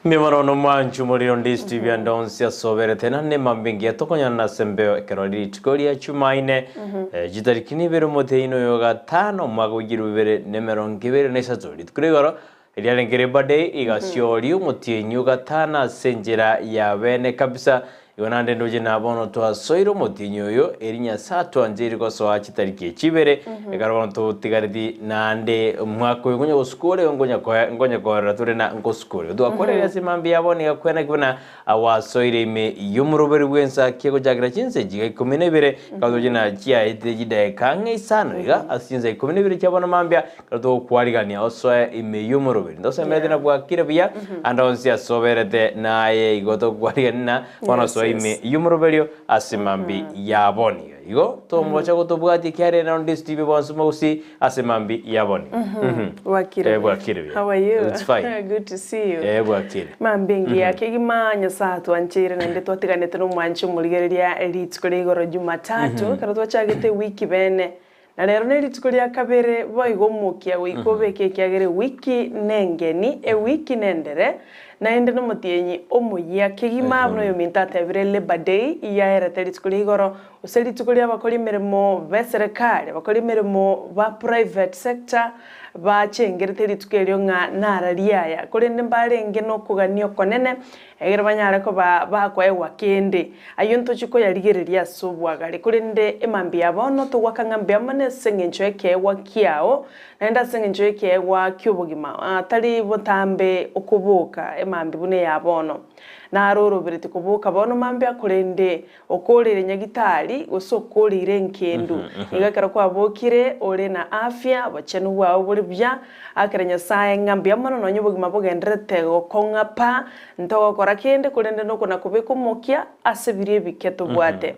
Mimono nomwanchu moriro ndi Steve ande onsi asoberete na nemambe engiya tokonyana ase embeo ekero rituko ria Chumaine eh, chitariki nibere omotienyi oyo gatano omwaka bwa egeru bibere na emerongo ebere na isato rituko ria igoro riarenge Labour Day igasioria omotienyi o gatano ase enchera ya bene kabisa Igo naende ndoche na bono twasoire omotienyi oyo, eri Nyasae atwancheire gosoa chitariki echi ibere, ekero bono totigareti naende omwaka oyo nkonya gosukora igo nkonya koe nkonya korora tore na ngosukora. Igo twakorire ase mambia ya bono iga kwena ki buna gwasoire ime y'omoroberi bw'ensa ki egochakera chinsa echi iga ikomi na ibere, ekero toche na chiaetire chidaeka ang'e isano iga ase chinsa ikomi na ibere chia bono mambia, Ekero togokwarigania osoe ime y'omoroberi, ntosemereti na bwakire buya, ande onsi ase oberete naye igo togokwarigania na bono Yes, osoe ime yes. y'omoroberio ase mambi ya boni. Igo tomocha gotobwatia ekiagera ere onde Steve bonsi mogusi ase mambi ya boni. Mhm. Bwakire Eh, buya. bwakire buya. How are you? It's fine. Good to see you. Eh, bwakire. Mambi engiya kegima Nyasae atwancheire naende twatiganete nomwanchi omorigereria rituko ria igoro Jumatatu ekero twachagete ewiki bene Na rero nerituko ria kabere boigo omokia goika obeke ekiagera ewiki nengeni, ewiki nendere, naende nomotienyi omoyia kegima, buna oyominto atebire Labour Day yaerete rituko ria igoro, gose rituko ri'abakori emeremo b'eserekari, abakori emeremo ba private sector, bachengerete rituko erio ng'a nara riaya, korende mbarenge nokogania okonene, Ekero banyare koba bakoegwa kende, ayio ntochie koyarigereria ase obwagare, korende emambia ya bono togoaka ng'a mbuya mono ase engencho y'ekeegwa kiao, naende ase engencho y'ekeegwa ki'obogima, tari botambe okoboka emambia buna eya bono. Naro orobereti koboka bono mambia, korende Okoorire nyagitari, gose okoorire enkendu. Igo ekero kwabokire ore na afya, obochenu bwao bore buya, akera Nyasae ng'a mbuya mono nonya obogima bogendererete gokong'a pa, ntogokora kende korende nokona kobeka omokia ase biria ebike tobwate.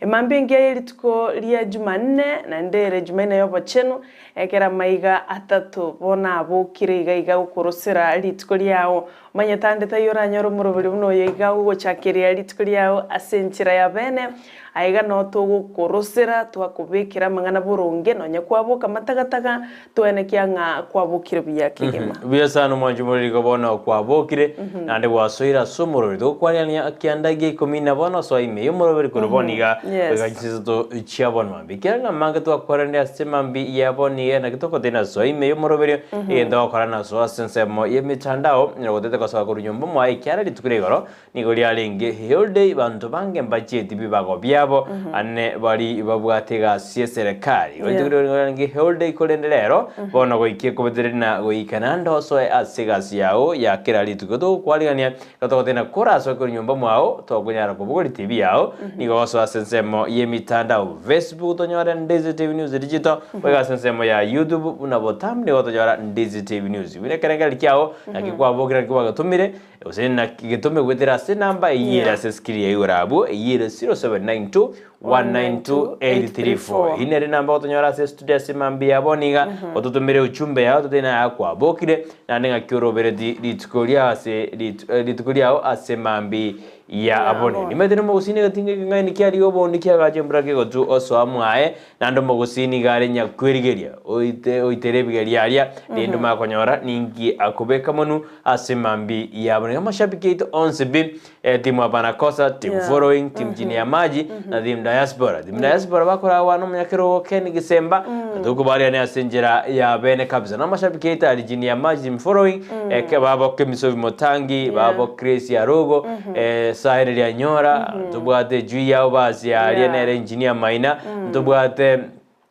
Emambia engiya ye rituko ria Jumanne, naende ere Jumaine y'obochenu, ekero amaiga atato bono abokire iga iga gokorosera rituko riao, Omanyete ande taiyo oranyore omoroberi buna oyo iga ogochakeria rituko riao ase enchera ya bene, aiga noo togokorosera twakobekera amang'ana boronge, nonya kwaboka matagataga, toenekia ng'a kwabokire buya kegima. Buya sana omwanchi omoriri bono kwabokire naende gwasoire ase omoroberi togokwanania kianda gia ikomi na bono soa ime y'omoroberi korwa bono iga Yes. goika chinsato chia bono mambia ekiagera ng'a amange twakwaranire ase mambi ya bono iga naki togotenda soa ime y'omoroberi Egento ogokora nasoa ase ensemo y'emetandao, na gotete gosoka korwa nyomba mwaye ekiagera rituko ria igoro nigo riarenge holiday, banto bange mbachieti bibago biabo, ane bari babwate egasi y'eserekari. Igo rituko Yeah. nigo riarenge holiday korende rero bono goikia ekobetereri na goika naende osoe ase egasi yao ya kera rituko. Togokwarigania Igo togotenda korasoe korwa nyomba mwao, tokonyara kobogoria TV yao, nigo ogosoa ase ensemo y'emitandao, Facebook tonyore Ndizi TV News Digital, goika ase ensemo ya YouTube buna botambe nigo otonyora Ndizi TV News. Buna ekerengererio kiao, naki kwabokire naki kwagetomire, gose naki getome goetera ase enamba eyio ere Yeah. ase escreen ya igoro abwo, eyio ere 0792 192 834. Eyio nere enamba ogotonyora ase estudio ase mambia ya bono iga, ototomere ujumbe yao totebe naye kwabokire, naende ng'aki orobereti rituko riao ase ritu rituko riao ase mambi ya Ya bono. bono. Nimanyete nomogusii nigo tinga ekeng'aini kiaria obondi kiagacha embura kegotu osoa mwaye, naende omogusii nigo are nyakwerigeria oite oitere ebigeria aria, rende omanye konyora ninki akobeka monwe ase mambi ya bono. Iga amashabiki aito onsi pi, Team Hapana Kosa, Team Yeah. Following, Team Chini ya Maji na Team Diaspora. Team Diaspora bakoragwa na omonyakerogo Ken Gisemba na tokobariania ase enchera ya bene kabisa. Na amashabiki aito ari Chini ya Maji, Team Following, eh, ke- babo Kemisobi Motangi, babo Chris Arugo, eh, Sahel Rianyora, ntobwate Jui yao basi aria Yeah. nere Engineer Maina, ntobwate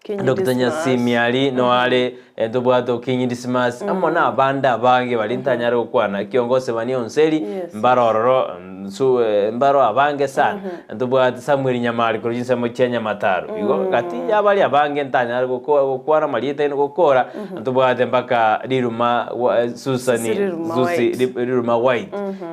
Kinyi Doctor Dismas. Nyasimi aria noare ntobwate Okinyi Dismas amo na abande abange baria ntanyare gokwana kiongozi Bani Onseri Yes. mbare ororo nsu mbaro abange sana ntobwate Samuel Nyamari korwa chinsemo chia Nyamataro igo gati ya baria abange ntanyare goko gokwana amarieta aino gokora ntobwate mpaka Riruma wa Susani Susi Riruma Susi White. Ri- Riruma White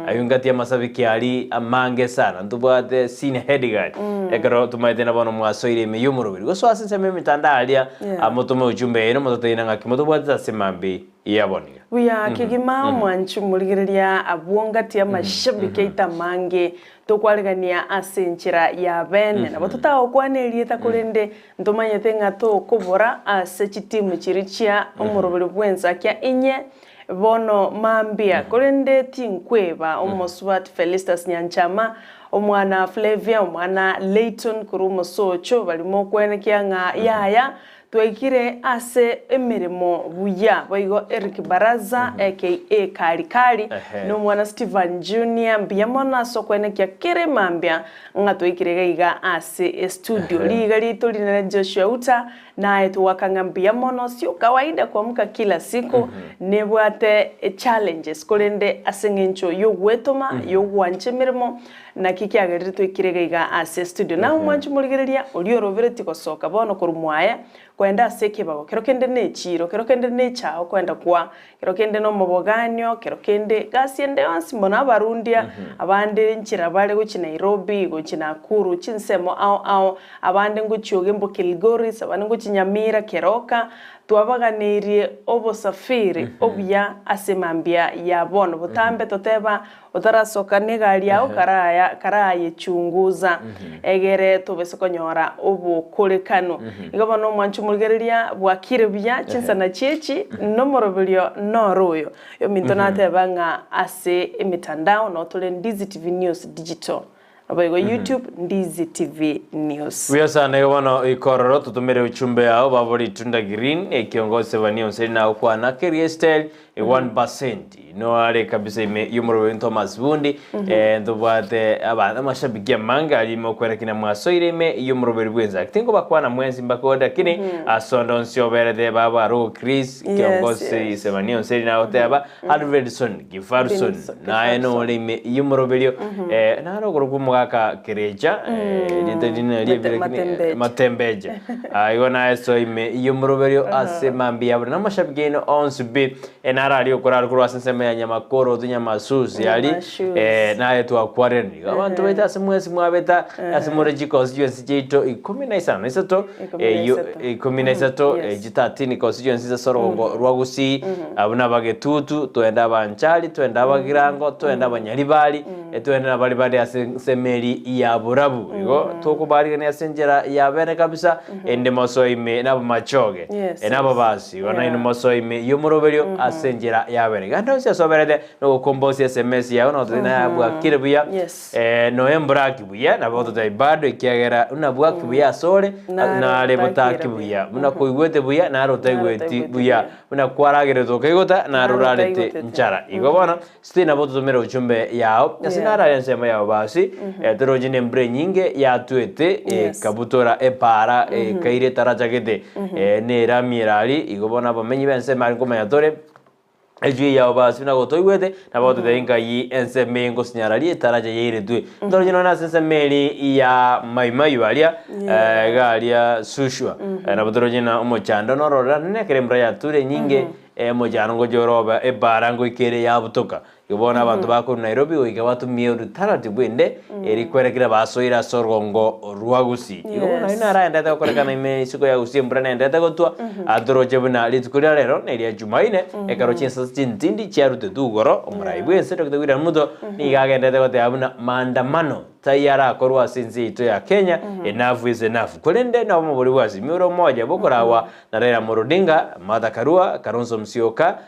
aywo ngati amasabiki aria amange sana ntobwate Senior Headguard Ekero tomaete na bono mwasoire ime y'omoroberi, gosoa ase ensemo y'emetandao aria, Yeah. aa motome ujumbe yaino mototeine ng'aki motobwatete ase mambia ya bono iga. Buya kegima omwanchi omorigereria abwo ngati amashabiki aito amange tokwaregania ase enchera ya bene. Nabo totagokwana erieta korende ntomanyete ng'a tokobora ase chitimu chiria chia omoroberi bw'ensakia inye. Bono mambia, korende tinkweba omosubati Felistus Nyanchama, omwana Flavia, omwana Layton korwa omosocho, barimo okwenekia ng'a yaya, twaikire ase emeremo buya. Boigo Eric Baraza aka Kali Kali, na omwana Steven Junior, mbuya mono ase okwenekia kere mambia ng'a twaikire iga iga ase estudio. Riga rito rinene Joshua Uta, Naye togwaka ng'a mbuya mono, sio kawaida kuamka kila siku nebwate challenges korende ase eng'encho yogwetoma, yogwancha emeremo, naki kiagerire toikire iga iga ase estudio. Naye omwanchi morigereria oria oroberetie gosoka bono korwa mwaye koenda ase ekebago, kero kende ne echiiro, kero kende ne echao koenda kwa Kero kende nomoboganio, kero kende gasi ende yonsi mono abarundia, abande nchera bare gochia Nairobi, gochia Nakuru, chinsemo ao ao, abande ngochia Ogembo Kilgoris, abande ngochia Nyamira, Keroka, twabaganeirie obosafiri obuya ase mambia ya bono. Botambe toteba otarasoka negari yao karaya karayechunguza egere tobese konyora obokorekano. Igo bono omwancho omorigereria bwakire buya chinsana chiechi nomoroberio noro oyo. Ominto nateba ng'a ase emitandao noo tore Ndizi TV News Digital. Naboigo YouTube Ndizi TV News. Buya sana igo bono ikororo totomere uchumbe yao babo ritunda green ekiongozi Sevania Onseri nagokwana Kerie Style e 1% no are kabisa ime yomoroberi Thomas Bundi eh, ntobwate aba amashabiki amange ari ime okwera kina mwasoire ime yomoroberi bwensa tingobakwana mwensi mbakode lakini asondo onsi oberete baba aro Chris Yes, kiongozi yes. Sevania Onseri nagoteba Alfredson Gifarson Benson, naye Gifarson. nore ime y'omoroberio eh, nare okorokwa omogaka Kerecha eh, rieta rinde nario Mate- ebire lakini, eh, Matembeche. Matembeche Ah, igo naye so ime y'omoroberio ase mambia yabore namashabiki aino onsi pi eh, naro aria okorara korwa ase ensemo ya Nyamakoro otu Nyamasusi ari Nyamasusi. eh, naye twakwarerani igo abanto baito ase mwensi mwabeta ase more chikosi chionsi chiaito ikomi na isano na isato Ikomi na eyio isato. ikomi na isato Yes. eh, chitatini kosi chionsi ase orogongo rwa Gusii Abwo nabagetutu, twende abanchari, twende abagirango, twende abanyaribari, twende nabari bare ase ensemeri ya borabu. Igo tokobarigania ase enchera ya bene kabisa, ende mosoe ime nabamachoge, Yes, eh, nababasi. Igo nainwe mosoe ime y'omoroberio ase enchera ya bene. Genda onsi ase oberete, nogokombosia esemesi yao, nototebia naye bwakire buya, Yes. eh, noe mboraki buya, nabo ototebia bado ekiagera buna bwaki buya asore, Nare nare botaki botakire buya. Buna koigwete buya, nare otaigweti otaigweti buya. buya. Buna kwaragerete okaigota, naro Naro orarete otaigotete. nchara. Igo bono, sitiri nabo ototomere uchumbe yao, ase Yeah. naro are ensemo yao basi, eh, toroche na embura enyinge yatwete, Yes. ekabutora epaara, ekaira etaracha gete, eh, na erami erari, igo bono abamenyi b'ensemo aria nkomanya tore, ejui yao basi buna gotoigwete, nabo ototebia nkai ensemo eye ngosinyara etaracha yairetwe. Ntoroche nonya ase ensemo eri ya Mai Mahiu aria, Yeah. iga aria Suswa, nabo toroche na omochando nororera ekero embura yature enyinge, omochando ngocha orobe ebara ngoika ere yabutoka. Igo bono abanto bakorwa Nairobi goika batumie orutaratibu ende, eri kwerekera basoire ase orogongo rwa Gusii. Igo bono ayio Yes. naro aendete gokorekana ime isiko ya Gusii embura nendete gotwa, atoroche buna rituko ria rero na eria Jumaine, ekero chinsase chintindi chiarutetwe igoro, omorai bw'ense Doctor William Ruto nigo agendete goteba buna maandamano taiyo arakorwe ase ense yaito ya Kenya, enough is enough. Korende nabo omobori bw'Azimio ore omoja bokoragwa na Raila Amolo Odinga, Martha Karua, Kalonzo Musyoka,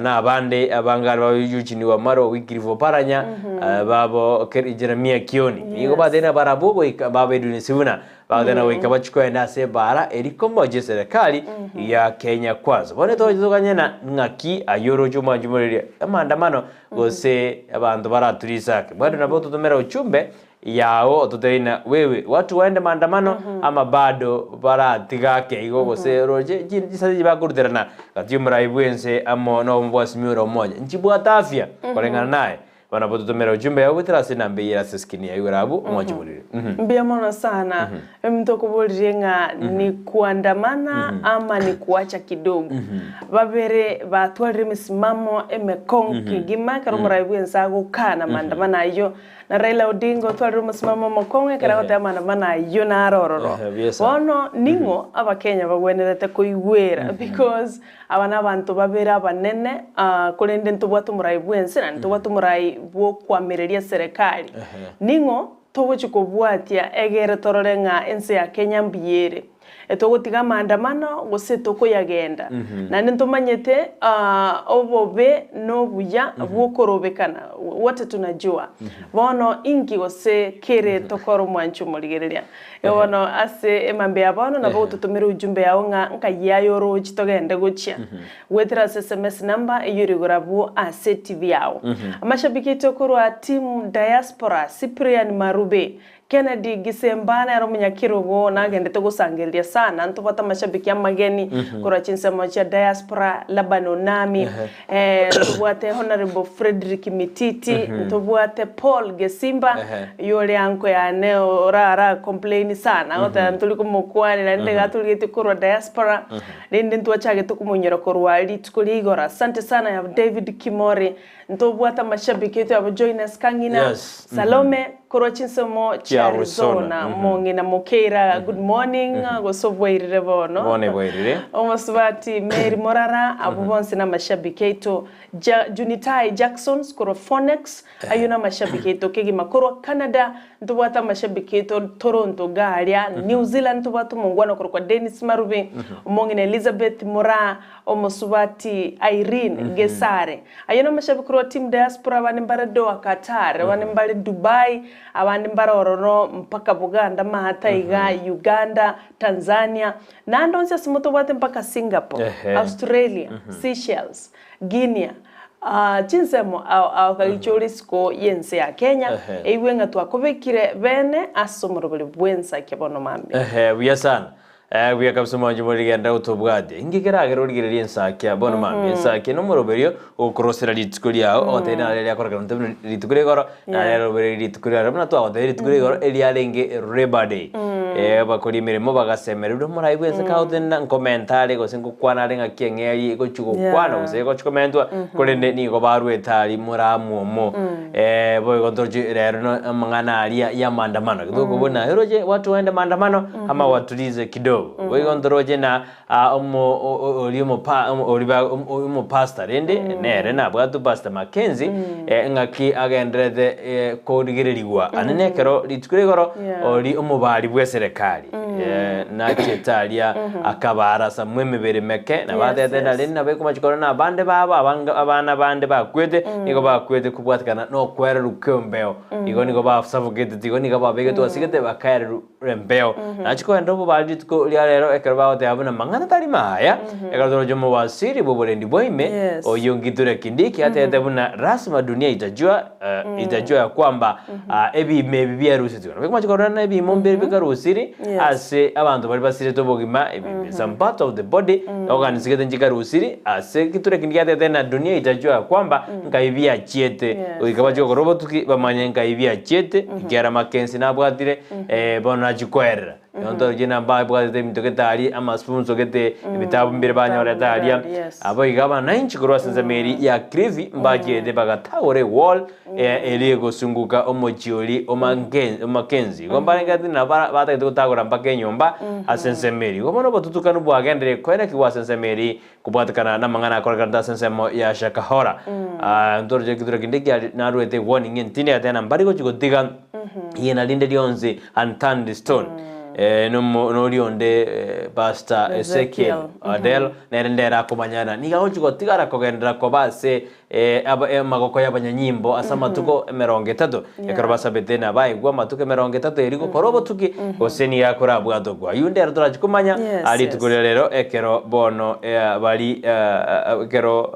na abande abange aria ba Eugene Wamalwa, Wycliffe Oparanya, babo Jeremiah Kioni. Nigo batebire barabwo goika babairwe Sifuna, bagoteba goika bachie kogenda ase ebaara eria komochia eserekari ya Kenya Kwanza. Bono togocha tokanyena ng'aki ayio oroche omwanchi moreria amaandamano gose abanto barature isake. Bado nabo ototomera ujumbe yao ototebie ng'a wewe watu waende maandamano ama bado baratiga ake igo gose oroche chisase echi bakoruterana gati y'omorai bw'ense amo na omobwasimi ore omonya nchibwate afya koreng'ana naye. Bono nabo ototomera ujumbe yao goetera ase enamba eyio ere ase eskrini yago igoro abwo omwanchi morere. Mbuya mono sana. Omonto okoboririe ng'a ni kuandamana ama ni kuacha kidogo. Babere batwarire emisimamo emekong'u kegima ekero omorai bw'ense agokana maandamano ayio. Na Raila Odinga otwarire omosimamo omokong'u ekero agoteba maandamano ayio naro ororo. Ehe, buya sana. Bono ning'o abakenya bagwenerete koigwera because aba nabanto babere abanene korende ntobwate omorai bw'ense naende ntobwate omorai bw'okoamereria serikali. Ning'o togochia kobwatia egere torore ng'a ense ya Kenya mbuya ere. Etogotiga amaandamano gose tokoyagenda. Naende ntomanyete obobe na obuya bw'okorobekana, wote tunajua. Bono inki gose kere tokore omwanchi omorigereria? Igo bono ase emambia ya bono nabo ogototomera ujumbe yao ng'a nkai aye orochi togende gochia. Goetera ase sms number eyio ere igoro abwo ase TV yao. Amashabiki aito korwa team Diaspora, Cyprian Marube, Kennedy Gisemba nere omonyakerogo nagendete gosangereria sana ntobwate amashabiki amageni korwa chinsemo chia diaspora Laban Onami ntobwate Honourable Fredrick Mititi ntobwate Paul Gesimba oyore anko yane orara complain sana agoteba ntori komokwanera rende iga atorigetie korwa diaspora rende ntwachagete komonyora korwa rituko ria igoro asante sana ya David Kimori Ntobwate amashabiki aito abo Joynes Kang'ina, Yes. Salome korwa chinsemo chia Chia Arizona. Arizona, mong'ina Mokeira good morning gose obwairire bono. Bono ebwairire. Omosubati Mary Morara abwo bonsi namashabiki aito. Ja, Junitai Jacksons korwa Phoenix ayio namashabiki aito kegima. Korwa Canada ntobwate amashabiki aito Toronto iga aria, New Zealand ntobwate omongwana okorokwa Dennis Marubi, omong'ina Elizabeth Moraa, Omosubati Irene Gesare. Ayio namashabi korwa team diaspora abande mbare Doha Qatar, abande mbare Dubai, abande mbare ororo mpaka Buganda maate iga, Uganda, Tanzania, naende onsi ase motobwate mpaka Singapore, Australia, Seychelles, Guinea, chinsemo ao ao kagicha ore isiko y'ense ya Kenya, eigwe ng'a twakobekire bene ase omoroberi bw'ensaki bono mambia. Ehe, buya sana. Eh, buya kabisa omwanchi morigenda gotobwate. Inki keragere origererie ensakia bono mambia? Ensakia nomoroberio ogokorosera rituko riao, ogotebia nare riakorekana onte buna rituko ria igoro, nare riarobereiri rituko ria rero. Buna twagotebia rituko ria igoro eriarenge Labour Day. Eh, abakori emeremo bagasemeria buna omorai bwense kagotenena nkomenta are gose ngokwana are ng'aki eng'eria egochia gokwana gose egochia komentwa, korende nigo barwete aria moramwomo. Eh, boigo ntoroche rero no amang'ana aria ya maandamano. Tokobuna oroche watu waende maandamano ama watulize kidogo. Boigo ntoroche na ah, omo o- o- oria omopa omo- oria ba omo omopastor rende nere nabwate pastor Mackenzie eh, ng'aki agenderete eh, korigererigwa ane nekero rituko ria igoro Yeah. oria omobari bw'eserekari eh, nachete aria akabarasa mwa emebere meke na Yes, batete yes. nari nabo ekomachia korora na abande babo abange abana bande bakwete nigo bakwete kobwatekana nokwererwa kw'embeo igo nigo basuffocated igo nigo babegetwe asigete bakaererwa embeo. Nachia kogenda obobari rituko ria rero ekero bagoteba buna mang'ana tari maya, ekero toroche omowasiri bw'oborendi bwa ime, Yes. oyio Kithure Kindiki atebete buna rasima dunia itajua eh, itajua ya kwamba ah, ebiimo ebi biarusetigwe. Nabo ekomachia korora na ebiimo mbire bikarusiri Yes. ase abanto baria basirete obogima, ebi some part of the body organs gete nchikarusiri ase Kithure Kindiki atebete na dunia itajua ya kwamba nkai biachiete. Yes, Goika bachie gokora obotuki bamanye nkai biachiete, ekiagera Mackenzie nabwatire bono nachia koerera. Igo ntoroche ng'a mbabwatete ebinto gete aria, amaspoons gete, ebitabu mbire banyorete aria. Yes. Abo iga abananchi korwa ase ensemo eria ya Kilifi mbachiete bagatagora ewall eria egosunguka omochie oria o Manke- o Mackenzie. Igo mbarenge ati nabo bara batagete gotagora mpaka enyomba ase ensemo eria. Igo bono obotutukanu bwagenderire koenekigwa ase ensemo eria Kobwatekana namang'ana akorekanete ase ensemo ya Shakahola, ntoroche eketura kende kiari naruete warning entindi agateba mbari gochi gotiga igena rinde rionsi unturned stone. Nomo noria onde Pastor Ezekiel Odero nere ndere akomanyana nigo agochi gotigara kogenderera koba ase amagoko y'abanyanyimbo ase amatuko emerongo etato, ekero basabete na baigwa amatuko emerongo etato erio gokora obotuki, gose nigo akorabwatokwa. Ayio ndero torachi komanya Yes, aa rituko yes. ria rero, ekero bono bari ekero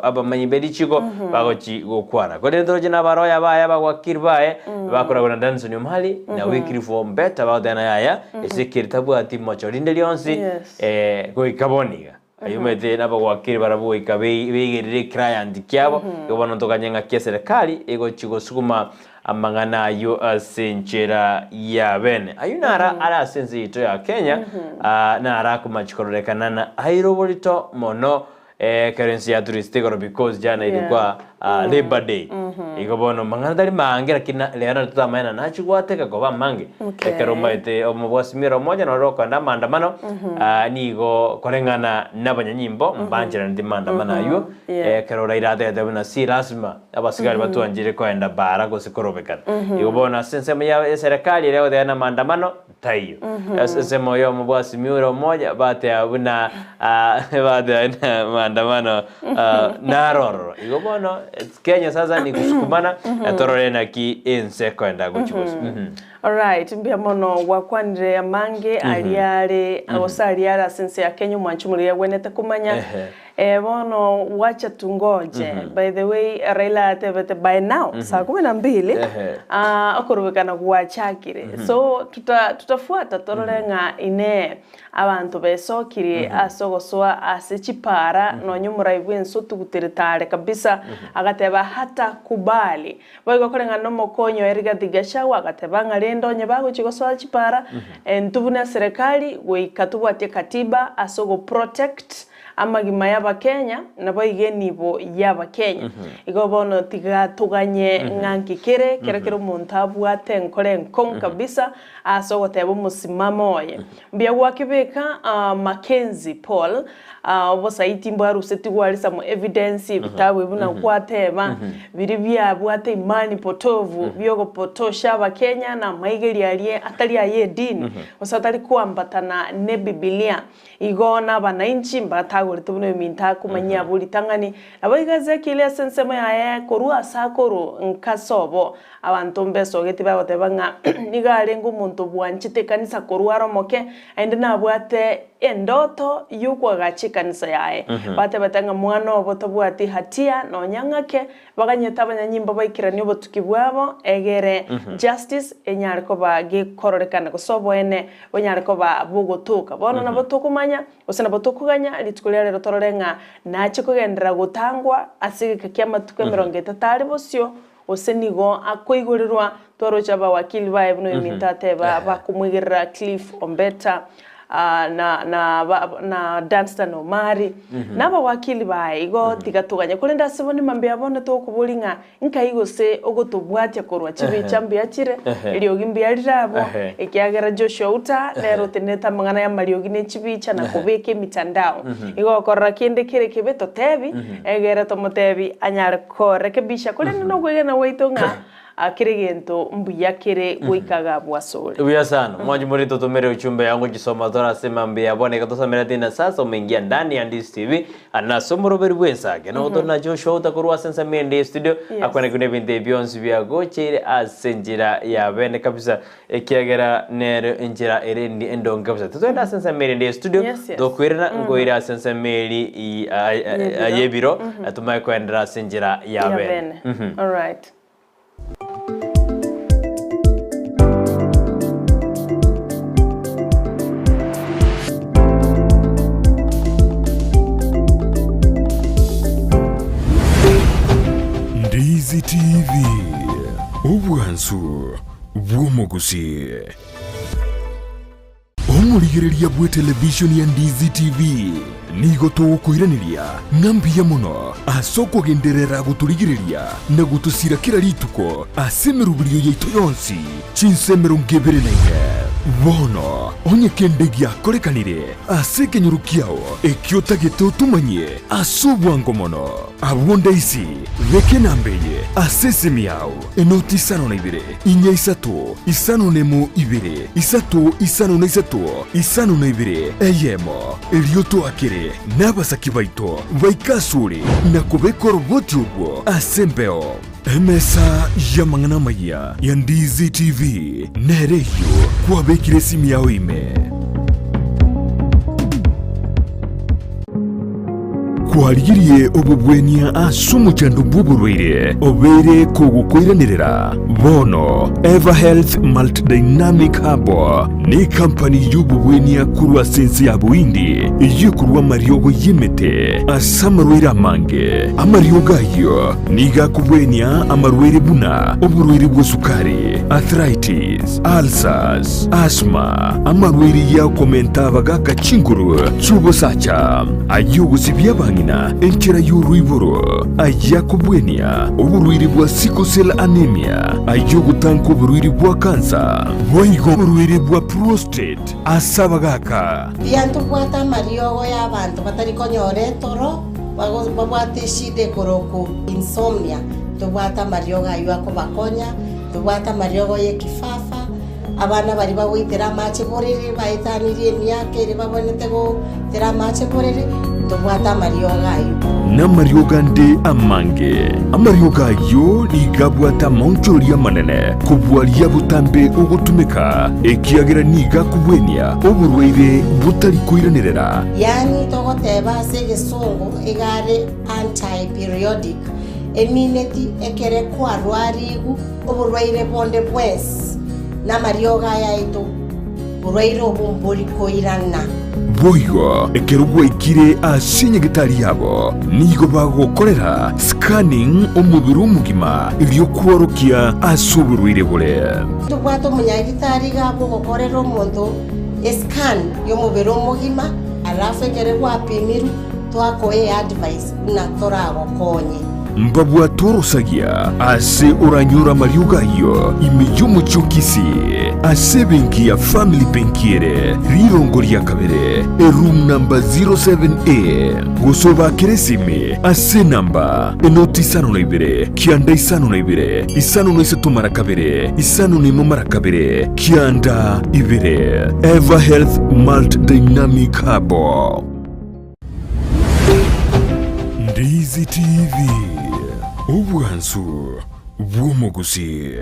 abamanyi be richiko bagochi gokwana. Korende toroche na abaroya baye abagwakiri baye bakoragwa na Danson Omali na Wycliffe Ombeta bagoteba yaya, Ezekiel tabwati mocho rinde rionsi Yes. goika bono iga. Ayio omanyete nabagwakire barabwo goika beigerere eclient kiabo, igo bono ntoganye ng'aki eserekari egochi gosuguma amang'ana ayio ase enchera ya bene. Ayio naro are ase ense yaito ya Kenya, naro akomachi kororekana na aire oborito mono ekero ense yaturisete igoro because jana Yeah. ilikuwa. Labour Day. Igo bono mang'ana tari maange lakini na rero nari totamanya na nachie gwateka koba amange. Okay. Ekero omaete omobwasimioro omoja noro okoenda amaandamano, nigo koreng'ana na abanyanyimbo mbancheraneti maandamano aywo, Yeah. ekero Raila atebete buna si lasima abasigari batwanchire koenda bara gose korobekana. Igo bono ase ensemo ya eserekari eria egoteba na maandamano, taiyo. Ase ensemo yomo bw'Azimio Umoja bateba buna bateba buna maandamano naro ororo. Igo bono Kenya sasa ni kusukumana torore naki ense ekoenda gochia bosio. Alright, mbuya mono gwakwanire amange aria are gose aria are ase ense ya Kenya omwanchi omoriri agwenerete komanya. Ehe. Eh, bono wacha tungoje. By the way, Raila atebete by now saa kumi na mbili Ehe. ah, okorubekana gwachakire. So tuta, tutafuata torore ng'a inee abanto besokirie ase ogosoa ase chipara nonya omorai bwense otuguterete are kabisa agateba hata kubali. Boigo koreng'ana nomokonyi oye Rigathi Gachagua agateba ng'a rende onye bagochia gosoa chipara intwe buna eserekari goika tobwatie katiba ase ogoprotect Amagima y'Abakenya naboigo enibo y'Abakenya. Igo bono tiga toganye ng'a nki kere kera kera omonto abwate enkoro enkong'u kabisa ase ogoteba omosimamo oye. Mbuya gwakebeka Mackenzie Paul obosaiti mbwarusetigwe aria some evidence ebitabu ebi buna gwateba biria biabwate imani potovu biogopotosha Abakenya na amaigerio aria atari aye edini gose atari koambatana ne Bibilia. Igo nabanainchi mbatagorete buna eminto akomanyia abwo ritang'ani. Naboigo Ezekieli ase ensemo yaye korwa ase akorwa nkasobo. Abanto mbesogeti bagoteba ng'a nigo arenge omonto bwanchete ekanisa korwa are omoke, naende nabwate endoto y'okoagacha ekanisa yaye. Batebete ng'a mwana obo tabwati hatia nonya ng'ake, Baganyete abanyanyimbo baikeranie obotuki bwabo, egere justice enyare koba gekororekana, gose oboene bonyare koba bogotoka. Bono nabo tokomanya, gose nabo tokoganya rituko ria rero torore ng'a nache kogenderera gotangwa ase egeka ki'amatuko emerongo etato are bosio, gose nigo akoigorerwa. Twaroche abawakili baye buna oyominto ateba bakomwegerera Cliff Ombeta, na na na Dunstan Omari, na abawakili baye. Igo tiga toganye. Korende ase bono mambia bono tokoboria ng'a nkai gose ogotobwatia korwa chibicha mbuya chire, eriogi mbuya rire abwo, ekiagera Joshua Uta nere otenenete amang'ana y'amariogi ne chibicha na kobeka emitandao. Igo okorora kende kere kebe totebi, egere tomotebi anyare korekebisha. Korende nokwegena gwaito ng'a Kera egento mbuya kere goika agabwo asore. Buya sana. Mwanchi muri tutumire ujumbe yangu chisoma tora ase mambia bono iga tosomerete na sasa umeingia ndani ya Ndizi TV na ase omoroberi bw'ensake no tore na Joshua Outa korwa ase ensemo ende ya studio Yes. akwane kuna ebinto ebi bionsi biagocheire ase enchera ya bene kabisa ekiagera nero enchera ere endi endonge kabisa titogenda ase ensemo ere ende ya studio Yes, yes. tokoirana nkoire ase ensemo eri i- a- a- Y'ebiro. y'ebiro tumanye koenderera ase enchera ya Ya bene. bene. Alright. Ndizi TV, obwansu bw'omogusi. Omorigereria bw'etelevishoni ya Ndizi TV nigo togokoiraneria ng'a mbuya mono ase okogenderera gotorigereria na gotosira kera rituko ase emeroberio yaito yonsi chinsa 24. Bono onye kende giakorekanire ase ekenyoro kiao ekio otagete otomanyie ase obwango mono, abwo ndaisi beka enamba eye ase esimi yao. Enoti isano na ibere, inya isato, isano nemo ibere, isato isano na isato, isano na ibere, eyemo. Erio toakere nabasaki baito baike asore na kobeka oroboti orwo ase embeo. Emesa y'amang'ana amayia ya Ndizi TV nere eyio kwabekire esimi yao ime. Kwarigirie obobwenia ase omochando bw'oborwaire obeire kogokoiranerera? Bono Everhealth Multidynamic Herbal nekampani y'obobwenia korwa ase ense ya Bohindi eyio ekorwa amariogo y'emete ase amarwaire amange. Amariogo ayio nigo akobwenia amarwaire buna oborwaire bw'esukari. Arthritis, ulcers, asthma, amarwaire y'okomenta abagaka chinguru chi'obosacha, ay'ogosibia abang'ina enchera y'oroiboro, ay'akobwenia oborwaire bwa sickle cell anemia, ay'ogotanka oborwaire bwa kansa, boigo oborwaire bwa prostate ase abagaka. Mbuya ntobwate amariogo y'abanto batari konyora etoro, babwate eshida ekorokwa insomnia, ntobwate amariogo ayio akobakonya, ntobwate amariogo y'ekifafa, abana baria bagoitera amache borere baetanirie emiaka ere babwenerete goitera amache borere, ntobwate amariogo ayio. Namariogo ande amange. Amariogo ayio nigo abwate amaonchoreri amanene kobua aria botambe ogotumeka, ekiagera nigo akobwenia oborwaire botari koiranerera. Yaani togoteba ase egesongo iga are anti-periodic, emineti ekere kwarwarigu oborwaire bonde bwensi namariogo aya aito, borwaire obo mbori koirana. Boigo ekero gwaikire ase enyagetari yabo, nigo bagokorera scanning omobere omogima erio kworokia ase oborwaire bore. Tobwate omonyagitari iga bwogokorera omonto escan y'omobere omogima, alafu ekero gwapimirwe twakoa eadvice buna toragokonye. Mbabwate orosagia ase oranyore amariogo ayio ime y'omochie o Kisii, ase ebenki ya Family Benki ere rirongo ria kabere, eroom number 07A, gose obakere esimi ase enamba enoti isano na ibere, kianda isano na ibere, isano na isato mara kabere, isano na imo mara kabere, kianda ibere. Ever Health Malt Dynamic Herbal. Ndizi TV, obwansu bw'omogusii.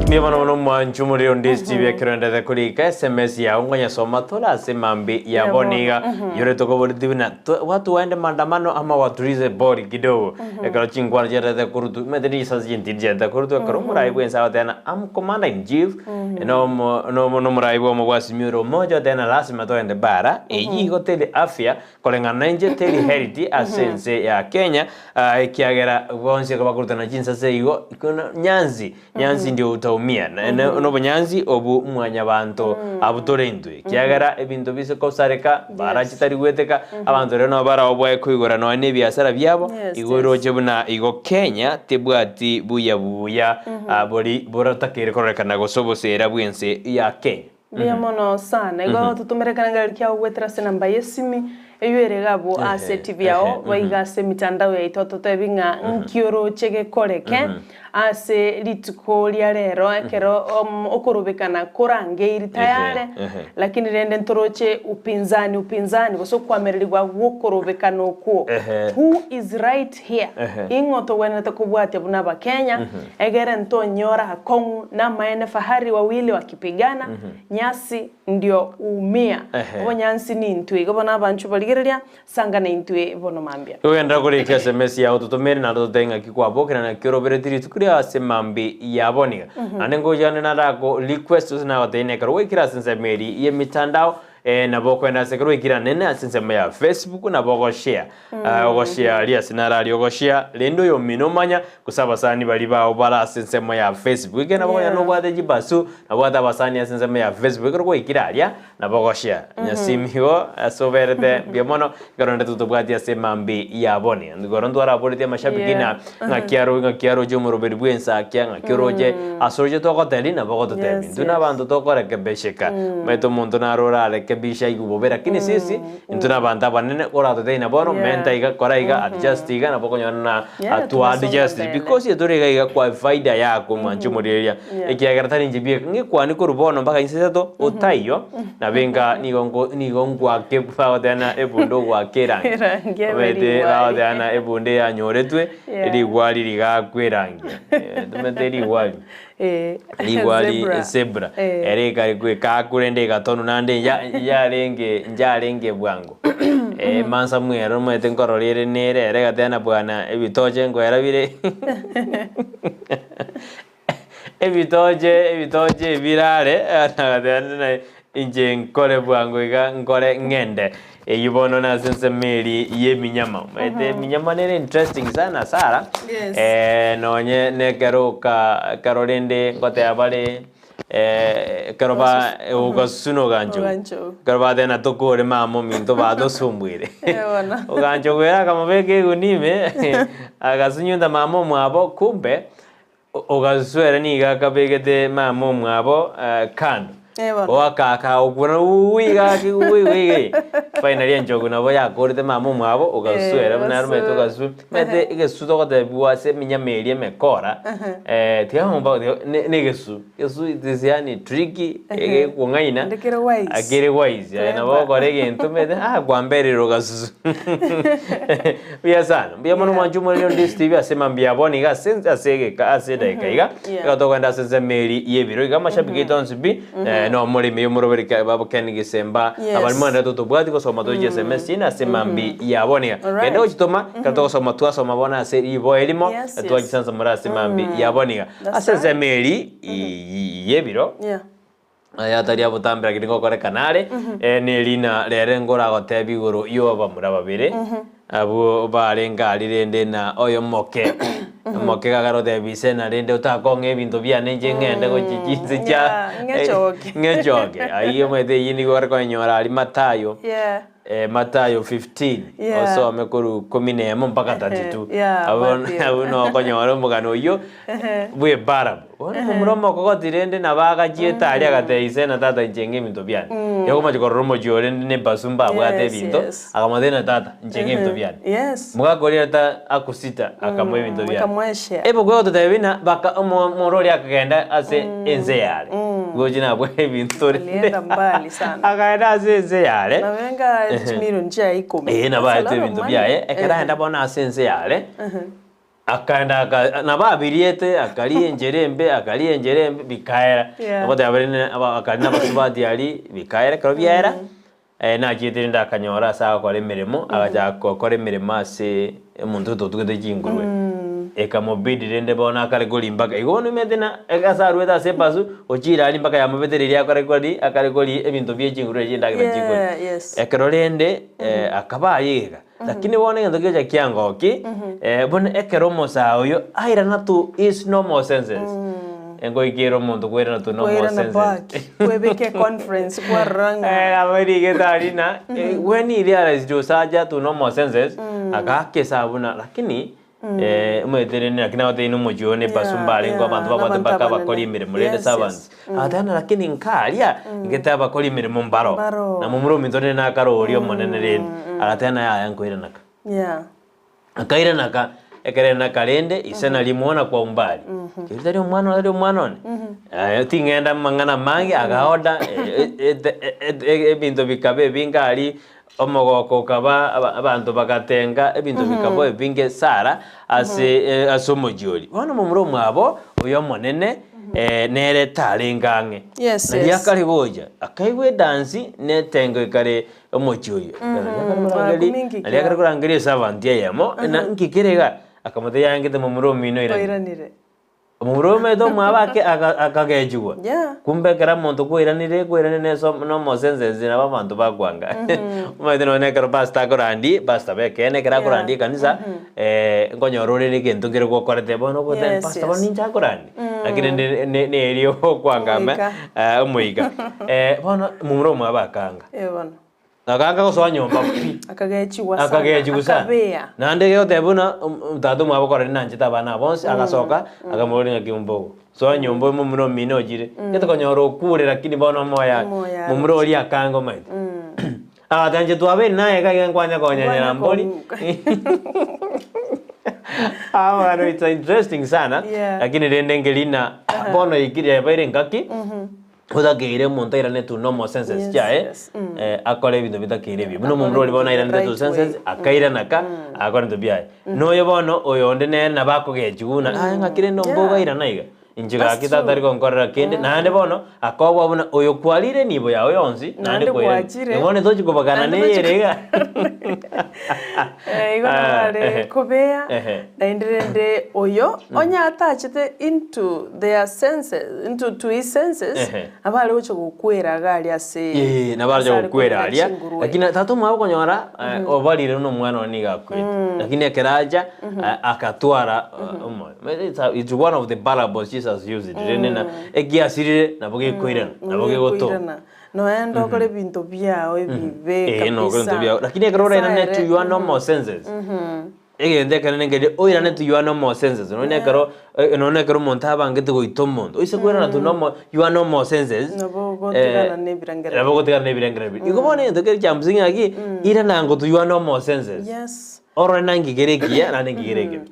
Mbuya mono mono mwanchu omorero Ndizi TV ekero endete korika SMS yao ngonyesoma tore ase mambi ya bono iga yore tokoboreti buna watu waende maandamano ama watulize bori kidogo Ekero chinkwana chiarete korutwa, omanyete risasi chintindi chiarete korutwa, ekero omorai bw'ense agoteba am commander in chief, nomo nomo nomorai bw'omo bwasimire omocha oteba ng'a lasima togende bara, eyio igo teri afya koreng'ana na inche teri healthy ase ense ya Kenya, ekiagera bonsi ekero bakorutana chinsase igo, nyansi Nyansi ndio utaumia, na nobonyansi obu mwanyabanto abwo tore intwe, ekiagera ebinto bise kosareka, bara chitari gweteka, abanto rero nabo baraoboe koigora nonya na ebiasara biabo, igo oroche buna igo Kenya tebwati buya buya bori boratakere kororekana gose obosera bw'ense ya Kenya. Mbuya mono sana. Igo totomere ekerengererio kiao goetera ase enamba y'esimi eywo ere iga abwo ase etibi yao boigo ase emitandao yaito totebi ng'a nki oroche gekoreke ase rituko ria rero ekero okorobekana korangeiri tayare lakini rende ntoroche upinzani upinzani gose okwamererigwa gwokorobekana okwo. Who is right here? Ing'o togwenerete kobwatia buna abakenya Egere ntonyore akong'u namaene fahari wawili wakipigana, nyasi ndio huumia. Obonyansi nintwe. Igo bono abanchwa barigereria, sanga naintwe bono mambia. Togenderera korika SMS yao totomere naende totebe ng'aki kwabokire naki orobereti rituko riao ase mambi ya bono iga. Naende ngocha onde narako request gose nagotebia ng'a ekero gwaikire ase ensemo eria ye emitandao nabo okoenda ase ekero gwaikire anene ase ensemo ya Facebook nabo ogoshare Ogoshia aria ase naro aria ogoshia, rende oyomino omanya, gose abasani baria bao bare ase ensemo ya Facebook. Ekero nabo okonyora nobwate chibasu, nobwate abasani ase ensemo ya Facebook, ekero gwaikire aria, nabo ogoshia. Nyasimi igo ase oberete mbuya mono, ekero rende totobwati ase emambi ya boni. Igoro ntwaraboretie amashabiki na ng'aki aro ng'aki aroche omoroberi bwa ensakia, ng'aki oroche ase oroche togotebia nabo ogototebia. Intwe na abanto tokorekebisheka, omanyete omonto naro orarekebishe aigwe bobe lakini sisi. Intwe nabanto abanene oratotebie na bono menta iga kora iga adjust iga nabo okonyora na Yeah, twa adjust tunasonga mbele. because etore iga iga kwa faida yako mwanche omorigereria ekiagera tari inche bieka ng'ekwani korwa bono mpaka inse isato otaiyo nabe nka nigo nko nigo ngwake bagoteba na ebunda ogwaka erangi Erangi ebe omanyete rigwari. bagoteba na ebunda eyanyoretwe Yeah. rigwari rigakwa erangi tomanyete rigwari Rigwari Zebra. zebra Eh. ere ekare kwekakura ende egatonu naende ya- yarenge njarenge bwango mansa mwero omanyete nkorora ere nere ere egateba na bwana ebitoche nkoera bire ebitoche ebitoche ebirare agateba naye inche nkore bwango iga nkore ng'ende. Eyio bono nase ensemo eri y'eminyama. Omanyete eminyama nere interesting sana Sarah. Yes. Eh, nonye nekero oka ekero rende ngoteba bare eh, ekero ba ogasusu na oganchogu. Oganchogu. Ekero bateba na tokore mama ominto batosumbuire. Eh, bono. Oganchogu ere akamobeka egunia ime, agasunyunta mama omwabo kumbe, Ogasusu ere nigo akabegete mama omwabo kando. Eh, bono. Oakaka okuna uwi gaki uwi uwi. Finally enchogu nabo yakorete mama omwabo ogasusu Eh, ere buna aromete ogasusu. ogasusu. Omanyete egesusu togotebiwa ase eminyama eria emekora tiga ng'omba ne ne egesusu. Egesusu it is yaani tricky egekong'aina Naende kere wise. akere wise aye nabo Clever. ogokora egento omanyete ah kwamberire ogasusu. Mbuya sana, mbuya mono Yeah. mwanche omoreri onde Steve ase mambia abwo niga ase ase egeka ase edageka iga Yeah. iga tokogenda ase ensemo eri y'ebiro iga amashabiki aito onsi pi na omoremi omoroberi babo Ken Gisemba Yes. abari mwende totobwati gosoma toche SMS chinde ase mambi yabo niga Alright. genda gochitoma ekero togosoma twasoma bono ase riboa erimo Yes, yes. twachisansamora ase mambi yabo niga That's ase right. ensemo eri y'ebiro Yeah. Aya atari abotambe lakini ngokorekana are, nerina rere ngoragotebie igoro y'abamura babere, abwo barenge aria rende na oyomoke, omoke iga akarotebia ise na rende otakong'a ebinto biane inche ng'ende gochia chinse chia Yeah, ng'echoke. ng'echoke. Ayio omanyete eyio nigo bare koyenyora aria Mathayo, Yeah. Mathayo 15, Yeah. osome korwa ikomi na emo mpaka 32. Yeah, Abwo Matthew. abwo nokonyora omogano oyio, bw'ebarabu. Bono momura omokogoti rende nabo agachiete aria agatebia ise na tata inche ng'a ebinto biane. Igo okomochia korora omochie oria rende na ebasu mbabwate Yes, ebinto, yes. akamotebia na tata inche ng'a ebinto biane. Yes. Mogaka oria ta akusita akamoa ebinto biane. Akamoeshea. Ebuku egototebia buna baka omo omoro oria akagenda ase ense yare. Gochia nabwo ebinto rende. Alienda mbali sana. Akaenda ase ense yare. Nabenga chimilion chia ikomi. Ee, nabo That's a aete lot of ebinto money. biaye, ekero aenda bono ase ense yare. Akaenda aka nabo abiriete, akaria enchera embe, akaria enchera embe, bikaera. Yeah. Ogoteba rende aba akaria na abasubati aria, bikaera, ekero biaera, nachiete rende akanyora ase agokora emeremo, agachaka gokora emeremo ase omonto ototugete chingurue. Ekamobidi rende bono akare koria mpaka, igo bono omanyete na ase arwete ase ebasu, ochire aria mpaka yamobetereirie akore kori akare koria ebinto bia echingurue echi endagera chikoria. Yeah, yes. Ekero rende akaba aye iga. Lakini bono egento kegocha kiangoki, buna ekero omosae oyo airana to his normal senses, engoikera omonto koirana to normal Koirana senses. back, kwebeka econference kwarora ng'a Eh, nabo erigete aria na, when he realized osacha to normal senses, agaaka esabu buna lakini omanyete rende naki nagotebi na omochie oyo na ebasu Yeah, mbarenge yeah, abanto babwate nabanto mpaka abanene. abakori emeremo rende Yes, servants. yes. Agateba ng'a lakini nkaria, ngete abakori emeremo mbaro, Mbaro. na momura ominto rende nakare oria omonene rende. Agateba ng'a yaya nkoiranaka. Yeah. Akairanaka, ekero airanaka rende, ise naria mwana kwa umbali. Keria tari omwana one, tari omwana one. Aye ting'enda amang'ana amange, agaorder ebinto bikaba ebinge aria. Omogoko okaba, abanto bagatenga, ebinto bikaba ebinge Sara ase ase omochie oria. Bono momura omwabo oyo omonene nere tarenge ang'e. Yes, Nario yes. akare gocha, akaigwa edansi na etengo ekare omochie oyio. Akumingiki Nario akare korangeria eservant eyemo, na nki kere iga? Akamotebia yangete momura omino oiranire. Oiranire. Omomura omaete omwabo ake aka akagechigwa. Yeah. Kumbe ekero omonto kwairanire kwairanire na eso na omosensensi nabo abanto bakwanga. Omanyete nonye ekero pastor akorandi, pastor bwa ekeene ekero Yeah. akorandi ekanisa, nkonyora ore na egento nkere gwakorete bono ogote Yes, pastor bono yes. ninche akorandi? Lakini rende ne ne erio okwangama Omoika. omoika. Bono momura omwabo akanga. Eh bono. Akaanga gosoa nyomba pi. Akagechigwa sana. Akagechigwa sana. Akabea. Naende egoteba buna tata omwabo korende nanchete abana aba bonsi, agasoka, akamoboria ng'aki ombogo. Soa nyomba oyo momura omino ochire. Getokonyora okure lakini bono omoyo aye. Omoyo aye. Momura oria akanga omanyete. Agateba inche twabeire naye iga iga nkwanya konyenyera Nkwanya mbori. Abana it's interesting sana, Yeah. lakini rende nkerina bono ikiri yabeire engaki. Otakeire omonto airane to normal senses Yes, chiaye, yes. akore ebinto bitakeire ebiya. Buna Akore omomura oria bono ebinto airanete to right senses, way. akairana ka, agakora ebinto biaye. Na oyo bono, oyonde nere nabo akogechigwa buna, aye ng'aki rende omba Yeah. ogairana iga. Inche That's gaki tata true. tari gonkorera kende, naende bono akobua buna oyo kwarire enibo yao yonsi, naende Naende kwairani. gwachire. Igo bono tochi kobagana Naende neye tochi ere iga. Eh, igo nabo Ah, are ehe. kobea Ehe. naende rende oyo onye atachete into their senses into to his senses Ehe. nabo are gocha gokwera iga aria ase Eh, nabo arache ase are gokwera korera aria chingurue. lakini tata omwabo okonyora eh, obarire buna omwana one nigo akwete lakini ekero acha eh, akatwara eh, omoyo It's a- it's one of the parables Jesus used rende na ekiasirire nabo gekoirana nabo gegotoka Gekoirana. Noende okore ebinto biao ebibe Eh, nokore kabisa. ebinto biao lakini ekero orairane Nyasaye to ere- your normal senses egento ekenene nkeria oirane to your normal senses nonya ekero eh, nonya ekero omonto abangete goita omonto oise koirana to normal your normal senses Nabo ogotigana na ebirengererio. nabo ogotigana na ebirengererio biria. Igo bono egento kere kia msingi ng'aki irana ngo to your normal senses Yes. Orore na nkigere ekiya naende nkigere ekebe.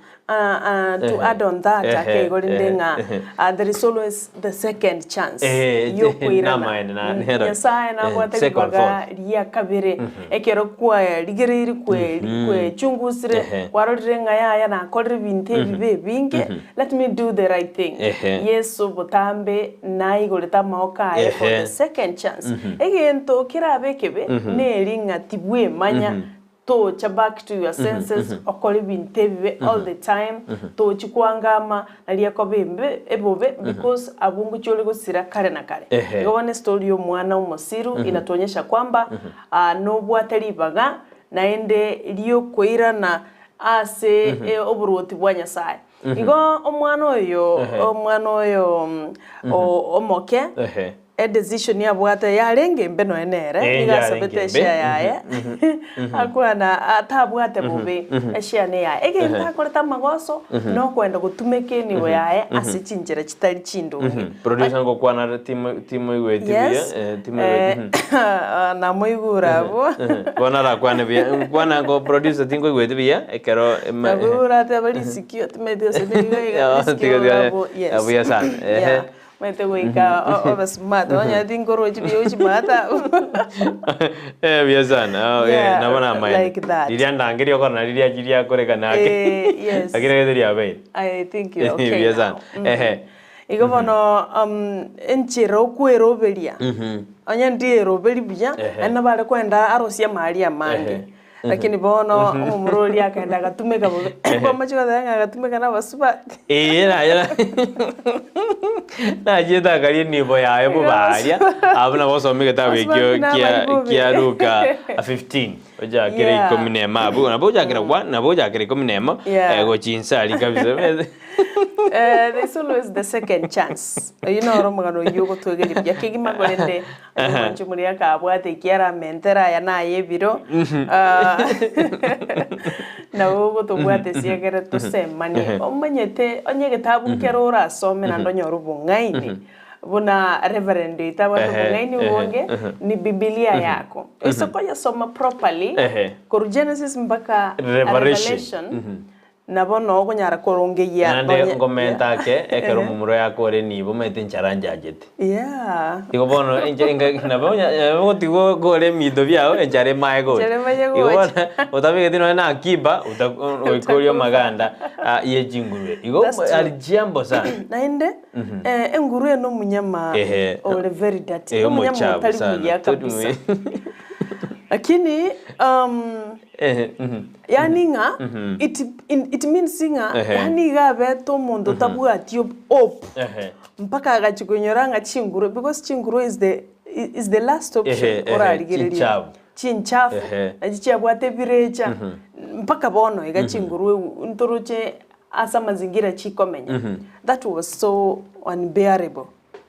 To add on that Ehe, ake igo rende ehe, ng'a ehe. there is always the second chance Eh, yokoirana. namaene, na- nero. Nyasaye nabwate Eh, second ribaga thought. ria kabere ekero kwarigereiri kwe kwechungusire Ehe. kwarorire ng'a yaya nakorire ebinto ebibe ebinge let me do the right thing. Ehe. Yeso botambe naigorete amaoko aye for Ehe. the second chance. Egento kerabe ekebe neri ng'a tibwemanya Tocha back to your senses, okore ebinto ebibe all the time, tochi kwangama nari ekoba embe ebobe because abwo ngochia ore gosira kare na kare. Ehe. Igo bono estory ya omwana omosiru inatuonyesha kwamba nobwate ribaga naende riokoirana ase oboruoti bwa Nyasaye. Igo omwana oyo Ehe. omwana oyo omoke Ehe. Edecision yabwate yarenge embe nonya nere, Eh, nigo yarenge asabete embe. eshare yaye, akwana tabwate bobe, eshare neyaye. Egento akorete amagoso, nokoenda gotumeka enibo yaye ase chinchera chitari chindonge. Producer ngokwana are timo timoigweti buya, Yes, eh, timoigweti. eh, namoigure abwo. Bono arakwane buya, nkwana ngo producer tinkoigweti buya, ekero ema- Nabo oratebe risikio timanyeti gose nigo iga, Oh, risikio tiga tiga, abwo, yes. buya sana, ehe. Yeah. Omanyete goika obe smart, onye tinkorochi buya ochimata. Eh, buya sana. Oh, eh, Yeah, nabo namaene. like that. Riria ndangeria okora nari riachi riakorekana ake. Eh, yes. Lakini egento riabeire. I think you're okay Buya now. sana. Ehe. Igo bono enchera okweroberia, onye ndieroberia buya, Ehe. naende nabo are koenda arosie amari amange. Ehe. Lakini bono omomura oria akaenda agatumeka bobe, kwamache goteba ng'a agatumeka na abasubati. Ee, naye na- nachiete akaria enibo yaye bobe aria, abwo nabo osome egetabu ekio Abasubati kia nabari bobe. kia Luka 15, ochakere Yeah. ikomi na emo abwo, nabo ochakera kwa nabo ochakera ikomi na emo, Yeah. eh, gochia inse aria kabisa. Eh, there's always the second chance. Oyio noro omogano oyio ogotwegeria buya kegima korende Omwanchi omoria akabwata ekiara amentere aya naye ebiro, Ah, nabo ogotobwata esiegere tosemanie. Omanyete onye egetabu nkere orasome naende onyore obong'aini, buna reverend oito abwate Ehe, obong'aini ehe, obonge, ehe. ni bibilia yako. Ase koyesoma properly, Ehe. korwa Genesis mpaka Revelation. Revelation, Na bono okonyara korongeyia Naende nonye nkomenta yeah. ake, ekero omomura oye akore nibo omanyete enchara njachete. Yeah. Igo bono enche enga nabo onya nabo ogotigwa okore ebinto biago enchara emaye gocha. Enchara emaye Igo gocha. bono otabegeti nonye na akiba ota oikorie amaganda ye chingurue. Igo That's true. arijambo sana. Naende eh, engurue na omonyama Ehe. ore very dirty, Eh, omunyama omochafu otari sana. buya Tori kabisa. mwe- Lakini Ehe, mhm. yaani ng'a it, in, it means ng'a Ehe. yaani iga abete omonto otabwati ob- hope Ehe. mpaka agachia konyora ng'a chinguru because chinguru is the, is the last option Ehe, ehe, orarigererie chinchafu. chinchafu Ehe. nachi chiabwate ebirecha mpaka bono iga chinguru ntoroche ase amazingira chikomenya that was so unbearable.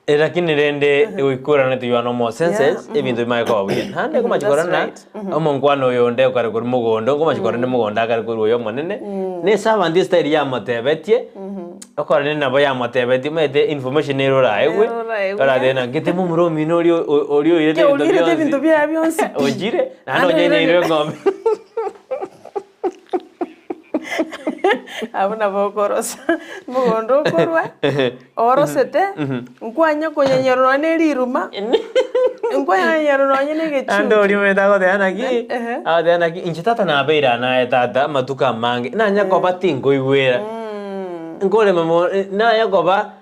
Eh, lakini rende goikorana toigwana omo senses ebinto bimanye koba buya naende nkomachi That's korana right. omonkwana oyo onde okare korwa mogondo nkomachi korana mogondo akare korwa oyo omonene na ase abanto estyle yamotebetie okorora nabo yamotebetie omanyete information ere oraegwe Ere oraegwe. oratebe ng'a ngete momura omino oria o- oria oirete Ke ebinto oirete ebinto bionsi biaye bionsi pi. ochire naende Naende onyenyeirwe oirete- eng'ombe. Abwo nabo okorosa mogondo okorwa, orosete, nkwanya konyenyerwa nonye na eriruma, nkwanya konyenyerwa nonye na Naende egechuchu. oria omanyete agoteba naki, Ehe. agoteba naki, inche tata nabeire aa naye tata amatuko amange, nanya koba tinkoigwera, nkorema mo nanya koba.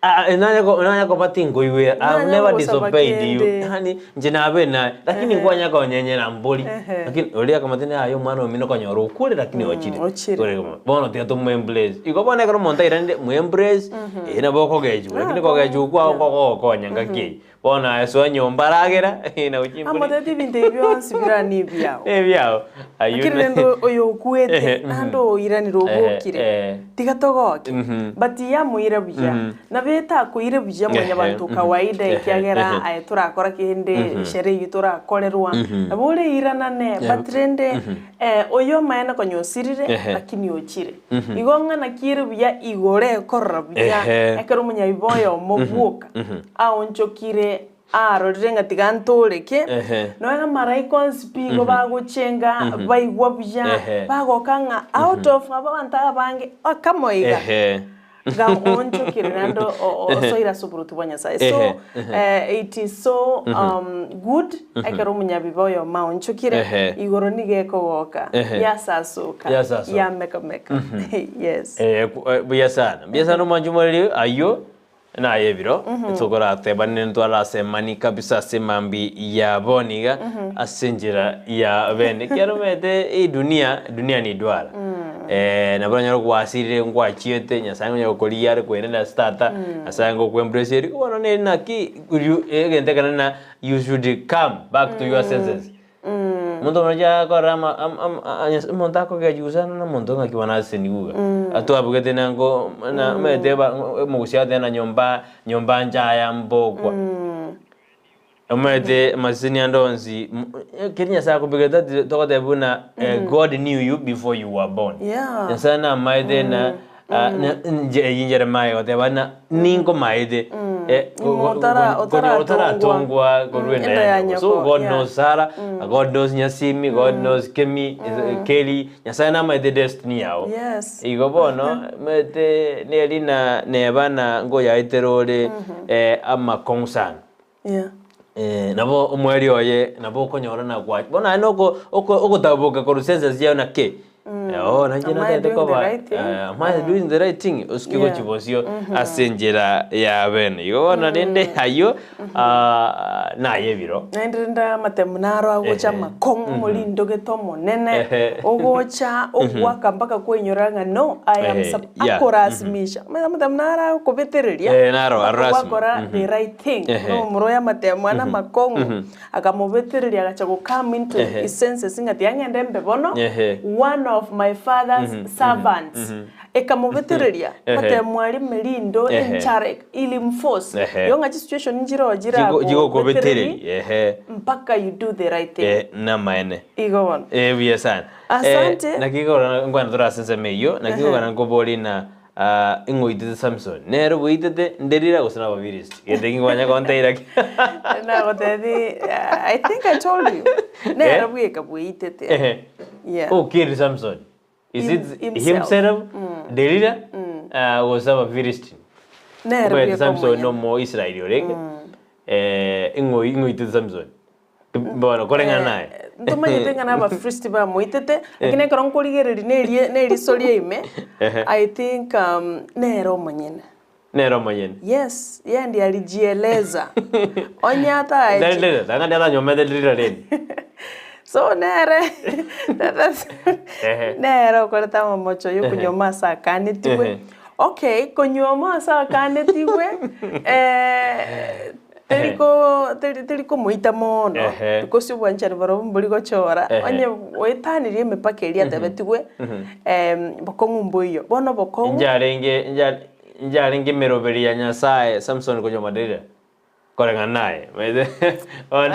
Nanya koba tinkoigwera, I have Nanya never gosaba disobeyed you. kende. Yaani inche nabe naye, lakini nkwanya konyenyera mbori. Lakini oria akamotebia yaya omwana omino okonyora okure lakini ochire. Ochire. Ore komo- Bono tiga tomo embrace. Igo bono ekero omonto airanire mo embrace, eeh nabo okogechigwa, lakini kogechigwa kwao nkogokonya ngaki eyio. Bono aye soa nyomba ragera, na gochia mbori. Amotebie ebinto ebi bionsi bira nebiao. Nebiao. Ayio Lakini rende oyo okwete, naende oiranire obokire, tiga togoke. But yamoira buya, nabo etakoire buya mwanyabanto kawaida ekiagera aye torakora kende sherehe eyio torakorerwa, nabo oreiranane but rende oyo amaene konya osirire lakini ochire. Igo ng'a naki ere buya igoro ekorora buya ekero omonyabibe oyomo bwoka aonchokire Arorire ng'a tiga ntooreke, nonya amaraika onsi pi igo bagochenga, baigwa buya, bagoka ng'a out of abanto abange akamoiga, iga oonchokire naende osoire ase oboruoti bwa Nyasaye. So it is so good ekero omonyabibe oyomo aonchokire, igoro nigo ekogoka, yasasoka, yamekameka. Yes. Buya sana, mbuya sana omwanchi omoreri ayio. Naye ebiro tokoratebane ntwarasemani kabisa ase mambi ya bono iga ase enchera ya bene ekiagera omanyete hii dunia dunia ni duara nabo oranyore gwasirire ngwachiete nyasaye onye gokorigia are koirana ase tata nyasaye ngokwa embrace eri bono nere naki egento ekenene na you should come back to your senses. Omonto omorache akorora ama am am a omonto akogechigwa sana na omonto ng'aki bono asesenigwe iga. Atwabugete nango na omanyete ba omogusii agoteba na nyomba nyomba nchaya mbokwa. Omanyete amaseseni ande onsi ekeri Nyasaye akobegete ati togoteba buna God knew you before you were born. Yeah. Nyasaye namaete na inche eyio Jeremiah egoteba ng'a ninkomaete Otara- konya otaratongwa. otaratongwa korwa enda Enda ya ya nyoko. So nyoko, God yeah. knows Sarah, God knows Nyasimi, God knows Kemi, Kelly, Nyasaye namaete destiny yao. Yes. Igo bono, maete neri na neba na ngoyaetera ore amakong'u sana. Yeah. Nabo omweri oye nabo okonyora na gwa bono aye noko oko ogotaboka korwa senses chiao naki oo nainche Am I natagete doing the koba right thing? am I doing the right thing osike Yeah. gochia bosio ase enchera ya bene. Igo bono rende ayio naye ebiro. Naende rende amatemu naro agocha amakong'u omorindogete omonene, ogocha ogwaka mpaka kwainyora ng'a no, I am sup akorasimisha. Omanyete amatemu naro agokobetereria Eh, naro, mpaka arorasima. gwakora the right thing. Ehe. Buna omomura oyo amatemu ane amakong'u, akamobetereria agacha go come into his senses ng'a tiga ng'ende mbe bono one of my father's servants. Ekamobetereria, amatemu aria merindo, enchara, ilimforce. Igo ng'a chisituation nchiroo Chigokobetereria, chiragobetererie ehe. mpaka you do the right thing. Eh, namaene. Igo bono. Eh, buya sana. Asante. Eh, naki kogora nkwana tore ase ensemo eyio, naki kogora nkoborie na ah, ing'o oitete Samson? Nere oboitete nderira gose nababilisti? Gento eki nkwanya konteira ki? Nagotebi, I think I told you. Nere Eh? bweka bweitete. Ehe. Yeah. Who killed Samson? Is Him- it himself. himself, Delila, ah, gose Abafilisti? Nere Omanyete bweka Samson omonyene. nomoisraeli orenge, eh, ing'o ing'o oitete Samson? Bono koreng'ana naye. Ntomanyete ng'a nabafilisti bamoitete, lakini ekero nkorigereria nerie neriso ria ime, I think nere omonyene. Nere omonyene. Yes, yeye ndiye alijieleza. Onye ataechi. Tari Delila, tanga ndiye atanyomete Delila rende. So nere nere okorete amamocho ya okonyuoma ase akanetigwe. Okay, konyuoma ase akanetigwe teri ko teri teri komoita mono because obwanchani barobwo mbori gochora onye oetanirie emepaka eria atebetigwe bokong'u mboiyo. Bono obokong'u. Inche inche inche arenge emeroberi ya Nyasaye Samson konyuoma Delila. Koreng'ana naye, omanyete bono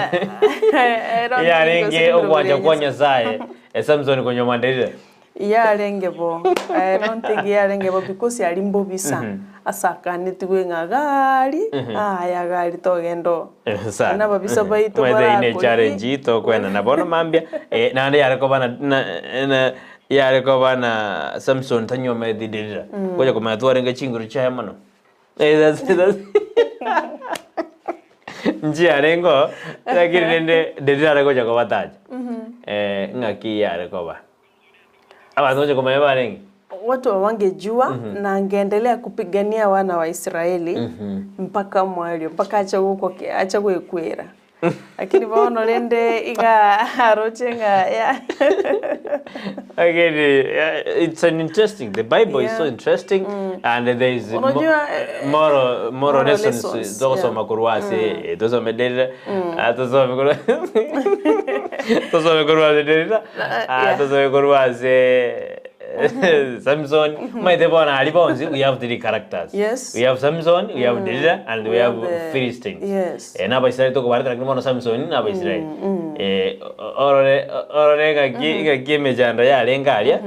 yarenge ogwancha kwa Nyasaye Samson konyuoma Delila. Yarenge bo, I don't think yarenge bo because aria mbobisa ase akanetigwe ng'a gari aya gari togenda oo. Sana. Na ababisa baito Omanyete eyio ne barakorigi. challenge tokoenana bono mambia naende yare koba na na na yare koba na Samson tanyuometi Delila. Gocha komanya twarenge chinguru chiaye mono. Nchiarenge oo, lakini rende Delila are gocha kobatacha, ng'aki yare koba? Abanto gocha komanya barenge? Watu hawangejua na angeendelea kupigania wana wa Israeli mpaka mwario mpaka ache gokwa ache gwekwera. Lakini bono rende iga aroche ng'a ya Again, it's an interesting. The Bible is so interesting, and there is Unajua, moral moral moral lessons lessons, togosoma korwa ase tosome derira tosome korwa tosome korwa ase derira tosome korwa ase Samson. Maite bono aria bonsi we have three characters. Yes. We have Samson, we have Delila, and we We have have the- Philistines. Yes. Na Abaisraeli tokobareta lakini bono Samson na Abaisraeli. Orore orore ng'aki ng'aki emechando yarenge aria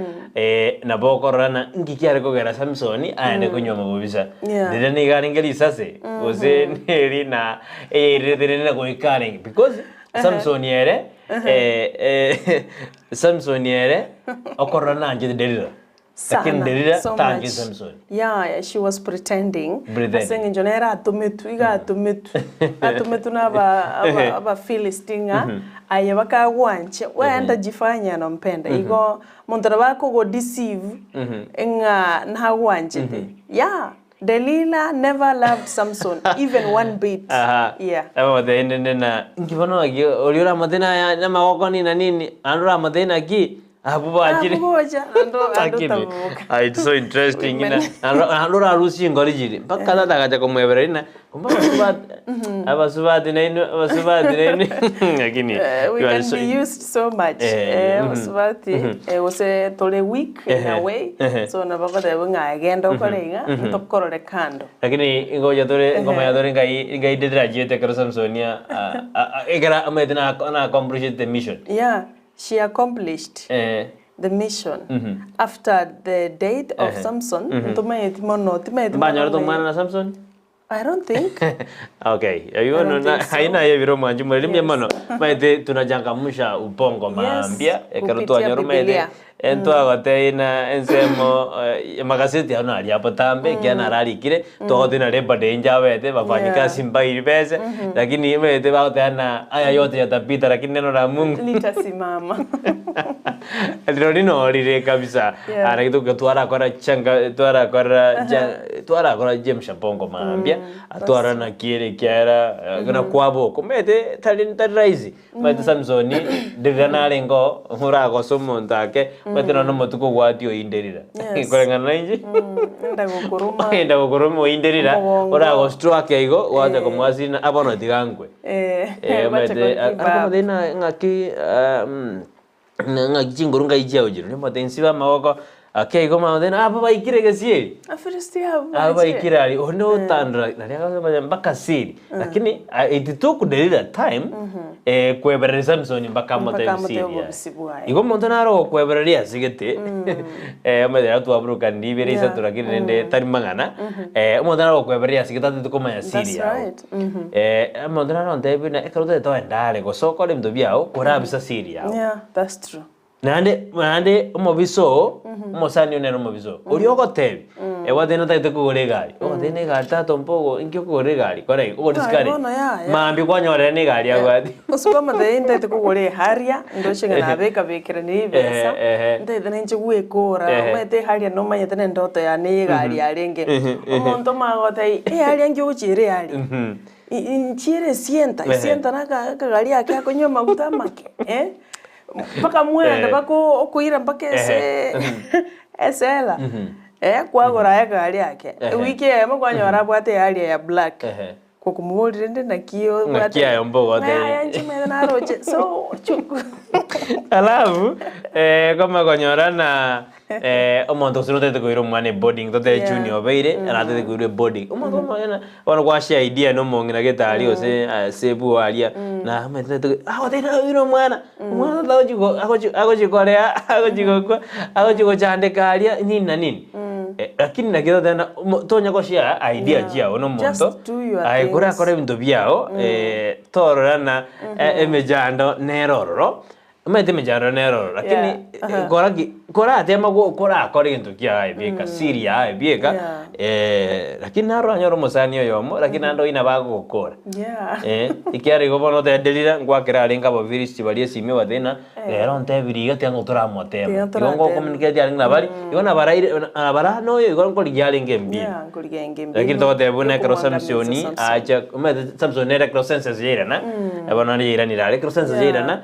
nabo okorora na nki kiare kogera Samson aende konywa amabobisa. Riria nigo arenge risase gose neri na eyairirete rende na goika arenge because Samson ere Samson ere okorora nanchete Delila. Lakini Sana, Delila so tanchete much. Samson. Yeah, yeah, she was pretending. Pretending. Ase eng'encho nere atometwe, iga atometwe. Atometwe na aba aba aba Philistine ng'a aye bakagwanche, wenda jifanye anampenda. Igo omonto nabo akogo deceive ng'a nagwanchete. Yeah, Delila never loved Samson even one bit. Aha. Yeah. Abagotebi rende na inki bono naki oria oramotebie naya namagoko nini na nini, naende oramotebie naki, abwo bachire. Abwo gocha, naende naende Lakini, otaboka. ah, it's so interesting Women. na naende naende orarusie engori chiria mpaka tata agacha komoebereria ng'a kumbe abasubati abasubati nainwe abasubati nainwe lakini We you are can so be used so much. Abasubati, gose tore weak in a way, so nabo bagoteba ng'a genda okore iga, ntokorore kando. Lakini ngocha tore ngomanya tore ngai ngai ndeterachiete ekero Samson a- a- a- ekero amaete na na accomplishete the mission. Yeah, she accomplished the mission after the death of Samson, ntomaeti mono, timaeti mono Mbanyorete ng'a- omwana na Samson? I don't think. Okay, aywo I don't na think so. aina ye biro mwanchi mweri mbuya Yes. mono maete tunachangamsha ubongo Yes, mambia ekero kupitia twanyora maete Biblia. entwagotei na ensemo magazeti ano aria botambe ekiagera nararikire twagotebi Labor Day nchabete bafanyikazi mbairi bese lakini maete bagoteba na aya yote yatapita lakini neno la Mungu Litasimama. Rirorio norire kabisa Yeah. Naki toka twarakora changa twarakora twarakora James Shabongo mambia atwara na kiere ekiagera na kwabo oko omanyete tari tari rahisi omanyete Samson riria narenge oo oragosa omonto ake omanyete nonye omotuko obwati oinderera Yes. koreng'ana na inche Enda gokoroma. enda gokoroma oinderera Omogongo. oragostruck igo gwacha komoasina abono tiga nkwe. Bache Omanyete go give up. akomotebi ng'aki ng'aki chinguru ngai chiago chiria, omotebi nsibe amagoko ake igo omanye abwo baikire egesieri. Afilisti abwo Abwo bache. baikire aria, onde otandora naria agosoa mpaka siri lakini it took Delila time kwebereria Samson mpaka amotebi Mpaka siri amotebi yaye. obobisi bwaye. Igo omonto naro ogokwebereria ase gete omanyete nabo twaburukanirie ibere isato lakini rende tari mang'ana omonto naro ogokwebereria ase gete atete komanya siri That's yago. right. Omonto naro ontebie buna ekero otagete ogende are gose okore ebinto biago korabisa siri yago. Yeah, that's true. Naende naende omobisa oo, omosani one nere omobisa oo, oria ogotebia, ebwate notagete kogora egari, ogotebia na egari tata ompa inki okogora egari, kora iga, ogo discourage. Bono yaya. Mambia kwanyorera na egari abwate. Gose kwamotebia ntagete kogora eharia, ndoche ng'a nabekabekera ebesa, Ehe, ehe. ntagete nainche gwekora, Ehe. omanyete eharia nomanyete na endoto yane ya egari yarenge. Omonto omanye gotebia, eharia nki ogochiera eharia? Nchiere esienta, esienta na akagari ake akonywa amaguta amake eh, mpaka mwende mpaka okoira mpaka ase esela eh, kwagora aye akagari ake. Ewiki eyemo kwanyora abwate earia ya black, gokomoboria rende naki obwate Naki aye mbogote. ng'a yaya inche omanyete naroche so chuku. Alafu kwamanya konyora na omonto gose notagete koira omwana eboarding totebe Yeah. junior obeire aratete koirwa eboarding omonto omonyene bono gwa share idea na omong'ina gete aria gose ase ebuo aria na omanyete totagete agotebia naoire omwana omwana tata agochi go agochi agochi korea agochi gokwa agochi gochandeka aria nini na nini lakini naki totebe na omo tonya go share idea Yeah. chiago na omonto Just do your aye things. korakore ebinto biago torora na emechando nere ororo. Omanyete emechando nere ororo, lakini Yeah, aha. kora ki, koratema go korakore egento kiaye aye bieka, siri yaye bieka, Yeah. lakini naro oranyore omosani oyomo, lakini naende oyio nabo agogokora. Yeah. Ekiagera igo bono otenderire, ngwakera arenge abafilisti baria esimi obatebie ng'a, rero ontebirie iga tiga ngotoramotema. Tiga Igo toratema. ngocommunicate arenge nabari, igo nabaraire nabara noyo igo nkorigia arenge embiro. Yeah, nkorigia enge mbinu. Lakini togoteba buna ekero Yokomwangamiza Samsoni Samson. acha omanyete Samson nere ekero senses yairana, bono naende yairanire are, ekero senses Yeah, yairana,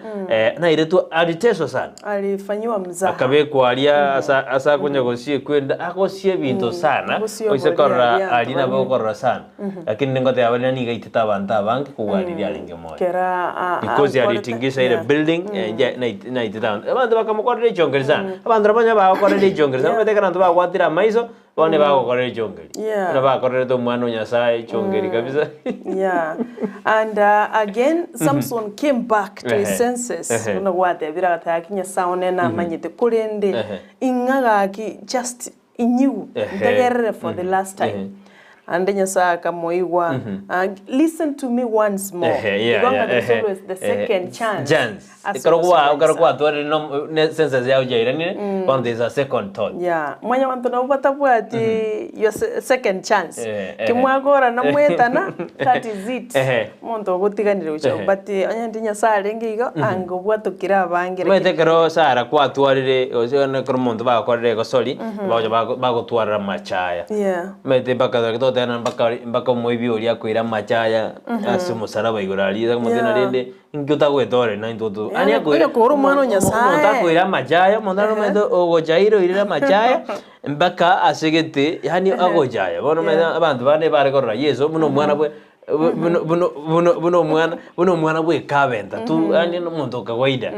nairetwe aliteswa sana. Alifanyiwa mzaha. Akabekwa aria asa ase akonya gosiekwa enda, agosia ebinto sana, Gosia oise oboria korora aria aria nabo anto okorora sana. Lakini ningoteba baria nigo aitete abanto abange kobua riria arenge moyo. Kera a- Because akorete- alitingisha ile yeah. building, nje naitete abanto. Abanto bakamokorera echongeri sana. Abanto nabo onye bagokorera echongeri sana, omanyete ekero abanto bagwatire amaiso, Bono nibagokorera echongeri. Yeah. Buna bakorerete Omwana o Nyasae echongeri kabisa. Yeah. And again, Samson came back to his Ehe. senses. Ehe. Buna gwatebire agateba ki Nyasae one namanyete korende Ehe. ing'a gaki just inyigu Ehe. ntegerere for the last time. Ehe. Ande Nyasae akamoigwa, Listen to me once more. Ehe, yeah, Igo yeah, ng'a there's ehe, always the ehe, second chance. chance. Ase Ekero obosio gwa bwa ekero Nyasae. kwatwarire no ne senses yao yairanire, bono there is a second thought. Yeah, mwanyabanto nabo batabwati your second chance. Eh, ehe. Kimwakorana mwetana, that is it. Ehe. Omonto ogotiganire gochia Ehe. but onye ndi Nyasae arenge igo, anga obwatokire abange Omanyete lakini ekero Sarah kwatwarire gose onye ekero omonto bagokorire egosori, bagocha bago bagotwarera amachaya. Yeah. Omanyete mpaka ekero togotebana mpaka mpaka omoibi oria akoira amachaya ase omosaraba igoro aria, omote Yeah. narende inki otagoetoreri naintwe oto Yeah, yaani akoira onya kore omwana o omonto Nyasae. akoira amachaya, omonto naro omanyete ogochaire oirire amachaya mpaka ase gete yaani agochaya. Bono omanyete Yeah. abanto bande bare korora Yeso buna omwana bwe buna buna buna buna omwana buna omwana bwa ekabenta tu yaani na omonto o kawaida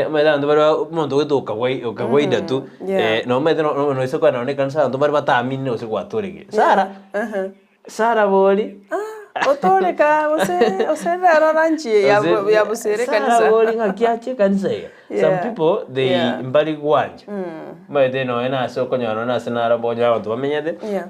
omanyete abanto bare omonto ogoeta okawai okawaida tu Yeah. nomanyete no no noise kogenda nonye ekanisa abanto mbare bataaminire gose gwatoregire. Sarah, Sarah bori. Otoreka gose gose rero oranchie ya Gose- ya busere Sarah ekanisa. bori ng'aki ache ekanisa iga. Some Yeah. people they Yeah. mbari gwancha. Omanyete nonye nase okonyora nonye nase naro okonyora abanto bamenyete. Yeah.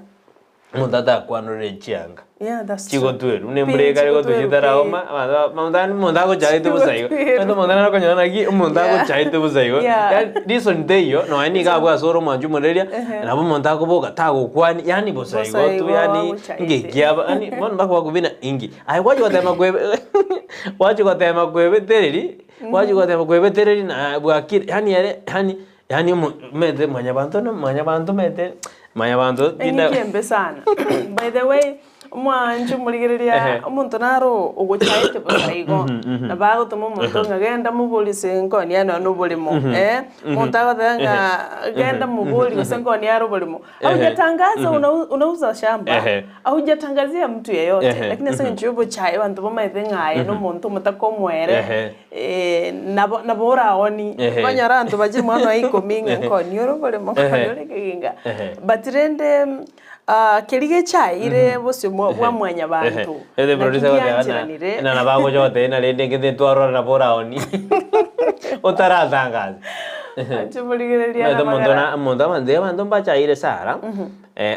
Omonto atakwanorere chianga Yeah, that's true. chigotwerwa, buna embura Pi, ekare gotwa chigotwerwa pi. chitaraoma, abanto ba omonto yaani omonto agochaete bosa igo. Chigotwerwa. Omanyete omonto nare okonyora naki, omonto Yeah. agochaete bosa igo, Yeah. yaani reason teiyo, nonye nigo abwo ase ore omwanchi omoreria, nabo omonto akoboka tagokwani, yaani bosa Bosa igo tu igo yaani agochaete. inki kiaba yaani bono mpaka bakobina inki. Aye gwachia gotema koebe gwachia gotema koebetereri, gwachia gotema koebetereri na bwakire yaani ere yaani Yaani omo omanyete mwanyabanto na mwanyabanto omanyete mwanyabanto Eng'iti embe sana. By the way, omwanche omorigereria Ehe. omonto naro ogochaete bosa igo, nabo agotoma omonto ng'a genda mobori ase nkoni yane one oboremo eh, omonto agoteba ng'a genda mobori gose nkoni yare oboremo. Haujatangaza unauza shamba, Ehe. haujatangazia mtu yeyote, Ehe. lakini ase eng'encho ya obochae abanto bamaete ng'a aye na omonto omotaka omoere. Ehe. Nabo nabo oraoni, Ehe. okonyora abanto bachire mwana oye ikomi ng'a nkoni ore oboremo, nkoni Ehe. ore ekeginga. Ehe. But rende keria gechaire bosio bwa bwa mwanyabanto, Ere naki producer goteba ng'a giancheranire. ng'a nabo agocha gotebia ng'a rende ekio twarora nabo oraoni otaratangaza. Inche morigereria Omanyete omonto namagara. na omonto abanto abanto mbachaire Sarah,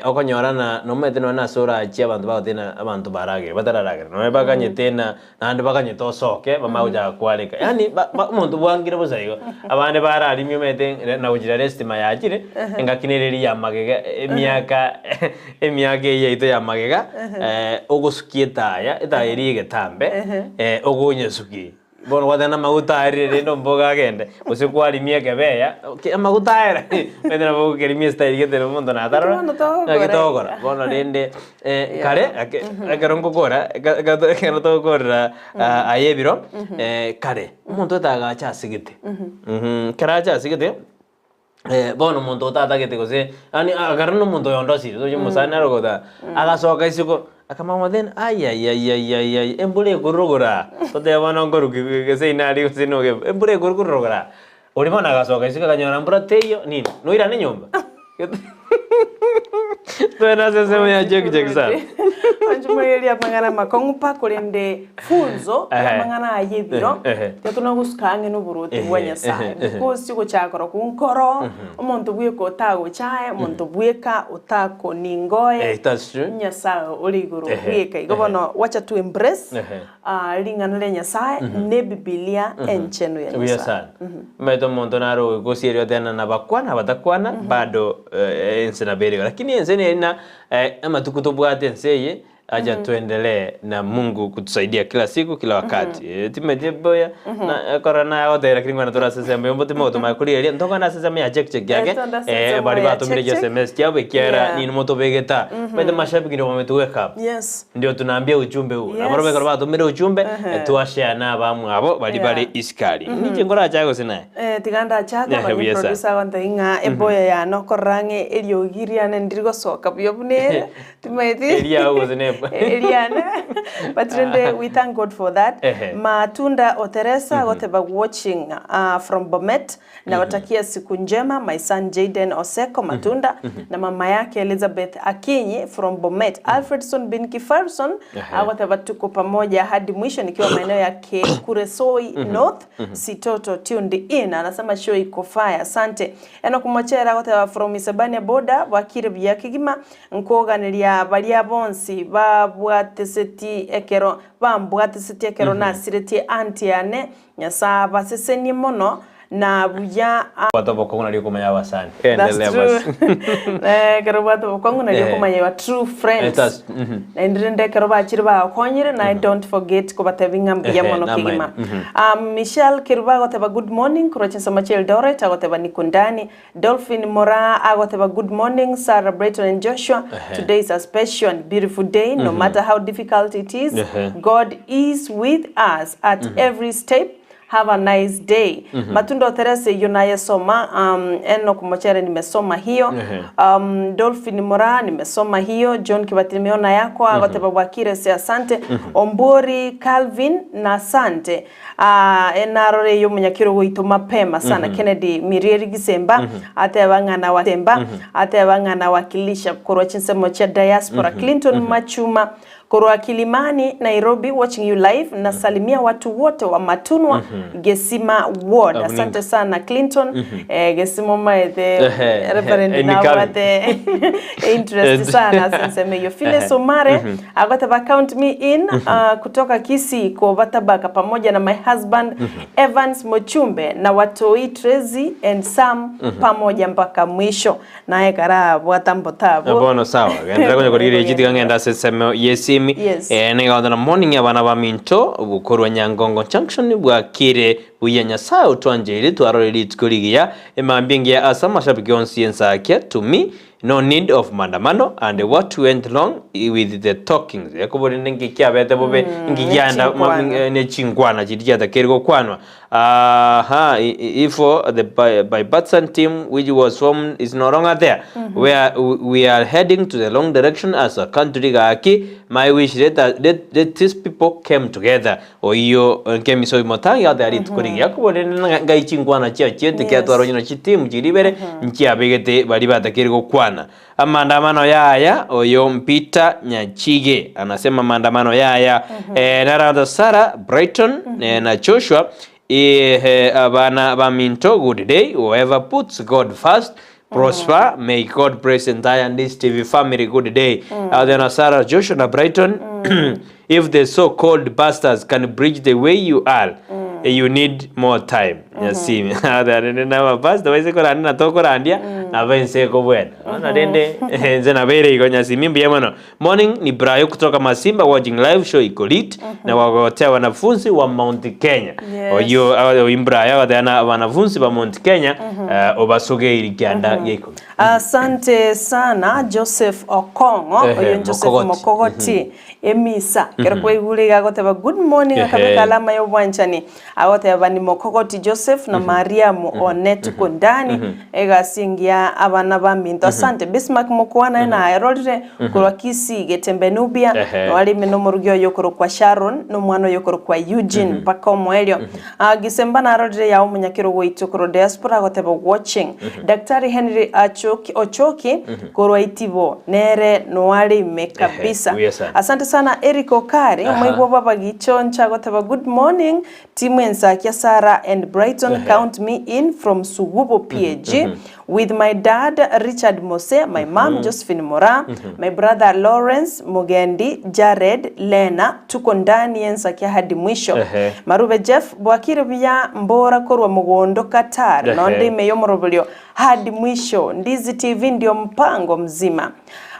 okonyora ng'a nomanyete nonye nase orachie abanto bagoteba ng'a abanto baragere batararagera nonye baganyete ng'a Naende bakanyete osoke, bamanye gochaka kwareka. Yaani ba- ba- omonto bwangire bosa igo. Abande bararimie omanyete re- na gochira ere estima yachire, engaki nere eria ya magega, emiaka emiaka eyio yaito ya magega, ogosukia etaya, etaya eria egetambe, ogonyesukia. Bono gwateba na amaguta arire rende omboga agende, gose kwarimia ekebeya, okay amaguta aere, omanyete nabo ogokerimia estyle gete na omonto natarora, Bono togokora naki togokora. iga. Bono rende Kare, ekero ngokora, ekero togokorera aye ebiro, kare, omonto otagacha ase gete, ekero acha ase gete, bono omonto otatagete gose, yaani ekero na omonto oyonde osire, toche omosani naro ogoteba, agasoka isiko, akamanya then ayayayayayay embura ekorurugura, totebe bono nkoruki gose inari gose noge, embura ekorurugura, oria bono agasoka isiko akanyora mbura teiyo nini, noirane nyomba. Twende ase ensemo ya check check sana. Anchumoriria amang'ana amakong'u pa korende funzo Ehe. amang'ana aya ebiro Ehe. tiga gosuka ang'e na oborwoti bwa Ehe, Nyasaye ehe, ehe. because ogochaka korwa nkoro omonto bweka otagochae omonto bweka otakoningoe Eh, that's true. Nyasaye ore igoro Ehe, bweka igo ehe. bono wacha to embrace Ehe. ah, ring'ana ria Nyasaye na ebibilia enchenu ya Buya Nyasaye. sana. Omanyete omonto nare ogosieria otena na bakwana abatakwana bado eh, ense nabo ere igo. Lakini ense neri na eh, amatuko tobwate ense eye acha tuendelee na Mungu kutusaidia kila siku kila wakati. Eh, timanyeti boya na ekero nagotebia lakini ngwana tore ase ensemo eywo timogotomanya korigereria ntokogenda ase ensemo ya check check Eh, yake twende ase eh, ensemo baria ya batomire check check. chi SMS chiabo ekiagera Yeah. ninwe motobegete aa. Omanyete mashabiki ndio bametu wake up. Yes. Ndio tunaambia ujumbe huu. Yes. Nabo ekero batomire ujumbe Ehe. twashare na abamwabo bari Yeah. bare isikari. Ninche nkorachae gose naye? Eh, tiga ndachake Ehe, nonye buya sana. producer agontebia ng'a eboya yane okorora ng'a eriogi riane ndiri gosoka buya buna ere timaeti Eriao gose ne ebo- eriane but rende we thank God for that Ehe. Matunda Oteresa agoteba watching from Bomet nawatakia siku njema my son Jayden Oseko Matunda na mama yake Elizabeth Akinyi from Bomet Alfredson bin Kifarson Ehe. agoteba tuko pamoja hadi mwisho nikiwa maeneo ya Kuresoi North Sitoto tuned in anasema show iko fire asante eno kumochera agoteba from Isebania border bwakire buya kegima nkoganeria baria bonsi babwateseti ekero bambwateseti ekero nasiretie auntie yane Nyasaye abasesenie mono na buya Bwata obokong'u nario okomanya abasani. That's Endelea true. basi. Eh, ekero obwate obokong'u nario Eh. okomanya your true friends. That's. Naende rende ekero bachire bagokonyire naye don't forget kobatebia ng'a mbuya Ehe, mono namaene. kegima. Um, Michelle Kerubo agoteba good morning korwa chinsemo chia Eldoret agoteba niko ndani. Dolphin Moraa agoteba good morning Sarah Brayton and Joshua. Ehe. Today is a special and beautiful day no matter how difficult it is. Ehe. God is with us at every step. Have a nice day. Matunda Therese eyio nayesoma um, Enock Mochere nimesoma hiyo um, Dolphin Moraa nimesoma hiyo John Kibati nimeona yako agoteba bwakire se asante Ombori Calvin na asante Ah, enarore eyo omonyakiro goito mapema sana Kennedy Mirieri Gisemba ateba ng'a nawa Semba ateba ng'a nawakilisha korwa chinsemo chia diaspora Clinton Machuma Korwa Kilimani, Nairobi watching you live nasalimia watu wote wa Matunwa Gesima ward. Abuninga. Asante sana Clinton. Eh, Gesima omaete Ehe, Reverend ehe, Nikali. nabwate interest sana ase ensemo eyio. Phyllis Omare agoteba count me in kutoka Kisii ko Tabaka pamoja na my husband Evans Mochumbe na watoi Tracy and Sam pamoja mpaka mwisho. Naye karabwata mbotabu. Bono sawa genderera konya korigereria chitiga ng'ende ase ensemo y'esimi Yes. eh, nigo na morning abana baminto obokorwa Nyangongo Junction bwakire buya Nyasaye otwancheire twarore rituko rigiya emambia engiya ase amashabiki onsi y'ensakia to me no need of maandamano and what went wrong with the talkings ekobori ninki kiabete bobe inki kiaenda nechinkwana. nechinkwana chiria chiatakeire gokwanwa Aha, if the bipartisan team which was formed is no longer there, where we are heading to the wrong direction as a country gaki, my wish let, let, let these people came together. Oiyo nkemiso motangi ate ari rituko rigiya kobore ngai chinkwana chiachiete Yes. kiatwarwa nyina chitimu chiri ibere nchiabegete bari batakeri gokwana. Amaandamano yaya oyo Peter Nyachige anasema maandamano yaya eh, Narada Sarah Brighton eh, na Joshua eh, abana baminto good day whoever puts God first prosper may God bless entire this TV family good day mm. then Sarah Joshua na Brighton if the so called pastors can bridge the way you are you need more time nyasimi rende nabapastor baise korandi na tokorandia nabo ense ekobwena bono rende ense nabo ere igo nyasimi mbuya mono morning ni Brayo kutoka Masimba watching live show iko lit na wagotea wanafunzi wa Mount Kenya Yes. oyo oyo Brayo agotea na wanafunzi ba Mount Kenya obasogeiri kianda gia ikomi Asante sana Joseph Okong'o Ehe, oyo Joseph Mokogoti. Mokogoti emisa kero kwaigure iga agoteba good morning Ehe. akabeka alama ya obwanchani agoteba ni Mokogoti Joseph na Mariamu one tuko ndani egasi engiya abana baminto asante Bismarck Mokwana naye naerorire korwa Kisii Getembe Nubia Ehe. noarime nomorugi oyo okorokwa Sharon nomwana oyo okorokwa Eugene mpaka omoerio Gisemba narorire yao omonyakerogo oito korwa diaspora agoteba watching Daktari Henry Achu. Achoki, Ochoki korwa Itibo nere noare ime kabisa. buya sana. Asante sana Eric Okari, Aha. omoigwa bw'abagicho ncha goteba good morning Timu Ensakia Sarah and Brighton Ehe. count me in from Sugubo PAG with my dad Richard Mose, my mom Josephine Moraa, my brother Lawrence Mugendi, Jared, Lena, tuko ndani y'Ensakia hadi mwisho. Ehe. Marube Jeff, bwakire buya mbora korwa mogondo Qatar, Ehe. nonde ime y'omoroberio hadi mwisho. Ndizi TV ndio mpango mzima.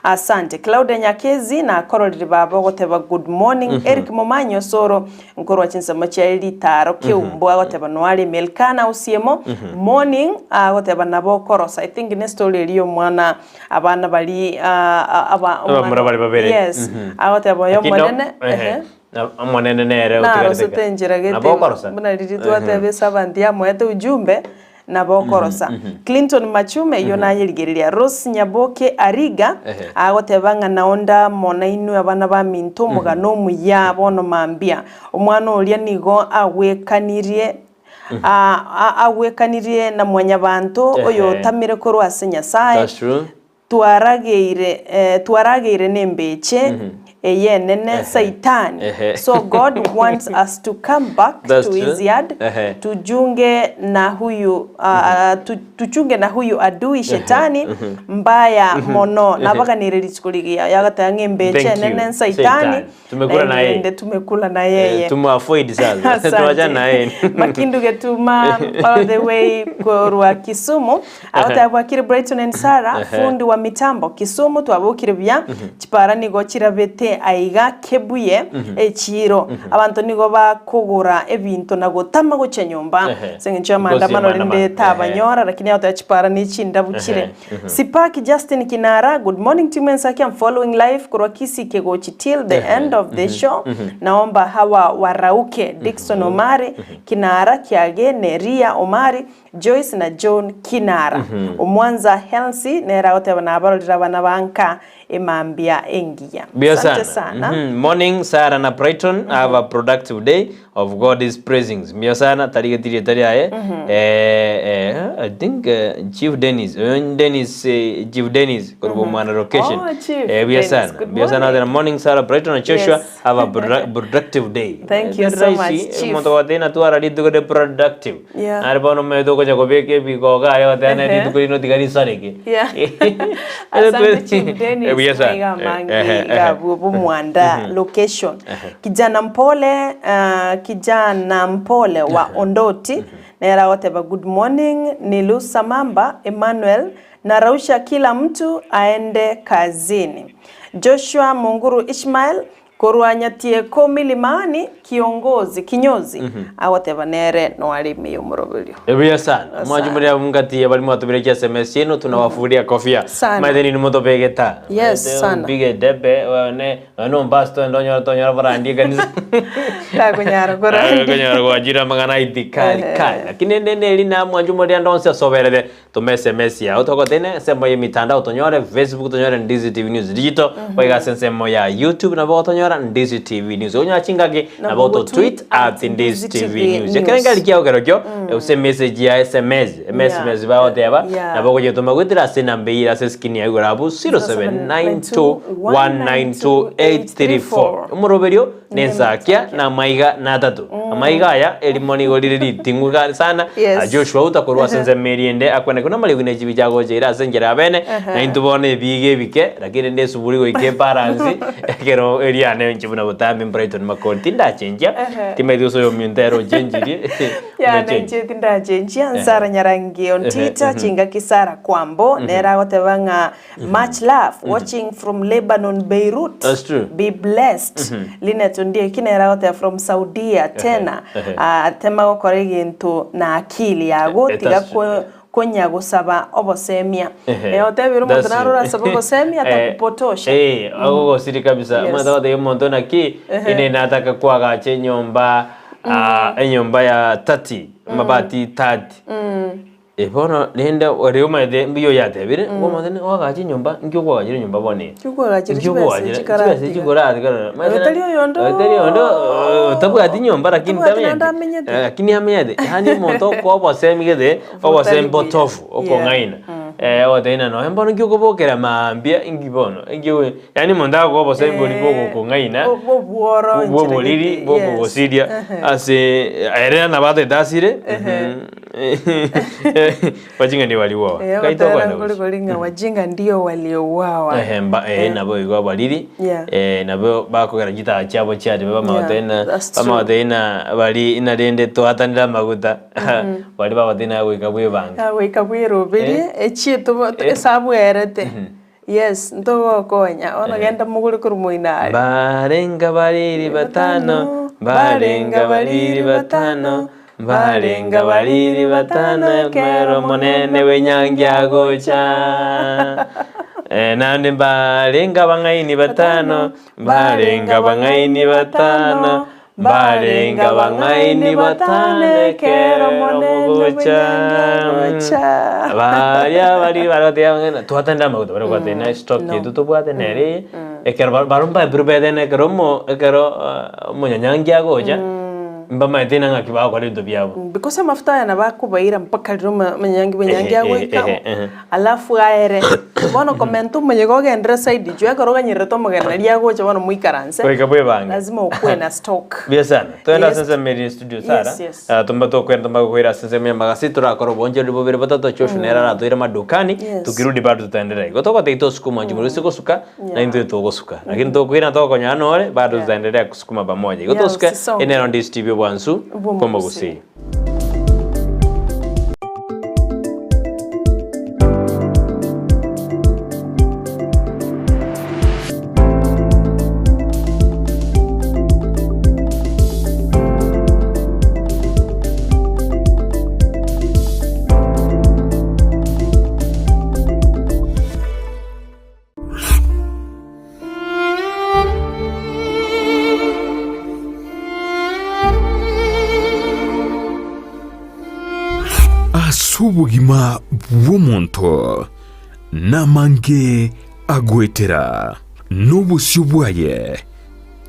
Asante. Claudia Nyakezi nakororire baba ogoteba good morning. Eric Momanyi Osoro Nkorwa chinsemo chiaye ritaro keumbu agoteba noare Melkana Osiemo morning agoteba nabo okorosa I think ne story eria omwana abana bari aba Abamura bari babere. yes agoteba oyo Lakini omonene ehe, ehe na- omonene nere otigarete narosete ka. enchera gete Nabo okorosa. buna riria twateba esabanti yamoete ujumbe Nabo okorosa. Clinton Machume eyio nayerigereria. Rose Nyaboke Ariga Ehe. agoteba ng'a nao ndamo nainwe abana baminto omogano omuya bono mambia. Omwana oria nigo agwekanirie a- a- agwekanirie na mwanyabanto Ehe. oyotamire korwa ase Nyasae. That's true. Twarageire, twarageire nembeche eye enene, Saitani. Ehe. So God wants us to come back That's to his true. yard, Ehe. tujunge na huyu ah, tu, tuchunge na huyu adui shetani mbaya mono. Nabaganire rituko rigiya yagateba ng'a embeche Thank you. enene Saitani, Saitani. Tumekula na yeye. naende tumekula na yeye. Eh, tumuavoid sasa. Asante. Tuachane na yeye. Makindu Getuma all the way korwa Kisumu agoteba bwakire Brighton and Sarah fundi wa mitambo Kisumu twabokire buya chipara nigo chirabete aiga Kebuye echiro abanto nigo bakogora ebinto na gotama gochia nyomba Ehe. ase eng'encho ya Because ya maandamano rende maandamano. tabanyora lakini agoteba chipara ne chindabu chire Sipaki Justin Kinara, good morning team Ensaki, I'm following live korwa Kisii Kegochi till the end of the show. Naomba hawa warauke Dickson Omari, Kinara Kiage, Neria Omari, Joyce na John Kinara. Omwanza Helsi nere agoteba nabarorire abana ba nka emambia engiya. Mbia Asante sana. sana. Morning Sarah na Brighton have a productive day of God is praisings. Mbia sana tarigetirie tari aye. Eh, eh, I think eh, Chief Dennis, eh, Dennis eh, Chief Dennis korwa mwana location. Oh, Chief Eh, mbia Dennis, sana. good Mbia sana morning. tena morning Sarah Brighton na Joshua Yes. have a productive day. Thank you Eh, so much, raisi, Chief. Omonto goteba twara rituko ri productive. Yeah. Nare bono omanyete okonya kobeka ebigogo aye goteba Ehe. rituko rino tiga risareke. Yeah. Asante Chief Dennis Buya sana. maiga mangi Ehe, ehe. gabu bumwanda location kijana mpole uh, kijana mpole wa Ondoti nera goteba good morning ni Lusa Mamba Emmanuel narausha kila mtu aende kazini Joshua Munguru Ishmael Korwa Nyatieko Milimani kiongozi kinyozi agoteba nere noarime yomoroberio. Ebuya sana. Mwanji muri abungati abari mwatubire kia SMS yenu tunawafuria kofia. Sana. Maithe ni mutobegeta. Yes, sana. Mpige debe one ono mbasto ndonyora tonyora barandi kanisa. Takunyara korandi. Konyora gwajira magana itikali kali. Lakini nene lina mwanji muri andonse asoberere Toma SMS yao togotene ensemo ya emitandao tonyore Facebook tonyore Ndizi TV News Digital boiga ase ensemo ya YouTube nabo gotonyora Ndizi TV News onyora chingaki nabo goto tweet at Ndizi TV News ekero nkari kiao kerokio ase message ya SMS SMS bagoteba nabo ogoyetoma goetera ase enamba eyio ere ase escreen yago igoro abwo 0792192834 omoroberio Nensakia na amaiga natato. Amaiga aya erimo nigo rire riting'u ga- sana. Yes. Ah, Joshua uta korwa ase ensemo eria ende akwane buna amariogi ne chibi chiagocha ere ase enchera ya bene, na intwe bono ebiiga ebike, lakini rende esuburi goika ebalansi, ekero eriane inche buna botambe Brighton Makori tindachenchia, timanyeti gose oyominto ere ochenchirie, Yane omechenchie. inche tindachenchia Nsara Nyarangi Ontita chingaki Sara Kwambo nere agoteba ng'a Much love watching from Lebanon Beirut That's true. be blessed Linet Ondieki nere agoteba from Saudia tena ehe. Ah, tema gokora egento na akili yago Eh, tiga that's true. ko- konya gosaba obosemia Ehe. Eh, otebire omonto That's naro true. orasaba obosemia Eh, atakupotosha eh, ogogosiri kabisa Yes. omanyete gotebia omonto naki ine nataka kwagacha enyomba ah, enyomba ya 30 amabati 30 Eh, bono rende oria omanyete mbuya oyatebire, omanyete nigo oagache enyomba, nki okoagachera enyomba bono eye? Nki okoagachera Nki chibesa okoagachera chikaratiga? chibesa chikoratiga? Omanyete Otari oyonde otari oyonde otabwati nyomba lakini Otabwati naende tamenyeti. amenyete. Eh, lakini amenyete, yaani omonto okoa obosemi gete, obosemi buya. potofu, Yeah. okong'aina. Ogotebi ng'a nonya mbono nki okobokera mambia inki bono, inki ogo yaani omonto agokoa obosemia boria bogokong'aina, Bwa obworo bwa oboriri, enchera gete, yes. bokogosiria ase ere nabo atagete asire, wajinga ndio waliuawa. Eh, Ngai ogotera tokogenda nkori gochia. kori ng'a wajinga ndio waliouawa. Ehe, mba eh, nabo igo abariri, Yeah. nabo bakogera chitaha chiabo chiarebe bamanya Yeah, goteba ng'a that's true. bamanya goteba ng'a bari ng'a rende twatanire amaguta. Baria bagotebi naye goika bwebange. Ah, goika bweroberie, echie tobo esabu erete. Yes, ntogokonya. Bono genda mogore korwa moino aria. Mbarenga bariri batano, mbarenga bariri batano, mbarenga bariri batano, ekero Omonene bw'enyangi agocha. Naende mbarenga abang'aini batano, mbarenga abang'aini batano, Mbarenge abang'aini batano ekero mogocha. Baria bari barotebia ng'a twatende amaguta bare gwateba na stock yaito tobwate nere eye, ekero barobwo mbaebirwe betene ekero omo ekero omonyanyangi agocha, mbamaete ng'a ng'aki bagokora ebinto biabo. Because amafuta aya nabo akobaira mpaka riria omonyanyangi bw'enyangi Ehe, agoika, ehe, ehe. alafu aere. Bono komenta omoyega ogenderere side inchuo ekero oganyererete omogeni naria agocha bono moikaranse, Goika bwebange. lazima okwe na stock. Buya sana. Togende Yes. ase ensemo eria studio Sarah. Yes, yes. Ah, tomba tokwenda tomba gokoira ase ensemo ya magasi torakora obonchoreri bobere botato Joshua nere aratoire madukani Yes. tukirudi bado tutaendelea. Igo togoteba tosukuma inche morisia gosuka na intwe togosuka. Lakini tokoira togokonyana nore bado Yeah. tutaendelea kusukuma pamoja. Igo Yeah, tosuke usisonge. ene Round TV obwansu Bw'omogusii. bw'omogusii. Ase obogima bw'omonto namange agoetera, na obosio bwaye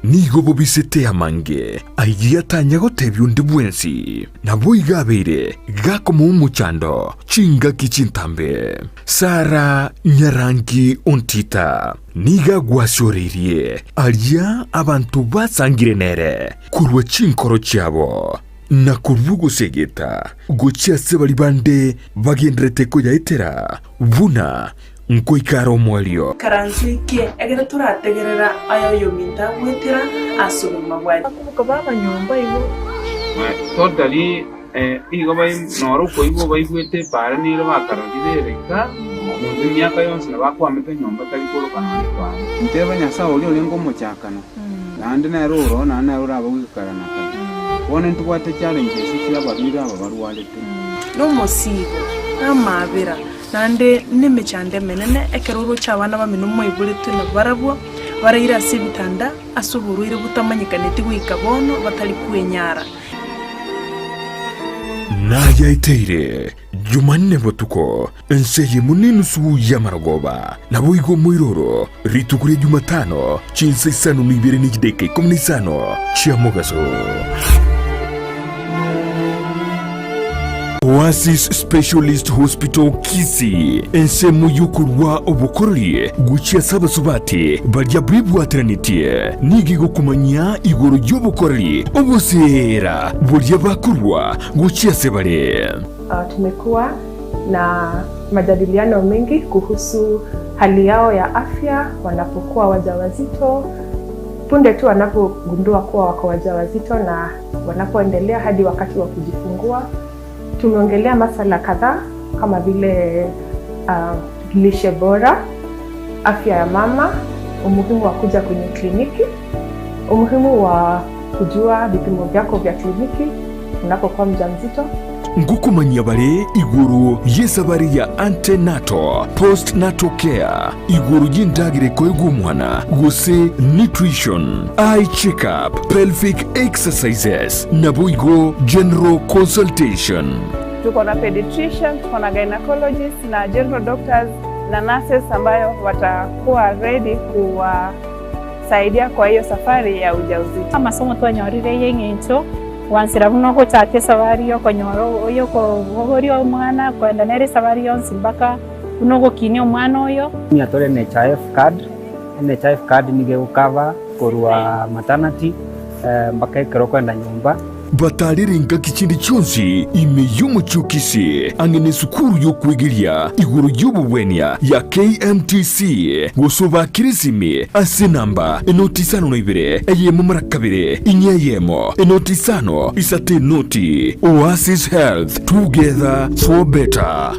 nigo bobisete amange ayio atanya gotebia onde bwensi. Naboigo abeire gakomoa omochando chingaki chintambe. Sara nyarangi ontita nigo agwasioreirie aria abanto basangire nere korwa chinkoro chiabo, na korwa ogosegeta gochia ase baria bande bagendererete koyaetera buna nkoika are omoerio. Ikaranso eke, ekero torategerera aya oyominto agwetera ase obogima bwaye. Bakoboka baba nyomba igo. Totally igo noro okoigwa baigwete epaara nere bakarorire ere iga, omonto emiaka yonsi nabo akwamete nyomba tari koroka nonya epaara. Nteba Nyasae oria orenge omochakano, naende nere oro, naende nere orabe goikara na kare. Bono ntobwate challenges chia abarwaire aba barwarete. Nomosiibo, namaabera, naende nemechando emenene, ekero oroche abana bamino moiboretwe nabarabwo, baraire ase ebitanda ase oborwaire botamanyekaneti goika bono, batari kwenyara. Nayaeteire Jumanne botuko, ense eyemo nenusu y'amarogoba, naboigo omoiroro, rituko ria Jumatano, chinsa isano na ibere ne chidakika ikomi na isano chia mogaso. Oasis Specialist Hospital Kisii, ensemo y'okorua obokoreri gochia ase abasubati baria bebwateranetie, nigo egokomanyia igoro y'obokoreri oboseera boria bakorua gochia ase bare. Tumekuwa na majadiliano mengi kuhusu hali yao ya afya wanapokuwa wajawazito, punde tu wanapogundua kuwa wako wajawazito na wanapoendelea hadi wakati wa kujifungua. Tumeongelea masala kadhaa kama vile lishe bora, afya ya mama, umuhimu wa kuja kwenye kliniki, umuhimu wa kujua vipimo vyako vya kliniki unapokuwa mjamzito. Ngokomanyia bare igoro y'esabari ya antenatal, postnatal care, igoro y'endagera ekoegwa omwana, gose nutrition, eye check-up, pelvic exercises, naboigo general consultation. Tuko na pediatrician, tuko na gynecologist na general doctors na nurses ambayo watakuwa ready kuwasaidia kwa hiyo safari ya ujauzito. Amasomo twanyorire ya eng'encho gwansera buna ogochaka esabari ya okonyora oyo okobogoria omwana kwenda nere esabari yonsi mpaka Buna ogokinia omwana oyo. Nigo tore NHIF card, NHIF card nigo egocover korwa maternity mpaka ekero okoenda nyomba. Batarire engaki chinde chionsi ime y'omochie o Kisii, ang'e nesukuru y'okwegeria igoro y'obogwenia ya KMTC, gose obakire esimi ase enamba enoti isano na ibere, eyemo mara kabere, inye eyemo, enoti isano, isato enoti. Oasis Health, together for better.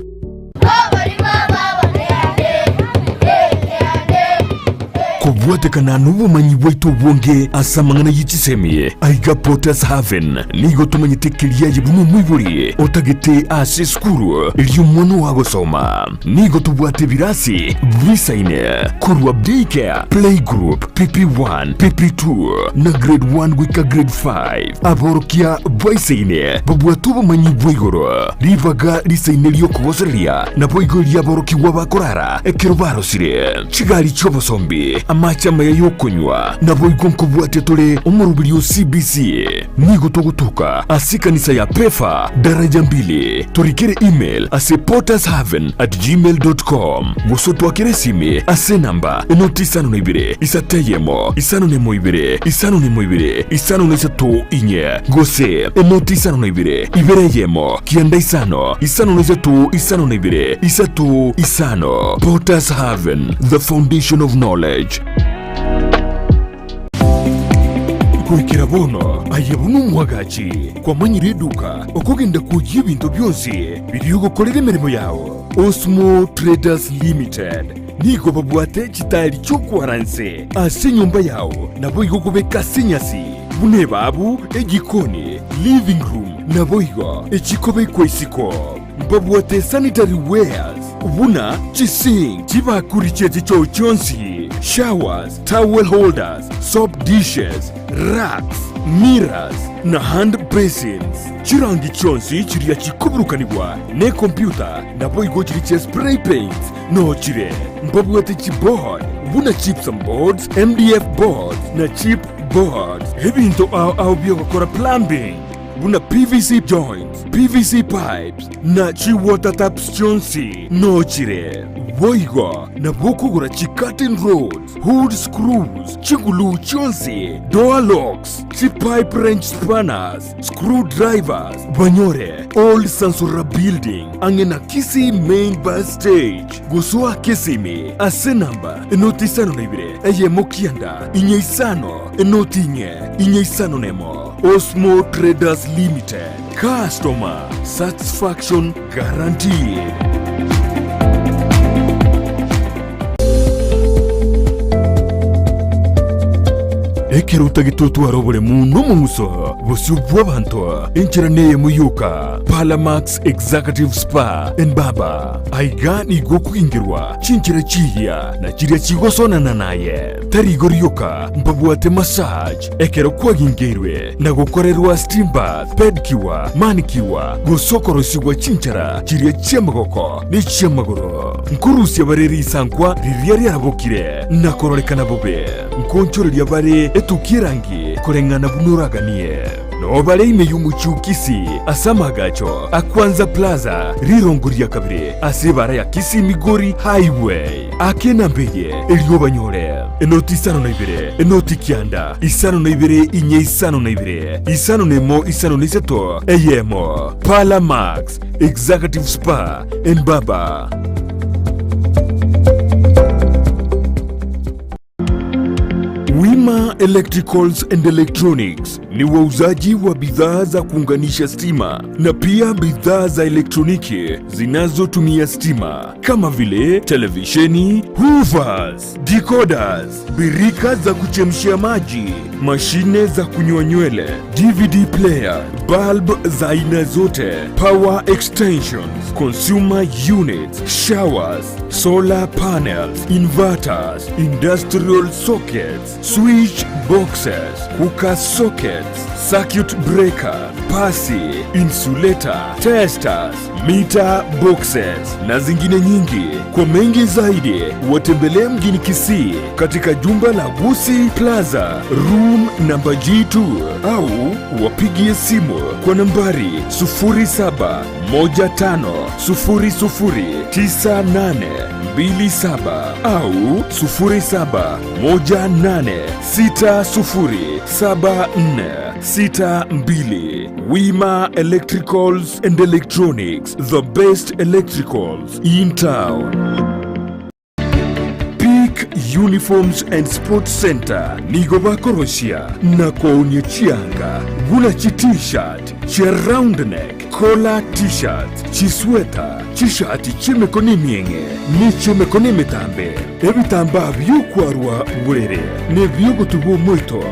Kobwatekana nobomanyi bwaito obonge ase amang'ana ye chisemi, aiga Potter's Haven nigo tomanyete keria aye buna omoibori otagete ase esukuru eria omwana oo agosoma. Nigo tobwate ebirasi bisaine korwa Daycare, Playgroup, PP1, PP2 na Grade 1 goika Grade 5. Aborokia baisaine babwate obomanyi bwa igoro, ribaga risaine ri'okogosereria, naboigo ri'aborokigwa bakorara ekero barosire, chigari chi'obosombi, amache amaya y'okonywa, naboigo nkobwatia tore omoroberi o CBC. Nigo togotoka ase ekanisa ya Pefa, daraja mbili. Torikere email ase pottershaven@gmail.com gose otwakere esimi ase enamba enoti isano na ibere isato eyemo isano na emo ibere isano na emo ibere isano na isato inye gose enoti isano na ibere ibere eyemo kianda isano isano na isato isano na ibere isato isano. Potters Haven, the foundation of knowledge. Goikera bono aye buna omwagachi kwamanyire eduka okogenda kwoyia ebinto bionsi biria ogokorera emeremo yao. Osmo Traders Limited nigo babwate chitaeri chi'okwara nse ase enyomba yao naboigo kobeka ase enyasi buna ebabu, ejikoni, living room naboigo echikobekwa isiko. Mbabwate sanitary wares buna chisink, chibakuri chie chichoo chionsi, showers, towel holders, soap dishes, racks, mirrors, na hand basins. Chirangi chionsi chiria chikoburukanigwa nekompyuta naboigo chiria chia spray paints noo chire. Mbabwate chiboard buna gypsum boards, MDF boards na chip boards. Ebinto ao ao biogokora plumbing buna PVC joints, PVC pipes, na chi-water taps chionsi noo chire. Boigo nabo okogora chi-curtain rods, hood screws, chiguluu chionsi, door locks, chi-pipe wrench spanners, screw drivers, banyore Old Sansora Building ang'e na Kisii Main Bus Stage. Gosoa Kisimi ase namba enoti isano na ibere eyemo kianda inye isano enoti inye inye isano nemo. Osmo Traders Limited, Customer Satisfaction Guaranteed. Ekero otagete otware oboremu na omong'uso bosio bw'abanto, enchera neyemo yoka, Palamax Executive Spa and Barber. Aiga nigo okogingerwa chinchera chiiya na chiria chigosonana naye. Tari igo rioka, mbabwate massage ekero kwagingeirwe na gokorerwa steam bath, pedicure, manicure, gose okorosigwa chinchara chiria chi'amagoko ne chi'amagoro. Nkorusia bare risankwa riria riarabokire na kororekana bobe. Nkoonchoreria bare etukia erangi koreng'ana buna oraganie. Noo bare ime y'omochie o Kisii ase amaagacho a Kwanza Plaza, rirongo ria kabere ase ebara ya Kisii Migori Highway. Aka enamba eye erio obanyore, enoti isano na ibere, enoti kianda, isano na ibere inye isano na ibere, isano na emo isano na isato, eyemo. Parlour Max, Executive Spa and Barber. Wima Electricals and Electronics ni wauzaji wa bidhaa za kuunganisha stima na pia bidhaa za elektroniki zinazotumia stima kama vile televisheni, hoovers, decoders, birika za kuchemshia maji, mashine za kunyoa nywele, DVD player, bulb za aina zote, power extensions, consumer units, showers, solar panels, inverters, industrial sockets, switch. Switch boxes, cooker sockets, circuit breaker, pasi, insulator, testers, meter boxes na zingine nyingi. Kwa mengi zaidi, watembelee mjini Kisii katika jumba la Gusi Plaza, room namba G2 au wapigie simu kwa nambari 0715009827 au 0718607462. Wima Electricals and Electronics, the best electricals in town. Peak Uniforms and Sports Center nigo bakorosia na koonia chianga buna chi t-shirt, chia round neck, collar t-shirts, chisweta, chishati chi'emekono emieng'e ne chi'emekono emetambe, ebitambaa bi'okwarwa borere na ebi'ogotuba omoito,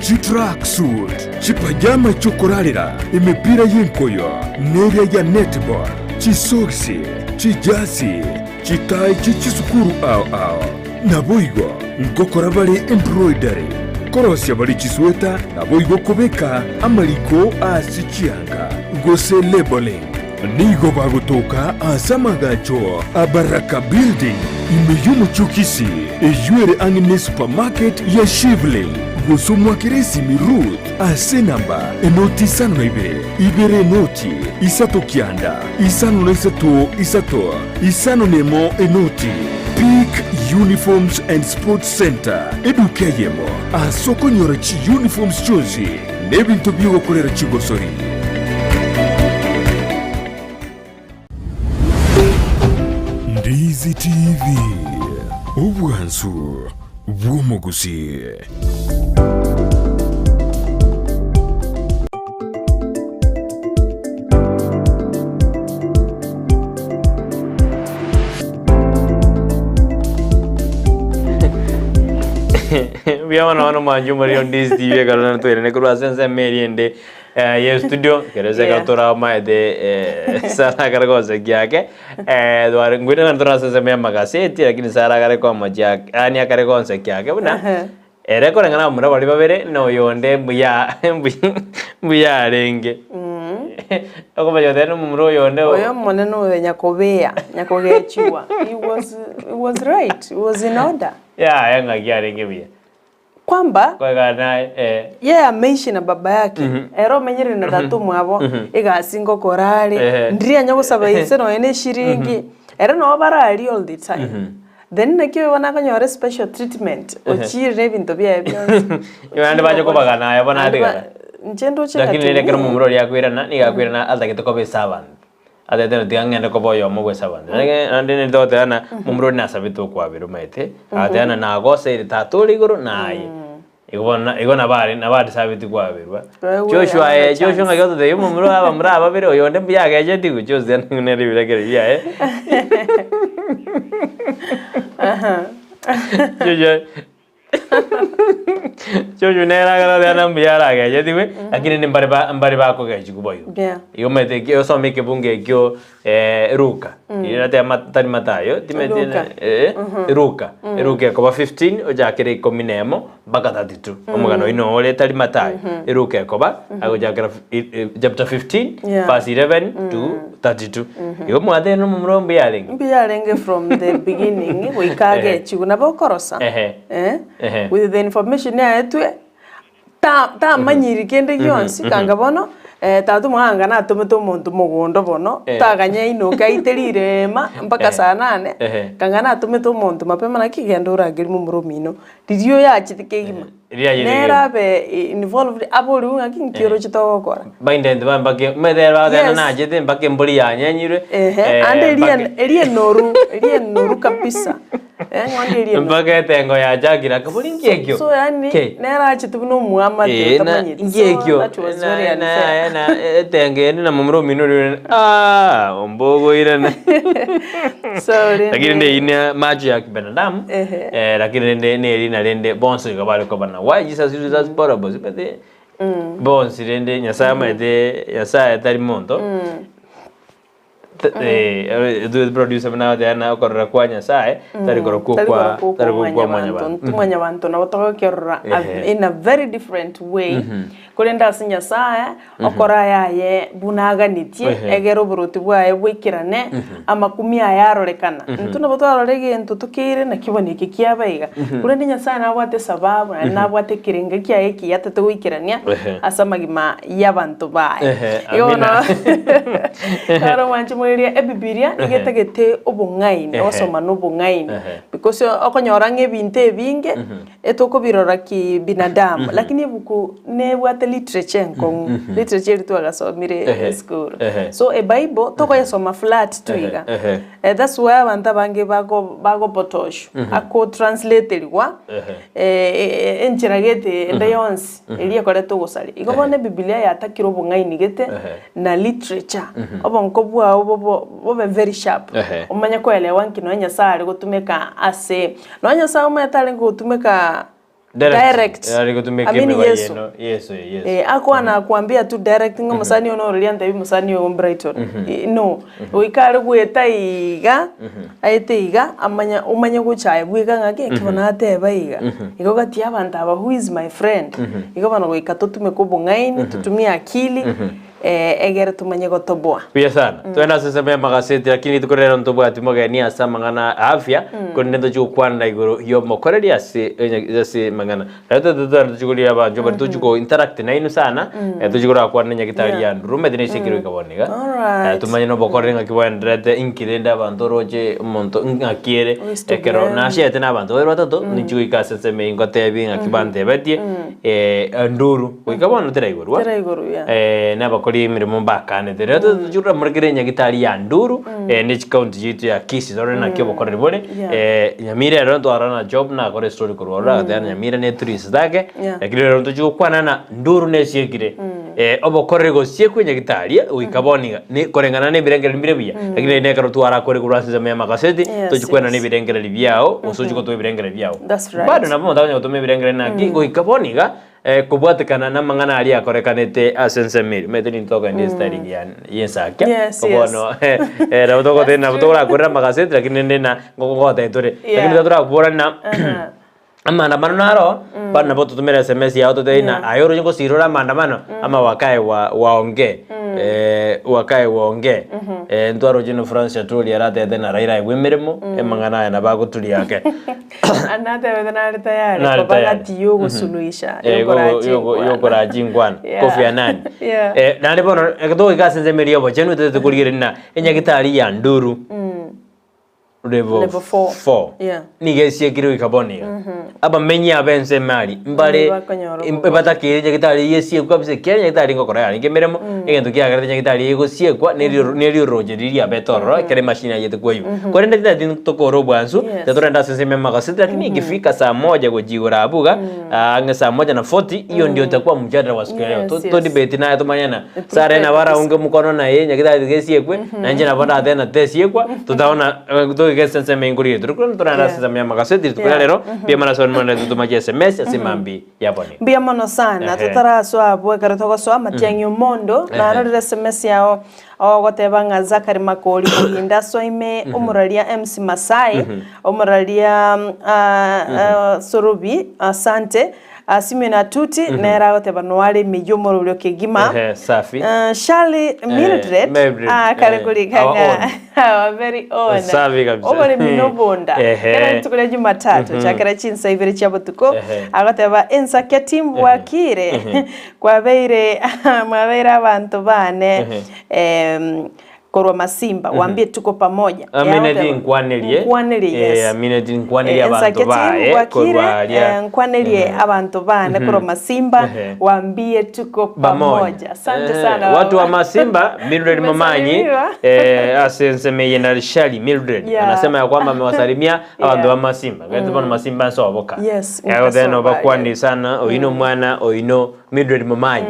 chitracksuit, chipajama chi'okorarera, emepira y'enkoyo neria ya netball, chisogisi, chijasi, Chitai chie chisukuru ao ao. Naboigo ngokora bare embroidery, korosia bare chisweta, naboigo kobeka amariko ase chianga, gose labelling. Nigo bagotoka ase amagacho a Baraka Building, ime y'omochie o Kisii, eyio ere ang'e ne supermarket ya Shivling. Gose omwakere esimi Ruth ase enamba enoti isano na ibere, ibere enoti, isato kianda, isano na isato isato. Isano nemo enoti, Peak Uniforms and Sports Centre, eduka eyemo ase okonyora chiuniforms chionsi na ebinto bi'ogokorera chigosori. Ndizi TV, obwansu bw'omogusii. Mbuya mono bono mwanche omorero Ndizi TV ekero naro twairane korwa ase ensemo eria ende eh, ye studio ekero ase ekero Yeah. toramaete eh, Sarah akare gosekia ake eh, tware ngwere naro tore ase ensemo ya amagaseti lakini Sarah akare komochia ake yaani akare gonsekia ake buna Ere koreng'ana abamura baria babere na oyonde mbuya mbuya arenge. Okomanya goteba nomomura oyonde Oyo omonene oyo nyakobea, nyakogechiwa, he was, he was right, he was in order. Yaya ng'aki arenge buya. Kwamba Koegana naye eh. yeye ameishi na baba yake, ere omenyerire na tata omwabo, egasi ngokora are, Ehe. ndiri anya gosaba ise nonya na eshiringi, ere noo bararia all the time. Then naki oyo bono akonyora special treatment, ochire na ebinto biaye bionsi. Naende bache kobagana aye bono Naende ba- atigara. inche ndoche Lakini ng'a rende ekero teri- omomura oria akoirana, nigo akoirana atagete koba eservant. Atagete ng'a tiga ng'ende koba oyomo bwa eservant. Naende naende nere togoteba ng'a momura oria nasabete okwabera omanyete, agateba ng'a nagoseire tata ore igoro na aye. Igo bono igo nabo are nabo adisabeti kwaberwa. Wewe Joshua ana aye Joshua chance. ng'aki ototebia omomura oyo abamura aba babere oyonde mbuya agechetigwe Joshua nere ebirekererio biaye. Joshua Joshua nere agateba ng'a mbuya aragechetigwe, lakini nimbare ba mbare bakogechigwa boigo. Yeah. Igo omanyete ekio osome ekebungo ekio Luka, riria nateba tari Mathayo, timeti Luka. Luka, Luka ekoba 15 ochakere ikomi na emo mpaka 32 omogano oyio noo ore tari Mathayo, Luka ekoba agochakera chapter 15 Yeah. verse 11 to 32. Igo omwatene omomura mbuya arenge. Mbuya arenge from the beginning goika agechigwe nabo okorosa Ehe. eh, Ehe. with the information yaetwe Ta tamanyiri kende gionsi, kanga bono, tata omoganga natomete omonto mogondo bono, Eh. taganya ainoke aite rirema mpaka Eh. saa nane, Ehe. kanga natomete omonto mapema naki genda orangerie momura omino, riria oyo achete kegima, Riria achete nere kegima. abe involved aboriwe ng'aki nki oroche togokora. Baintente ba mpaka omanyete ere bagoteba Yes. nachete mpaka embori yanyenyirwe, Ehe, eh, ande eria mpaka- eria enoru, eria enoru kabisa. Eh, ng'ondi eria enoru. mpaka etengo yachakire akabori nki ekio So yani Ke. nere achete buna omoamate Eh, na otamanyeti. nki So ekio that was Na- very na- unfair. na etengo ende na momura omino oria ah ombogo oirane So rende lakini rende eyio ne macho ya kibinadamu Ehe. eh, lakini rende na erina rende bonsi iga bare kobana why Jesus uses us parables but bonsi rende Nyasaye amaete Nyasaye tari monto. Producer buna agoteba na okorora kwa Nyasaye tari korokwo Tari kwa korokwo tari kwa korokwo kwa mwanyabanto. mwanyabanto. Mwanyabanto nabo togokerora Ehe. in a very different way korende ase Nyasaye okora ayaye buna aganetie Ehe. egere oboroti bwaye bwaikerane amakumi aye arorekana. Intwe nabo twarora egento tokeire naki bono eke kiaba iga korende Nyasaye nabwate esababu naende nabwate ekerengo kiaye ekiya atete goikerania Ehe. ase amagima y'abanto baye. Ehe, Igo bono amina. Ekero omwanchi moirie Ebibilia nigo etagete obong'aini, Ehe. ogosoma na obong'aini Ehe. because okonyora ng'a ebinto ebinge etokobirora kibinadamu lakini ebuku nebwate literature enkong'u, literature eria twagasomire Ehe. esukuru. Ehe. So ebible tokoyesoma flat tu iga. Ehe. That's why abanto abange bago bagopotoshwa, akotranslaterigwa Ehe. enchera gete ende yonsi. Eria ekoreta ogosaria. Igo bono Ebibilia yatakire obong'aini gete Ehe. na literature, obonko bwao bobo bobe very sharp, Ehe. omanye koelewa nki nonya Nyasaye are gotumeka ase, nonya Nyasaye omanyete arenge gotumeka direct, Are gotumeka I mean emeba Yeso. yeno, Yeso, Yeso. Eh, akwana akwambia tu direct ng'a omosani oyo nororia antebi mosani oyo Brighton. Eh, No, goika are goeta iga, aete iga, amanya omanye gocha aye bweka ng'aki eki bono ateba iga. Igo gati y'abanto aba who is my friend? Igo bono goika totumeke obong'aini, totumie akili, egere tomanye gotoboa. Buya sana. Twende ase ensemo y'amagaseti lakini rituko rero ntobwati mogeni ase amang'ana a afya korende ntochi gokwana igoro y'omokoreri ase ase amang'ana. Rero totete twende tochi koria abanchwa baria tochi ko interact nainwe sana tochi korakwana na nyagitari ya Nduruma ete neise ekero goika bono iga. Alright. Tumanye na obokoreri ng'aki bwaendererete inki rende abanto oroche omonto ng'aki ere Who is to ekero blame? nashiete na abanto babere batato ninchi goika ase ensemo eye ngotebie ng'aki bantebetie Nduru goika bono teraigorwa Teraigorwa, yeah. na abakori emeremo mbakanete. Rero tochi koramorekera enyagitari ya Nduru ne chikaunti chiaito ya Kisii torore naki obokoreri bore. Yeah. Nyamira ero ntwarora na Job nakora estory korwa ororo agateba Nyamira ne tourist ake Yeah. lakini rero ntochi gokwana na Nduru nesiekire obokoreri gosiekwa enyagitari goika bono iga ne koreng'ana na ebirengererio mbire buya lakini rende ekero twarakore korwa ase ensemo ya amakaseti Yes, tochi kwenana yes. ebirengererio biao gose ochi gotoa ebirengererio biao. That's right. Bado nabo omonto akonyara gotoma ebirengererio naki goika bono iga kobwatekana namang'ana aria akorekanete ase ensemo eria. Omanyete ninto tokogenda estyling ya yensakia Yes, ko bono nabo togoteba nabo torakorera amagaseti lakini rende na ngogotebia tore. Yeah. Lakini toraborana Aha. Amaandamano naro, bado nabo ototomere SMS yao totebie ng'a aye oroche ngosira ore amaandamano, ama wakae wa waongee wakae waongee. Ntwaroche na Francis Atwoli aratete na Raila aegwe emeremo, amang'ana aya nabo agoturia ake. Anatebete nare tayari Nare koba tayari. gati yogosuluhisha Yogo- yogo- yokorachi nkwana Yeah. Kofi Annan. Yeah. Naende bono ekero togoika ase ensemo eria y'obochenu totagete korigereria ng'a enyagitari ya Nduru Level Level 4. 4 Yeah. nigo esiekire goika bono iga abamenyi aba ensemo aria mbare Nibakonyora obokonyi. batakeire nyagitari eyio esiekwe kabisa ekiagera nyagitari ngokora yarenge emeremo egento kiagerete nyagitari eye egosiekwa nerioroche riria riabete ororo ekero emashini ayete koywa korende titati tokore obwansu Yes. tiga torende ase ensemo ya amagaseti lakini ikifika saa moja gochia igoro abwo iga ang'e saa moja na forty hiyo ndio itakuwa mjadala wa siku ya leo Yes, yes. todebate naye tomanye na Sara nabo araunge omokono naye nyagitari tiga esiekwe, na inche nabo ndatebe na tesiekwa, totagona toike ase ensemo enkoro yaito. Rikoro torande ase ensemo ya amagaseti rituko ria Yeah. rero, mbuya mono ase barabwo mwanarete totomache SMS ase mambia ya bono. Mbuya mono sana Ehe. totarasoa abwo ekero togosoa amatiang'i omondo narorire sms yao ogoteba ng'a Zachary Makori Mohinda asoime omoraria MC Masai omoraria Sorobi asante Simeon Atuti nere agoteba noare emeyio omororio kegima. Ehe, safi. Shirley Mildred, Mildred, ah, kare eh, korika our ng'a own. our very own. Safi kabisa. Oboremi nobonda. Ehe. Kera rituko ria Jumatatu chakera chinsa ibere chia botuko Ehe. agoteba ensakia timbwakire kwabeire mwabeire abanto bane Ehe. em, korwa Masimba wambie tuko pamoja. Amineti Yaoteba, nkwanerie. Nkwanerie, yes. Eh, amineti nkwanerie abanto Ensake baye timbwakire, korwa aria. eh, nkwanerie abanto bane korwa Masimba Ehe. wambie tuko pamoja. Asante Eh, sana watu wa baba. Masimba Mildred Momanyi Umesalimiwa. ase ensemo eye na Shali Mildred Yeah. anasema ya kwamba amewasalimia abanto Yeah. ba Masimba gete bono Masimba nsoboka Yes, Agoteba nkasoba, nobakwani yeah. sana oino mwana oino Mildred Momanyi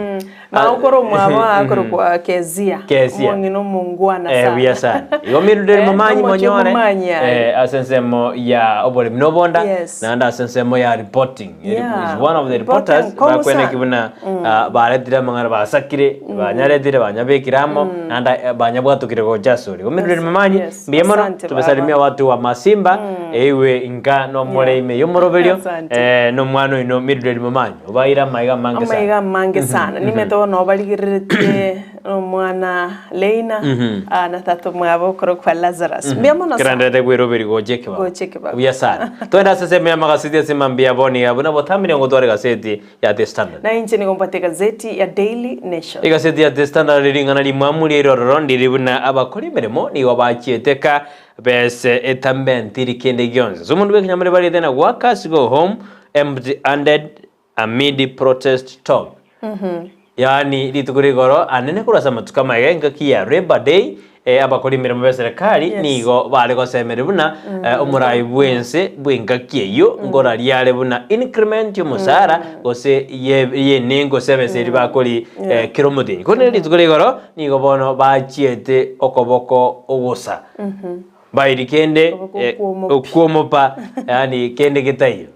Magokoro omwabo akorokwa Kezia. Kezia. Omong'ina omongwana. Mongwana Eh, sana. buya sana. Igo Mildred Eh, Momanyi nomochie monyore Momanyi aye. eh, ase ensemo ya oboremi na obonda Yes. naende ase ensemo ya reporting. Yeah. Is one of the Reporting reporters kongu bakweneki sana. buna ah, baretire amang'ana basakire banyaretire banyabekire amo naende eh, banyabwatukire gocha asore. Igo Mildred Momanyi Yes. mbuya mono Asante tubesalimia baba. watu wa Masimba eiwe inka nomore ime yomoroberio Asante. eh, nomwana oino Mildred Momanyi obaire amaiga amange sana. Amaiga amange sana. Nimete bono obarigereretie omwana Leina ah, na tata omwabo okorokwa Lazarus. Mbuya mono sana. Kerandete kweroberi gocha ekebago. Gocha ekebago. Buya sana. Twende ase ensemo y'amagaseti ase mambia bono iga buna botambe nigo ngotwara egaseti ya The Standard. Na inche nigo mbwate egazeti ya Daily Nation. Egaseti ya The Standard ring'ana rimwamu riaire ororo ndiri buna abakori emeremo nigo bachiete ka bese etambentiri kende gionsi. Ase omonto bw'ekenyamore bariete na workers go home empty handed amid protest talk. Yaani rituko rigoro anene korwa ase amatuko amaya engaki ya Labour Day eh, abakori emeremo b'eserekari Yes. nigo bare gosemeria buna eh, omorai bw'ense bw'engaki eyio ngoraria are buna increment y'omosara gose ye- y'enengo ase ebesa eria bakori eh, kera omotienyi. Korende rituko rigoro nigo bono bachiete okoboko ogosa bairi kende Okoboko eh, okwomo pi. okwomo pa yaani kende getaiyo.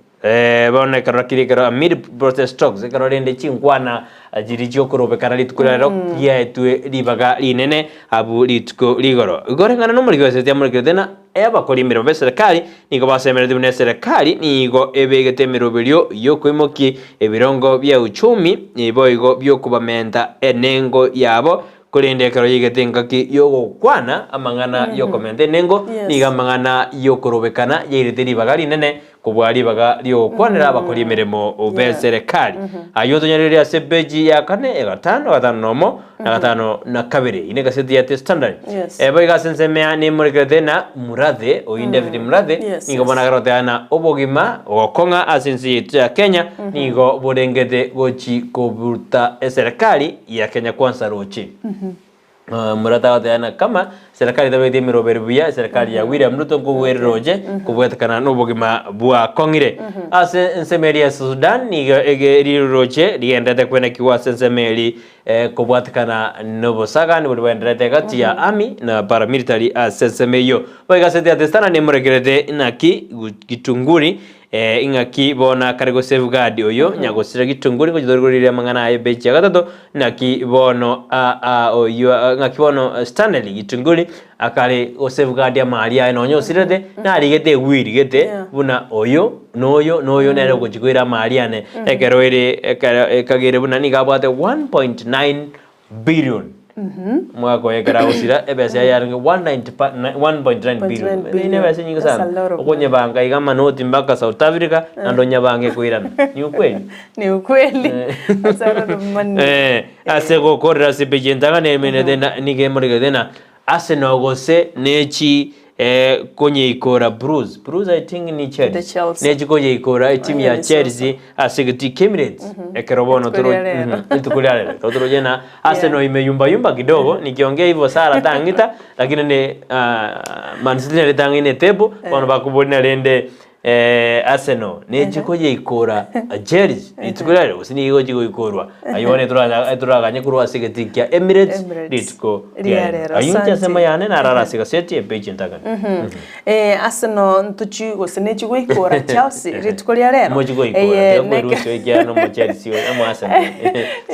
Bono ekero kire ekero amid protest talks, ekero rende chinkwana chiria chiokorobekana rituko riarero riaetwe ribaga rinene abwo rituko rigoro. Igo koreng'ana nomoriki bw'esegi amorikete ng'a abakori emeremo b'eserekari nigo basemeretie buna eserekari nigo ebegete emeroberio y'okoimokia ebirongo bia uchumi boigo biokobamenta enengo yabo Korende ekero yaigete engaki y'ogokwana amang'ana y'okomenta enengo, nigo amang'ana y'okorobekana yairete ribaga rinene kobua ribaga ri'ogokwanera abakori emeremo b'eserekari. Ayio tonyarerie ase epeji ya kane, ya gatano, gatano nomo, na gatano na kabere. Eyio negaseti ya The Standard. Boigo ase ensemo ya nemorekerete na Murathe, oyio David Murathe, nigo bono agaroteba ng'a obogima gokong'a ase ense yaito ya Kenya nigo borengete gochi kobuta eserekari ya Kenya Kwanza roche. Murata agoteba ng'a kama serikali tabwati emeroberi buya, serikali ya William Ruto nkogwere roche kobwatekana na obogima bwakong'ire. Ase ensemo eria ya Sudan nigo ege riroche rigenderete kwenekigwa ase ensemo eri kobwatekana nobosagani boria bwaendererete gati ya army na paramilitary ase ensemo eyio. Boigo ase The Standard nemorekerete naki Gitunguri Ing'aki bono akare go safeguard oyo nyagosira gitunguri ngochi torigoreria amang'ana aye page ya gatato naki bono oyio ng'aki bono Stanley gitunguri akare go safeguard amari aye nonye osirete narigete ewiri gete buna oyo noyo noyo nere ogochi koira amari ane ekero ere ekero ekagere buna nigo abwate 1.9 billion Omwaka oye ekero agosira ebesa yaye yarenge 1.9 billion. 1.9 Eyio nebesa enyinge That's sana. a lot of Okonyebanga iga amanoti mpaka South Africa naende onyebange ekoirana. Ni ukweli? Ni ukweli. That's a lot of money. Eh, ase gokorera ase epeji entang'ani emenete na nigo emoregete na Arsenal gose nechi eh, konyeikora Blues. Blues I think ni The Chelsea. Chelsea. Nechi konyeikora etimu Oyo ya ni Chelsea ase egetii kia Emirates. Ekero bono Rituko toro ria rero. Rituko ria rero. Ekero toroche na Arsenal imeyumbayumba kidogo, nikiongea hivyo Sara tang'ita, lakini ni ah, Man City nere etang'aine etable, bono bakoboria rende Arsenal nechi koyeikora Chelsea rituko ria rero gose nigo egochi goikorwa. Ayio bono etoranya etoraganye korwa ase egetii kia Emirates Emirates. rituko Ria ria rero. rero. Ayio inche Asante. ensemo yane narara ase egaseti epage entang'ani. Eh, Arsenal ntochi gose nechi goikora Chelsea rituko ria rero. Mochi goikora, Eye, tiga kwerusia ekiagera nomo Chelsea oyo, omo Arsenal.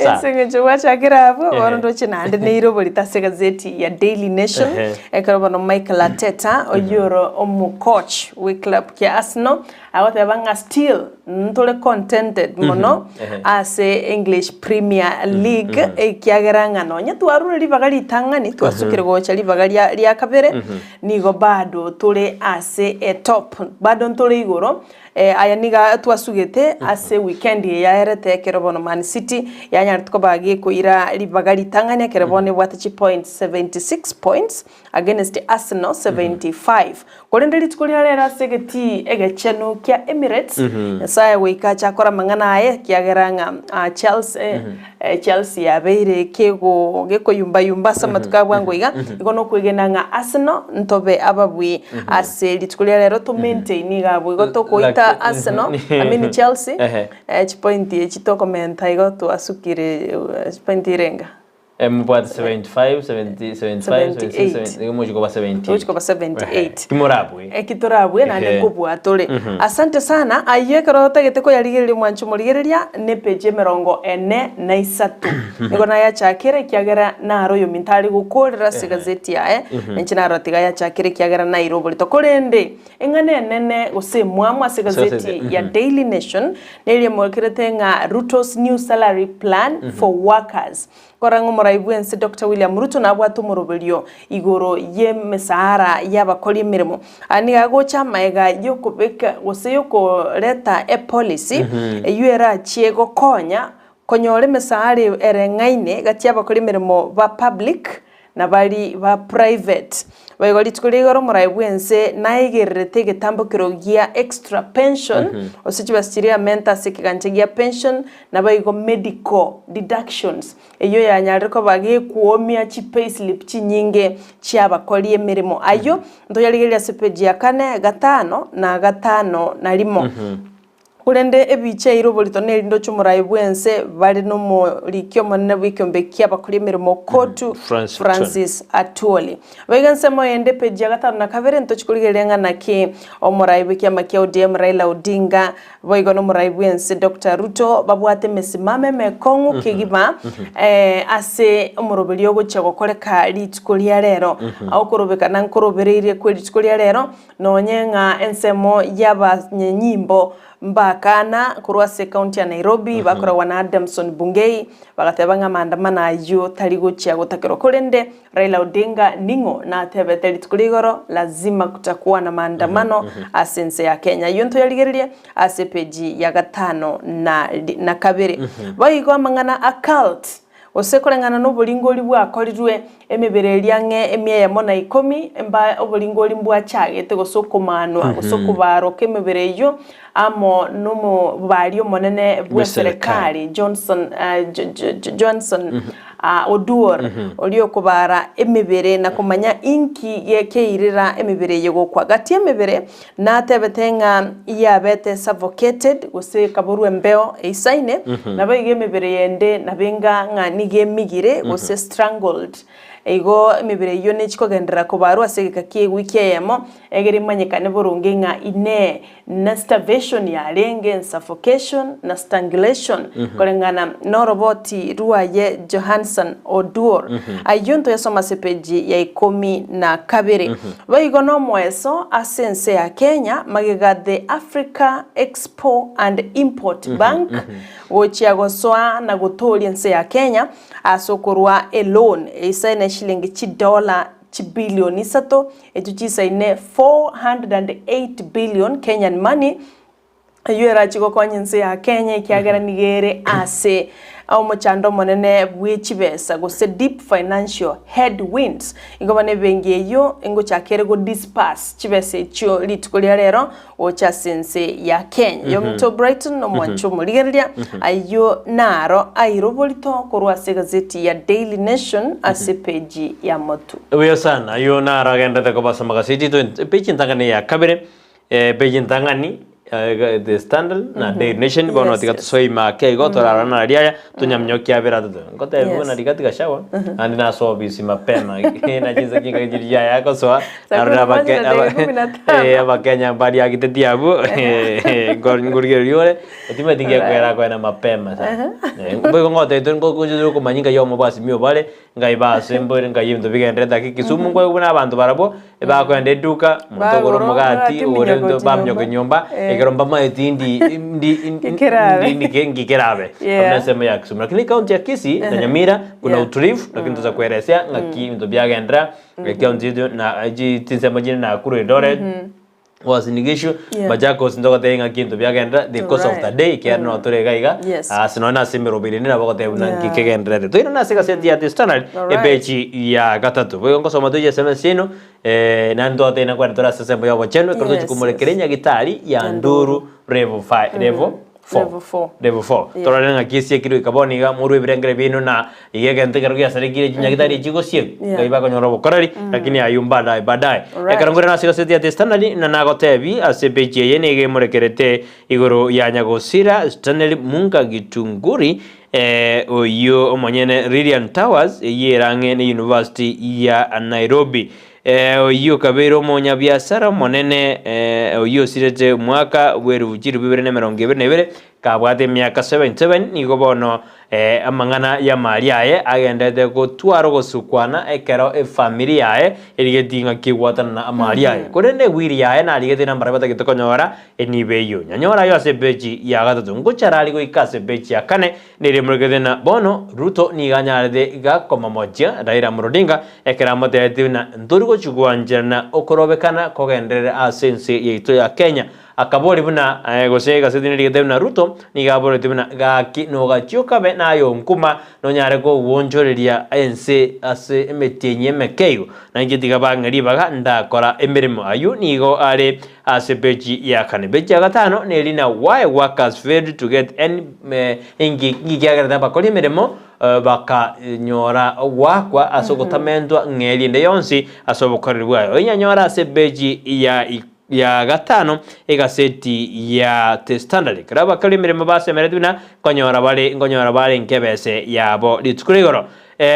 Sawa. Ase eng'encho gwachakire abwo, Ehe. bono ndoche naende neirobori ase egazeti ya Daily Nation, Ehe. ekero bono Mikel Arteta, oyio ore omocoach bwe club kia Arsenal, agoteba ng'a still ntore contented mono Ehe. ase English Premier League, ekiagera ng'a nonye twarure ribaga ritang'ani, twasukire gocha ribaga ria ria kabere, Nigo bado tore ase etop, bado ntore igoro. Aya nigo twasugete ase weekend eye yaerete ekero bono Man City yanyarete koba gekoira ribaga ritang'ani ekero bono ebwate chipoints 76 points against Arsenal 75. Korende rituko ria rero ase egetii egechenu kia Emirates, Nyasae goika ache akore amang'ana aye ekiagera ng'a Chelsea Chelsea yabeire kego gekoyumba-yumba ase amatuko a bwango iga, igo nokwegena ng'a Arsenal ntobe ababui ase rituko ria rero to maintain iga abwo igo tokoita Arsenal, I mean Chelsea, Ehe. chipointi echi tokomenta igo twasukire chipointi irenga? Mobwate 75, 70, 75, 76, 78. 70, mochi koba 78. Togochi koba 78. Timorabue. Eki torabue naende Ehe. nkobua tore. Asante sana, ayio ekero otagete koyarigereria omwancho omorigereria ne page emerongo ene na isato. Nigo nayachakera ekiagera naro oyominto are gokorera ase egazeti yaye, ninche naro tiga ayachakere ekiagera naire oborito. Korende eng'ana enene gose emwamu ase egazeti ya Daily Nation neria emokerete ng'a Ruto's new salary plan for workers. Korora ng'a omorai bw'ense Doctor William Ruto nabwate omoroberio igoro y'emesaara y'abakori emeremo. Aya nigo agocha amaega y'okobeka gose y'okoreta epolicy eyio erachie gokonya konyora emesaara ereng'aine gati y'abakori emeremo ba public na baria ba private. Boigo rituko ria igoro omorai bw'ense naegererete egetambokero gia extra pension, gose chibesa chiria amenta ase ekegancha gia pension, naboigo medical deductions, eyio yanyarire koba gekwomia chi payslip chinyinge chi'abakori emeremo. Ayio ntoyarigererie ase page ya kane, gatano na gatano na rimo. Korende ebicha eire oborito nerinde oche omorai bw'ense bare nomoriki omonene bw'ekeombe ki'abakori emeremo Kotu Francis Francis Atwoli. Boigo ensemo eyende epeji ya gatano na kabere ntochi korigereria ng'a naki omorai bw'ekiama kia ODM Raila Odinga boigo nomorai bw'ense Doctor Ruto babwate emesimamo emekong'u kegima ase omoroberio ogochia gokoreka rituko ria rero. Okorobekana nkorobereirie kwe rituko ria rero Nonye ng'a ensemo y'abanyanyimbo mbakana korwa ase ekaunti ya Nairobi bakoragwa na Adamson Bungei bagateba ng'a amaandamano ayio tari gochia gotakerwa korende Raila Odinga ning'o natebete rituko ria igoro lazima kutakuwa na maandamano ase ense ya Kenya. Ayio ntoyarigererie ase epeji ya gatano na kabere. Boigo amang'ana a cult Gose koreng'ana noboringori bwakorirwe, emebere eria ang'e emia eyemo na ikomi, mba oboringori mbwachagete, gose okomaanwa, gose okobaarwa kw'emebere eyio, amo nomobari omonene bw'eserekari Johnson, Johnson Oduor, oria okobaara emebere na komanya inki gekeirera emebere eye gokwa. Gati y'emebere Natebete ng'a yabete suffocated, gose ekaborwa embeo eisaine, naboigo emebere yende nabo enga ng'a nigo emigire, gose strangled. Igo emebere eyio nechi kogenderera kobarwa ase egeka kia ewiki eyemo, egere emanyekane boronge ng'a inee, na starvation yarenge, suffocation, na strangulation, koreng'ana noroboti rwaye Johanson Oduor. Ayio ntoyasome ase epeji ya ikomi na kabere. Boigo nomoeso ase ense ya Kenya magega The Africa Expo and Import Bank gochia gosoa na gotooria ense ya Kenya ase okorua eloan eisaine shilingi chidola chibilioni isato echio chisaine 408 billion Kenyan money Eyio erache gokonya ense ya Kenya ekiagera nigo ere ase omochando omonene bwe chibesa gose deep financial headwinds. Igo bono ebenki eyio ngochaka ere go disburse chibesa echio rituko ria rero gocha ase ense ya Kenya. Yominto Brighton omwancho omorigereria ayio naro aire oborito korwa ase egazeti ya Daily Nation ase epeji ya motu. Buya sana, ayio naro agenderete koba ase amagaseti 20 epeji entang'ani ya kabere Epeji entang'ani The Standard na Daily Nation bono tiga tosoe ime ake igo torarore na riaya tonyamnyokie abere atato. Ngotebi buna Rigathi Gachagua naende nase ofisi mapema na chinsa chingaki chiria chiaye agosoa narore abake abakenya mbariagitetie abwo nkorigereria ore timanyeti ngekwera akoenda mapema sana. Boigo ngotebi tore ngochire komanya ngai omobwasi obare Ngai baase mbore ngai ebinto bigenderete ake Kisumu nkoigwa buna abanto barabwo ebakoenda eduka omonto ogore Bagora omogati omogati, ogore minyoka ebinto gochia baminyoka nyomba. nyomba Eh. ekero mbamaeti ndi ndi Kikerabe. ndi ndi nkikerabe Yeah. Abwo ensemo ya Kisumu lakini ekaunti ya Kisii na Nyamira kuna Yeah. utulivu lakini tosa kuelezea ng'aki ebinto biagenderera ekaunti yetu na chi chinsemo chinde Nakuru Eldoret Uasin Gishu, Yeah. Machakos ntogotebia ng'a kinto biagenderera the course of the Alright. day ekiagera noo tore iga iga Yes. ase nonye nase emerobo ere nabo ogoteba buna Yeah. nki kegendererete. Toirane ase egaseti ya The Standard Alright. epeji ya gatato. Boigo ngosoma toiche SMS eno naende ntogotebia nakwenda tore ase ensemo ya obochenu ekero tochi Yes, komorekera yes. enyagitari ya Ya Nduru Nduru. level fi level 4 Level 4. Level 4. Yes. Torore ng'aki esiekirwe goika bono iga morwe ebirengere biaino na iga egento ekero giasarekire chinyagitari echi gosiekwa Yeah. ngai bakonyora obokoreri lakini ayio mbadaye baadaye. Alright. Ekero nkorera ase egaseti ya The Standard na nagotebi ase epeji eye nigo emorekerete igoro ya Nyagosira Stanley Munga Gitunguri. Oyio omonyene Lilian Towers eyio ere ang'e ne University ya Nairobi. Oyio okabeire omonyabiasara omonene oyio osirete omwaka bw'elufu chilifu ibere na emerongo ebere na ebere kabwate emiaka 77 nigo bono amang'ana y'amari aye agenderete gotwara ogosukwana ekero efamiri yaye erigetie ng'aki egwatanana amari aye. Korende ewiri yaye narigete nambara batagete konyora Enibo eyio nyanyore aye ase epeji ya gatato, ngochara aria goika ase epeji ya kane, nere emorekete na bono Ruto nigo anyarete iga komomochia Raila Amolo Odinga ekero amotebetie buna ntori gochia gwancherana okorobekana kogenderere ase ense yaito ya Kenya. Akaboria buna gose egaseti nerigete buna Ruto nigo aboretie buna gaki nogachie okabe naye onkuma Nonyare kogwonchoreria ense ase emetienyi emeke igo, na inche tiga bang'e ribaga ndakora emeremo. Ayio nigo are ase peji ya kane. Peji ya gatano neri na Why workers failed to get any inki kiagerete abakori emeremo bakanyora ogoakwa ase ogotamentwa ng'eria ende yonsi ase obokoreri bwaye. Oyinyanyore ase peji ya ya gatano egaseti ya The Standard. Ekero abakori emeremo basemeretie buna nkonyora bare nkonyora barenge ebese yabo rituko ria igoro.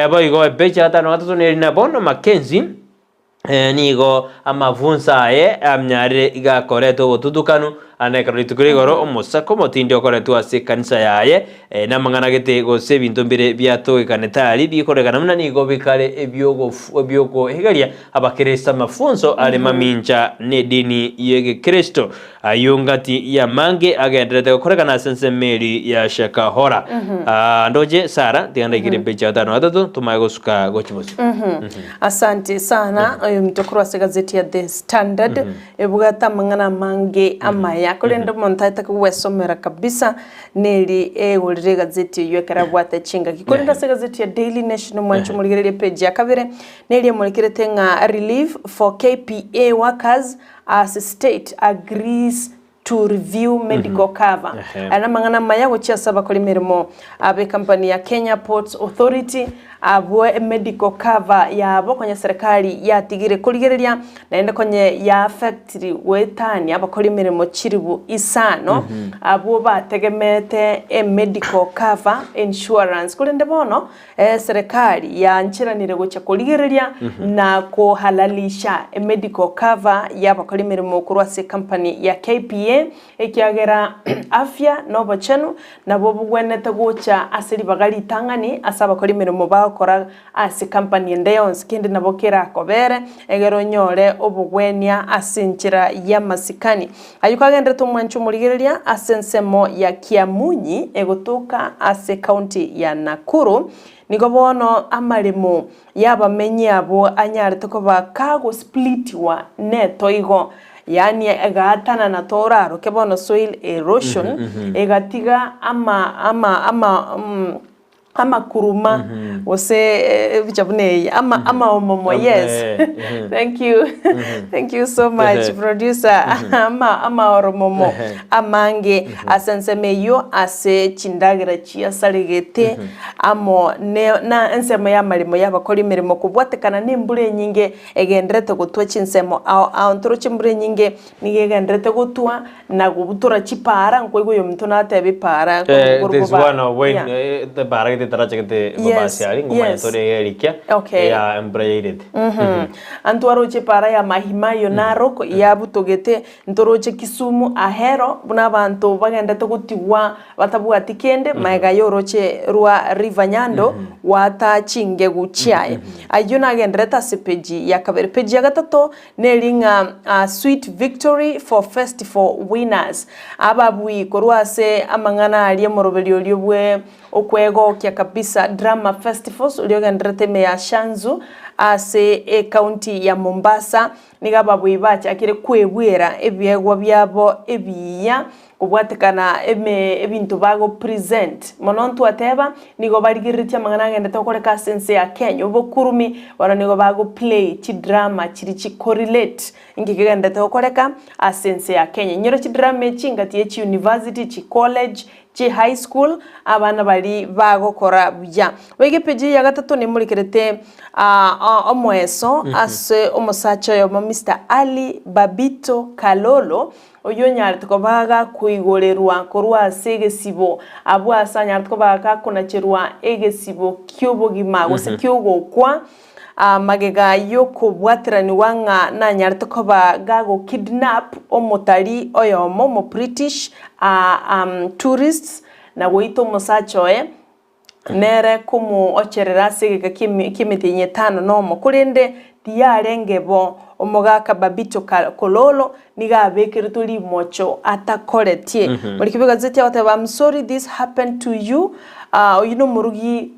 Boigo epeji ya gatano na gatato neri na bono Mackenzie nigo amafunso aye amnyarire iga akorete obotutukanu ande ekero rituko ria igoro omosako omotindi okoretwe ase ekanisa yaye namang'ana gete gose ebinto mbire biatogekanete aria bikorekana buna nigo bikare ebiogohigeria Abakristo amafunso are mamincha nedini y'egekristo, ayio ngati y'amange agendererete gokorekana ase ensemo eri ya Shakahola. Ah, ndoche Sara, tiga ndaikire epeji ya gatano na gatato tomanye gosuka gochia bosio. Asante sana oyo ominto korwa ase egazeti ya The Standard ebwate amang'ana amange amaya korende omonto aetake gwesomera kabisa neri egorire egazeti eyio ekero abwate chingaki korende ase egazeti ya Daily Nation omwanche omorigererie epeji ya kabere Neri emorekerete ng'a Relief for KPA workers as state agrees to review medical cover. Aya namang'ana amaya gochia ase abakori emeremo abe company ya Kenya Ports Authority abwo medical cover yabo konya serikali yatigire korigereria naende konye ya affectiri goetania abakori emeremo chiribu isano abwo bategemeete emedical cover insurance korende bono Eserekari yaancheranire gochia korigereria na kohalalisha emedical cover y'abakori emeremo korwa ase ecompany ya KPA ekiagera afya na obochenu nabwo bogwenerete gocha ase ribaga ritang'ani ase abakori emeremo bagokora ase company ende yonsi kende nabo kerakobere egere onyore obogwenia ase enchera y'amasikani. Ayio kagenderete omwancho omorigereria ase ensemo ya Kiamunyi egotoka ase county ya Nakuru, nigo bono amaremo y'abamenyi abwo anyarete koba kagosplitiwa netoigo, yaani egaatanana toraroke bono soil erosion, egatiga ama ama ama amakuruma gose ebicha buna eye ama amaomomo yes thank you thank you so much producer ama amaoromomo amange ase ensemo eyio ase chindagera chiasaregete amo ne na ensemo y'amaremo y'abakori emeremo kobwatekana na embura enyinge egenderete gotwa chinsemo ao ao ntoroche embura enyinge Nigo egenderete gotwa na gobutora chipaara, nkoigwa oyominto nateba epaara Eh, korwa this boba- one of when Yeah. eh, the bara gete taracha gete Yes, bobasi ari ngomanya yes. tore erikia Okay. ya embura yairete. Mhm. Antwaroche epaara ya Mahimayo Narok yabutogete, ntoroche Kisumu Ahero buna abanto bagendete gotigwa batabwati kende, magega y'oroche rwa River Nyando gwata chingegu chiaye. Ayio nagenderete ase peji ya kabere. Peji ya gatato Neri ng'a Sweet Victory for Festival Winners, ababui korwa ase amang'ana aria omoroberio oria bwe okwegokia kabisa Drama Festivals oria ogendererete ime ya Shanzu ase ecounty ya Mombasa, nigo ababui bachakire kwebwera ebiegwa biabo ebiya Kobwatekana ime ebinto bago present. Mono ntwateba, nigo barigereretie amang'ana agendete gokoreka ase ense ya Kenya, obokurumi, bono nigo bago play chidrama chiria chi correlate inki kegenderete gokoreka ase ense ya Kenya. Inyora chidrama echi ngati ye chiuniversity, chicollege, Chi high school abana baria bagokora buya. Boigo epeji ya gatato nemorekerete omoeso ase omosacha oyomo Mister Ali Babito Kalolo oyio onyarete koba gakoigorerwa korwa ase egesibo abwo ase anyarete koba gakonacherwa egesibo ki'obogima gose ki'ogokwa Magega y'okobwateranigwa ng'a nanyarete koba gagokidnap omotari oyomo omobritish tourist na goita omosacha oye, nere komoocherera ase egeka ki'emetienyi etano nomo, korende tiyarenge bo. Omogaka Babito Kololo nigo abekeretwe rimocho atakoretie. Morikio bw'egazeti agoteba I'm sorry this happened to you, oyio nomorugi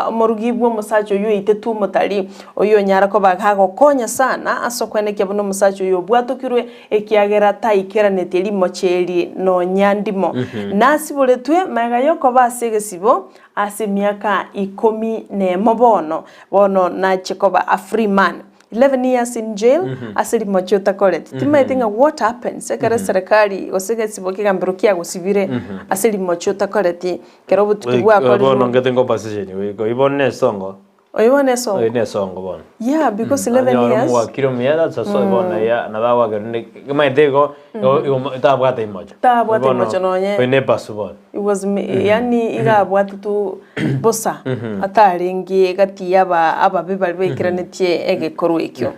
omorugi bw'omosacha oyio oitetwe omotari, oyio onyara koba gagokonya sana ase okwenekia buna omosacha oyio obwatokirwe ekiagera taikeranetie rimocho eri nonya ndimo. Nasiboretwe magega yokoba ase egesibo ase emiaka ikomi nemo bono, bono nachie koba a free man. 11 years in jail ase rimocha otakoreti. Timaeti ng'a what happens ekero eserekari gose egesibo ekegambero kiagosibire ase rimocha otakoreti ekero obotuki Bono bwakorirwe. ngete ngopasisheni goika oyio bono na esongo. Oyio bono esongo. Oyio na esongo bono. Yeah, because 11 Anyore years. omowakiri omuya that's a so bono ya nabo agoakera rende omanyete igo igo tabwate imocho. Tabwate Bono imocho nonye. Oyio na epasu bono. It was yaani iga abwate tu bosa atarenge gati y'aba ababe baria baikeranetie egekorwa ekio.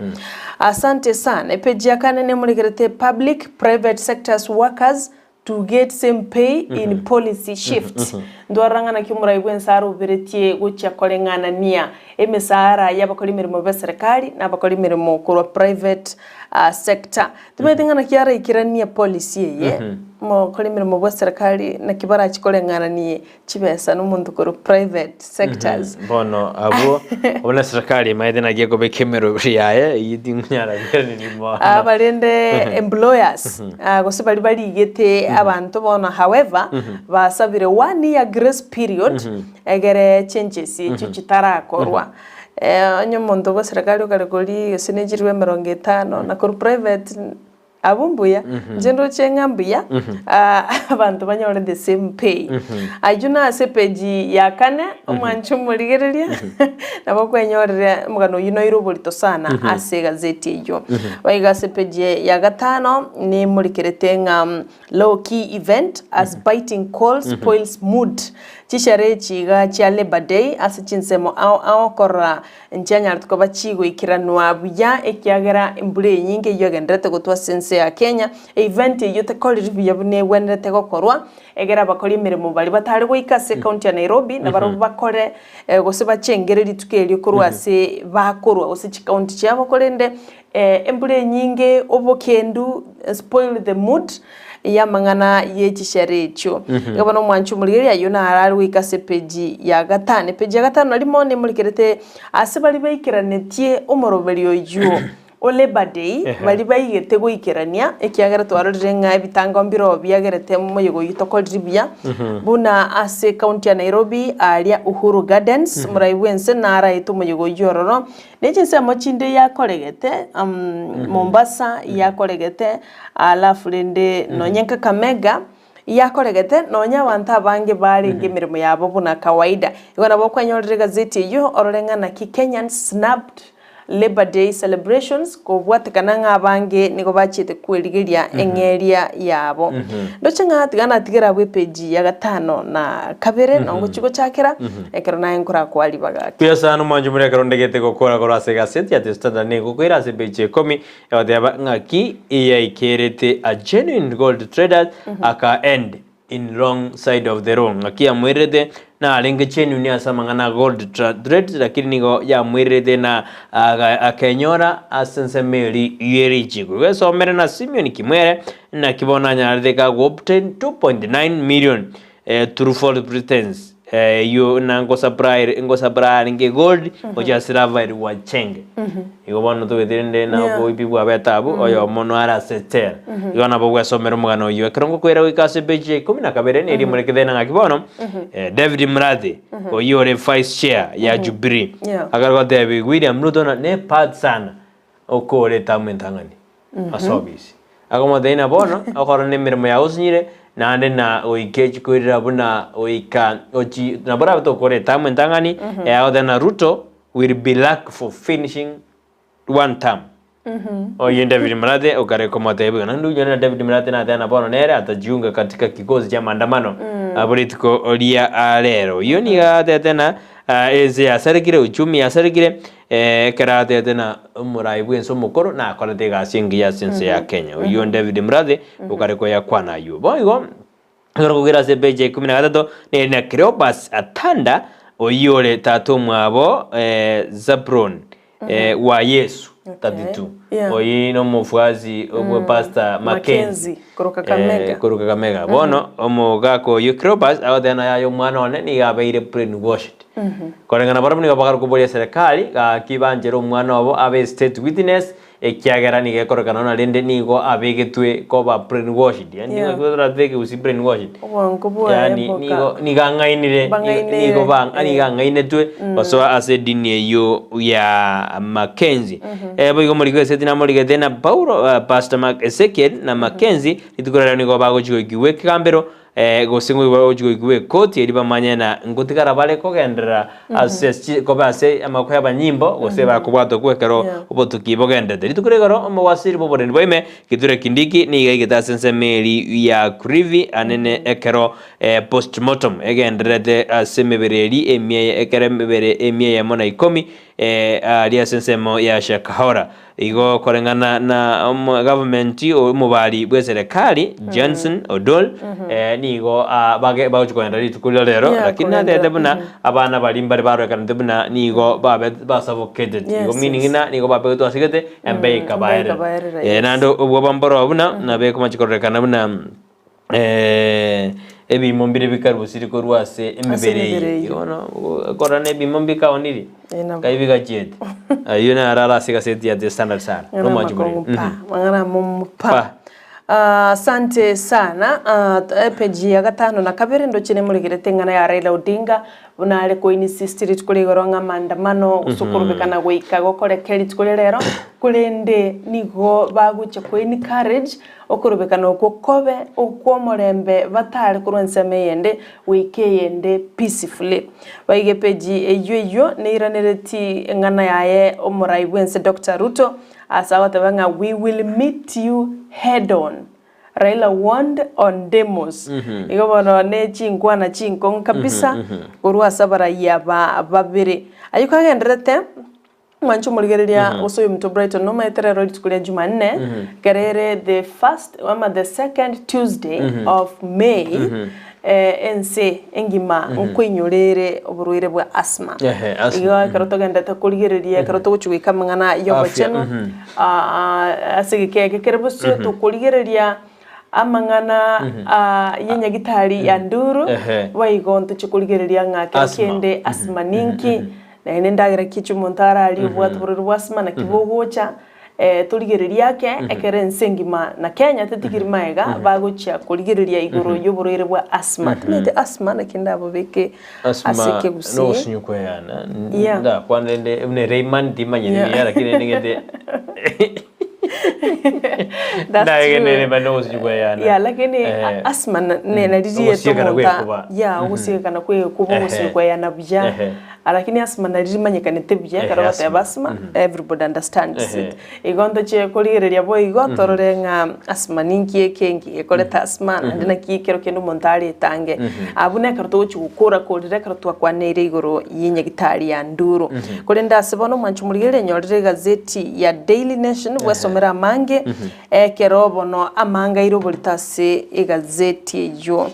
Asante sana. Epeji ya kane nemorekerete public private sectors workers to get same pay in policy shift. Ntwarora ng'a naki omorai bw'ense aroberetie gochia koreng'anania emesara y'abakori emeremo b'eserekari na abakori emeremo korwa private sector. Timanyeti ng'a naki araikeranie policy eye, omokori emeremo bw'eserekari naki barachi koreng'ananie chibesa na omonto korwa private sectors. Bono abwo buna serikali emaete naki ekobeka emeroberi yaye eyio tingonyara koiraneria bono. Aba rende employers gose baria barigete abanto bono however basabire one year grace period egere changes echio chitarakorwa. Onye omonto bwa serikali okare koria gose ne chiribu emerongo etano na korwa private Abwo mbuya, inche ndoche ng'a mbuya abanto banyore the same pay. Ayio nase epeji ya kane, omwanche omorigereria, nabo okwenyorera omogano oyio noire oborito sana ase egazeti eyio. Boigo ase epeji ya gatano, nimorikerete ng'a low key event as biting cold spoils mood. Chisherehe echi iga chia Labour Day ase chinsemo ao ao korora Nchianyarete koba chigoikeranwa buya, ekiagera embura enyinge eyio egendererete gotwa ase ense ya Kenya, event eyio tekoriri buya buna egwenerete gokorwa, egere abakori emeremo baria batare goika ase ecounty ya Nairobi nabarobwo bakore gose bachengere rituko erio korwa ase bakorwa gose chicounty chiabo korende embura enyinge, obokendu spoil the mood y'amang'ana ye chishere echio. Iga bono omwanchi omorigereria ayio naro are goika ase epeji ya gatano. Epeji ya gatano na rimo nemorikerete ase baria baikeranetie omoroberio oyio o Labour Day, baria baigete goikerania, ekiagera twarorire ng'a ebitango mbiroo biagerete omoyega oyio tokorire buya, buna ase ecounty ya Nairobi aaria Uhuru Gardens, omorai bw'ense naraete omoyega oyio ororo, Ne chinsemo chinde yakoregete, Mombasa yakoregete, alafu rende nonye Kakamega yakoregete, nonye abanto abange barenge emeremo yabo buna kawaida. Igo nabo okwenyorera egazeti eyio orore ng'a naki Kenyans snubbed Labour Day celebrations kobwatekana ng'a abange nigo bachiete kwerigeria eng'eria yabo. Ndoche ng'a tiga natigere abwo epeji ya gatano na kabere nongochia gochakera ekero naye nkorakwa ribaga ake. Mbuya sana omwancho moria ekero ndegete gokora korwa ase egaseti ya The Standard nigo gokoira ase epeji ya ikomi egoteba ng'aki eyaikerete a genuine gold traders aka end in wrong side of the law ng'aki yamoirerete narenge genuine ase amang'ana a gold trade lakini nigo yamoirerete na akenyora ase ensemo eria ye richiko. Igo esomere na Simeon Kimwere naki bono anyarete ka obtain 2.9 million through false pretense eyio na ngosupply ngosupply arenge gold gochia ase Rafael Wachenge. Igo bono togete rende na oboibi bwabete abwo oyomo noare ase echela. Igo nabo bwesomera omogano oyio. Ekero ngokoira goika ase epeji ya ikomi na kabere neri emorekete ng'aki bono David Murathe oyio ore vice chair ya Jubilee akare gotebia William Ruto ng'a ne bad sana okore etamu entang'ani ase obisi. Akomotebia ng'a bono okore na emeremo yago osinyire. Naende na goika echikoirera buna goika ochi nabo orabe tokora etamu entang'ani agoteba na Ruto will be luck for finishing one term. Oyio David Murathe okare komotebia iga. Naende oyio na David Murathe nateba na bono nere atajiunga katika kikosi chia maandamano abo rituko ria rero. Oyio nigo atete na ense yasarekire, uchumi yasarekire Ekero atete na omorai bw'ense omokoro nakorete egasi engiya ase ense ya Kenya. Oyio David Murathe okare koyakwana ayio. Boigo ekero kogera ase epeji ya ikomi na gatato neri na Cleopas Atanda oyio ore tata omwabo Zabron wa Yesu 32. Yeah. Oyio nomofuasi bwa Pastor Mackenzie Mackenzie, korwa Kakamega. korwa Kakamega. Bono omogaka oyio Cleopas agoteba naye aye omwana one nigo abeire brainwashed. Koreng'ana barabwo nigo bakare koboria serikali gaki banchere omwana obo abe state witness ekiagera nigo ekorekana buna rende nigo abegetwe koba brainwashed yaani Yeah. nigo toratebe ekegusii brainwashed Obwango bwaye yaani boka nigo nigo ang'ainire Bang'ainire, nigo ba eh. nigo ang'ainetwe gosoa ase edini eyio ya Mackenzie. Boigo omoriki bw'eseti namorigete na Paulo Pastor Mark Ezekiel na Mackenzie rituko riarero nigo bagochia goikigwa ekegambero Gose ngoigwa gochia goikigwa ekoti eria bamanye na ngotigara bare kogenderera ase chi koba ase amaboko y'abanyimbo gose bakobwatwa kwa ekero Yeah. obotuki bogenderete. Rituko ria igoro omowasiri bw'oborendi bwa ime Kithure Kindiki nigo aigete ase ensemo eria ya Krivi anene ekero postmortem egendererete ase emebere eria emia ekero emebere emia eyemo na ikomi aria ase ensemo ya Shakahola. Igo koreng'ana na government omobari bw'eserekari Johnson Odol nigo bagochia kogenda rituko riria rero Yeah, lakini kogenda, natebete buna abana baria mbare barorekanete buna nigo babe basuffocated Yes, igo meaning yes. ng'a nigo babegetwe ase gete embe Embe ekabaerera. ekabaerera, yes. Naende obwoba mboro buna nabekomachi kororekana buna Ebimo mbire bikarusiri korwa ase emebere emebere eye. eyio. Igo bono okorora na ebimo mbikaoniri, Eh, nabo. nkai bigachiete. Ayio naro are ase egaseti ya The Standard sana. Mang'ana Nomwanchi amakong'u moriri. pa Mhm. mang'ana amomo pa Pa. Ah, asante sana Ah, epeji ya gatano na kabere ndoche nemoregerete eng'ana ya Raila Odinga Buna are koinsist rituko ria igoro ng'a maandamano gose okorobekana goika gokoreke rituko ria rero, korende nigo bagochia ko encourage okorobekana okwo kobe okw'omorembe batare korwa ensemo eyende goika eyende peacefully. Baiga epeji eyio eyio neiranereti eng'ana yaye omorai bwense Doctor Ruto ase agoteba ng'a we will meet you head on. Raila warned on demos. Igo bono ne chinkwana chinkong'u kabisa korwa ase abarai aba babere. Ayio kagendererete, mwanche omorigereria gose oyominto Brighton nomaete rero rituko ria Jumanne, ekero ere the first ama the second Tuesday of May, ense engima nkoinyora ere oborwaire bwa asthma. Ehe, asthma, Igo ekero togenderete korigereria ekero togochia goika amang'ana ya Afya, obochenu, ase egeka eke kere bosio tokorigereria amang'ana y'enyagitari ya Nduru, Ehe. boigo ntochie korigereria ng'a kero Asthma. kende asthma ninki, naende endagera ki echi omonto ararie obwate oborwaire bwa asthma naki bogocha. Torigererie ake ekero ense engima na Kenya tetigiri maega bagochia korigereria igoro y'oborwaire bwa asthma. Timanyeti asthma naki ndabobeke ase Asthma ekegusii. nogosunywa kweyana Yeah. ndakwana rende buna Rayman timanyeti Yeah. buya lakini rende ng'ete That's Ndagene true. reba nogosunywa kweyana. Yeah, lakini Eh. asthma nari rieta Ogosiekana omonto gwekuba. yeah, ogosiekana kwekuba Ehe. ogosunywa kweyana buya. Ehe. Lakini asthma nari rimanyekanete buya ekero Ehe, ogoteba asthma. asthma, everybody understands Ehe. it. Igo ntochie korigereria boigo torore ng'a asthma ninki ekenki gekoreta asthma naende naki ekero kende omonto aretange. Abwo nekero togochia gokora korire ekero twakwaneire igoro y'enyagitari ya Nduru. Korende ase bono omwancho morigereria nyorire egazeti ya Daily Nation bwesomere amange ekero bono amange aire oborito ase egazeti eyio.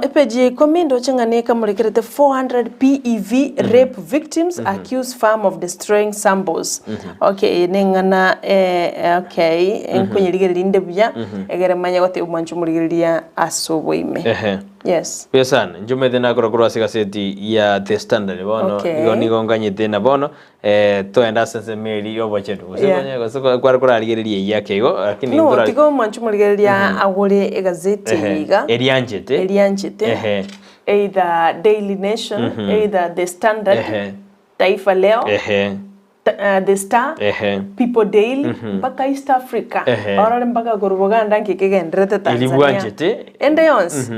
Epeji ya ikomi ndoche ng'a nekamorekerete 400 PEV rape victims accuse firm of destroying samples. Okay, eye neng'ana eh, okay, nkonyerigereria inde buya, egere manye gotebia omwancho omorigereria ase oboime. Ehe. Yes. Buya sana, inche omanyete nakora korwa ase egaseti ya The Standard bono, Okay. igo nigo nganyete na bono, toende ase ensemo eria y'obochenu, gose Yeah. konye gose kware korarigereria eyio ake igo, lakini No, ntora- tiga omwancho omorigereria agore egazeti Ehe, iga. eria anchete. Eria anchete. Ehe. Either Daily Nation, either The Standard, Ehe. Taifa Leo. Ehe. The Star, Ehe. People Daily, mpaka East Africa, Ehe. orore mpaka korwa Buganda nki kegendererete Eri Tanzania, bwanchete. ende yonsi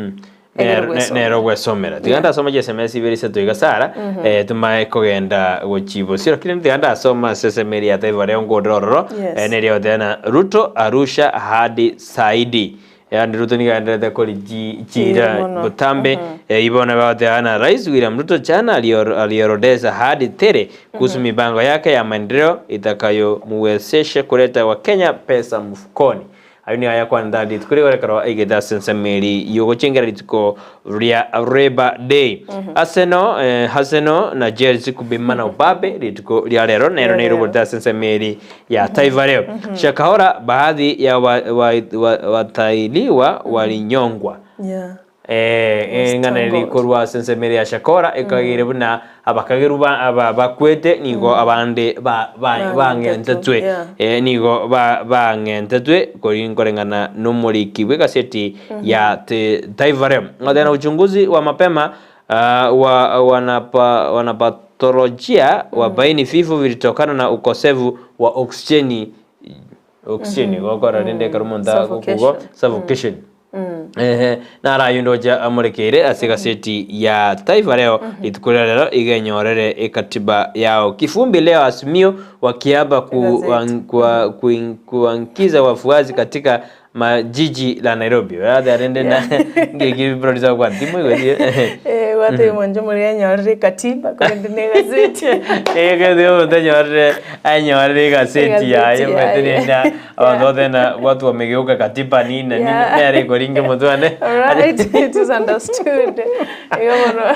ekero Nero- ne- gwesomera. nero gwesomera tiga ndasoma chiSMS ibere isato iga Sara eh, tumae kogenda gochia bosio lakini tiga ndasoma ase esemo eria ya Taifa Leo ngorere ororo Yes. eh, neria goteba Ruto Arusha hadi Saidi Yaani Ruto nigo aenderete kori chi- Chira chira mono. botambe eh, ibo nabo bagoteba na Rais William Ruto jana alior- aliorodesha ahadi tele kuhusu mipango yake ya maendeleo itakayomuwezesha kuleta Wakenya pesa mfukoni. Ayio nigo ayakwanete rituko rigo ekero aigete ase ensemo eri yogochengera rituko ria Labour Day. Arsenal, eh, Arsenal na Chelsea kubimana ubabe rituko ria rero nero Ria rero. neiroborete ase ensemo eri ya Taifa Leo. Shakahola baadhi ya watailiwa walinyongwa. Yeah. Eh, Was eng'ana eri strangled. korwa ase ensemo ere ya Shakora ekagere buna abakageru ba- aba bakwete nigo abande ba- ba- Bang'entetwe, bang'entetwe yeah. Eh, nigo ba- bang'entetwe kori nkoreng'ana nomoriki bw'egaseti ya Te- Taifa Leo. Ng'otena uchunguzi wa mapema ah, wa wanapa, wanapatholojia wabaini vifo vilitokana na ukosefu wa oksijeni oksijeni gokora rende ekero omonto agokugwa Suffocation. suffocation Ehe, naro ayio ndoche amorekeire ase egaseti ya Taifa Leo rituko ria rero iga enyorere ekatiba yao. Kifumbi leo Azimio wakiapa ku, Egazeti. wan, kwa, kuin, kuankiza wafuasi katika majiji la Nairobi. Rather rende na ngeki producer kwa timu iwe. Eh, gwatebia mwanche moria enyorere ekatiba korende na egazeti. Egazeti omonto anyorire anyorire egazeti yaye Egazeti omanyete yaye. rende abanto bateba watu wamegeuka katiba nini na nini Yeah. nere ekoringa omotwe one. Alright, it is understood. Igo bono.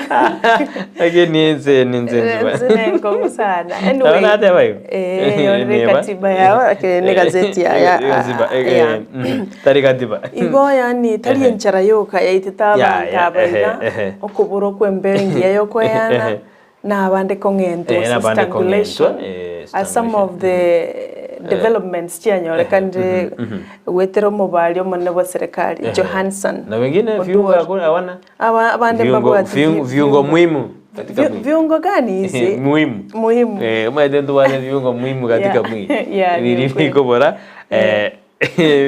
Lakini ense ninse nchiba. Ense nenkong'u sana. Anyway, Nabo nateba igo? eh, enyorire Neba. ekatiba yao lakini na egazeti yaya. Egasiba, eh, Yeah. eh, mhm. Tari katiba. Igo yaani tari Ehe. enchera yoka yaitete Ya, abanto ya, aba ehe, iga, ehe. okobora okw'embeo engiya yokoeana, Ehe. na abande kong'entwa Eh, gose na abande kong'entwa, strangulation, eh, as some strangulation. of the developments chianyorekanire goetera omobari omonene bwa serikali Ehe. Johanson Na wengine viungo Oduor. hakuna hawana. Aba abande Viungo, mbabwate viungo, viungo muhimu katika mwili. viungo gani hizi? Muhimu. Muhimu. Eh, omanyete ntobwate viungo muhimu katika Yeah. mwili. Yeah, ni Biri ukweli. bikobora eh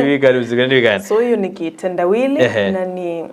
bikarusigana bikana. So hiyo ni kitendawili Ehe. na ni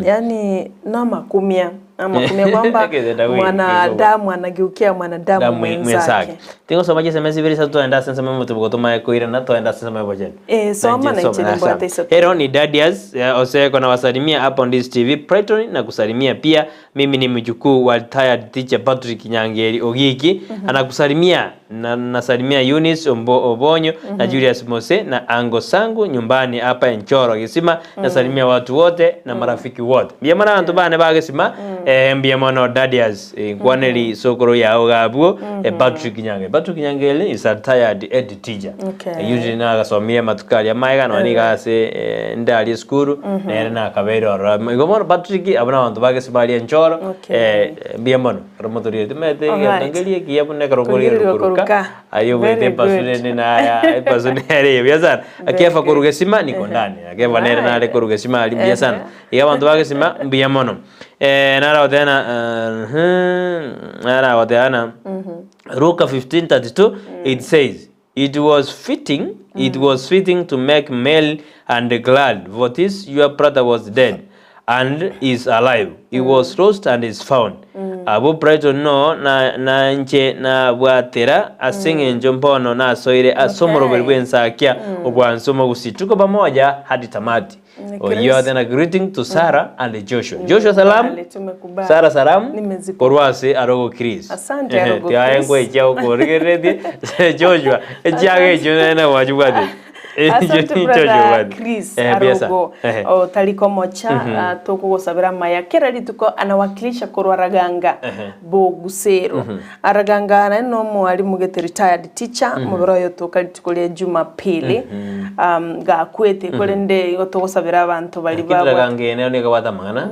yani namakumia namakumia kwamba Kitendawili, mwanadamu anageukia mwanadamu Damu mwenzake. mwenzake. Tingosoma chiseme sibiri sa twaenda ase ensemo omotubo tomaye koirana twaenda ase ensemo ebocheni. Eh, soma na Soma, inche nimbwate sawa. isato. Hero ni Dadias eh, Oseko na wasalimia hapo Ndizi TV Brighton na kusalimia pia. Mimi ni mjukuu wa retired teacher Patrick Nyangeri Ogiki anakusalimia na nasalimia Eunice Ombo, Obonyo na Julius Mose na ango sangu nyumbani hapa Enchoro Gisima nasalimia watu wote na marafiki wote mbia mana bantu bane ba Gisima eh, mbia mono Dadias eh, nkwaneri sokoro yao gabwo eh, Patrick Nyangeri Patrick Nyangeri is a retired head teacher Okay. Eh, usually nagasomire amatuko aria maega nonya niga ase eh, ndari esukuru nere nakabeire ororo igo bono Patrick abwo na abanto ba Gesima aria enchoro Okay. eh, mbuya mono ekero motoriereti omanyete Alright. egento nkeria ekiya buna ekero Korigereria okorigereria koruka koruka. aye obwete Very epasu good. rende naya epasu nere eye buya sana akefa good. korwa Gesima niko ndani akefa nere nare Right. korwa Gesima aria mbuya sana Ehe. iga abanto ba Gesima mbuya mono eh, naragoteba na naragoteba na Luka 15:32 it says it was fitting it was fitting to make merry and glad for this your brother was dead and is alive he was lost and is found abwo Brighton no na nanche nabwatera ase eng'encho mbono nasoire ase omoroberi bw'ensakia obwansa omogusi tuko pamoja hadi tamati Ni oyio Chris. then a greeting to Sarah and Joshua Joshua salamu Nimekubali, tumekubali. Sarah salamu Nimezikubali. korwa ase arogo Chris Asante, Arogo tiaye Chris. nkwekia okorigereretie Joshua echiaga ekio nene gwachibwate Asante brother Chris Arogo Ehe. otari komocha mm tokogosabera maya kera rituko anawakilisha korwa Araganga Bogusero Araganga naye no mwalimu gete retired teacher mobere oyo toka rituko ria Jumapili um, gakwete korende igo togosabera abanto bari babwate Raganga ene nikabwata amang'ana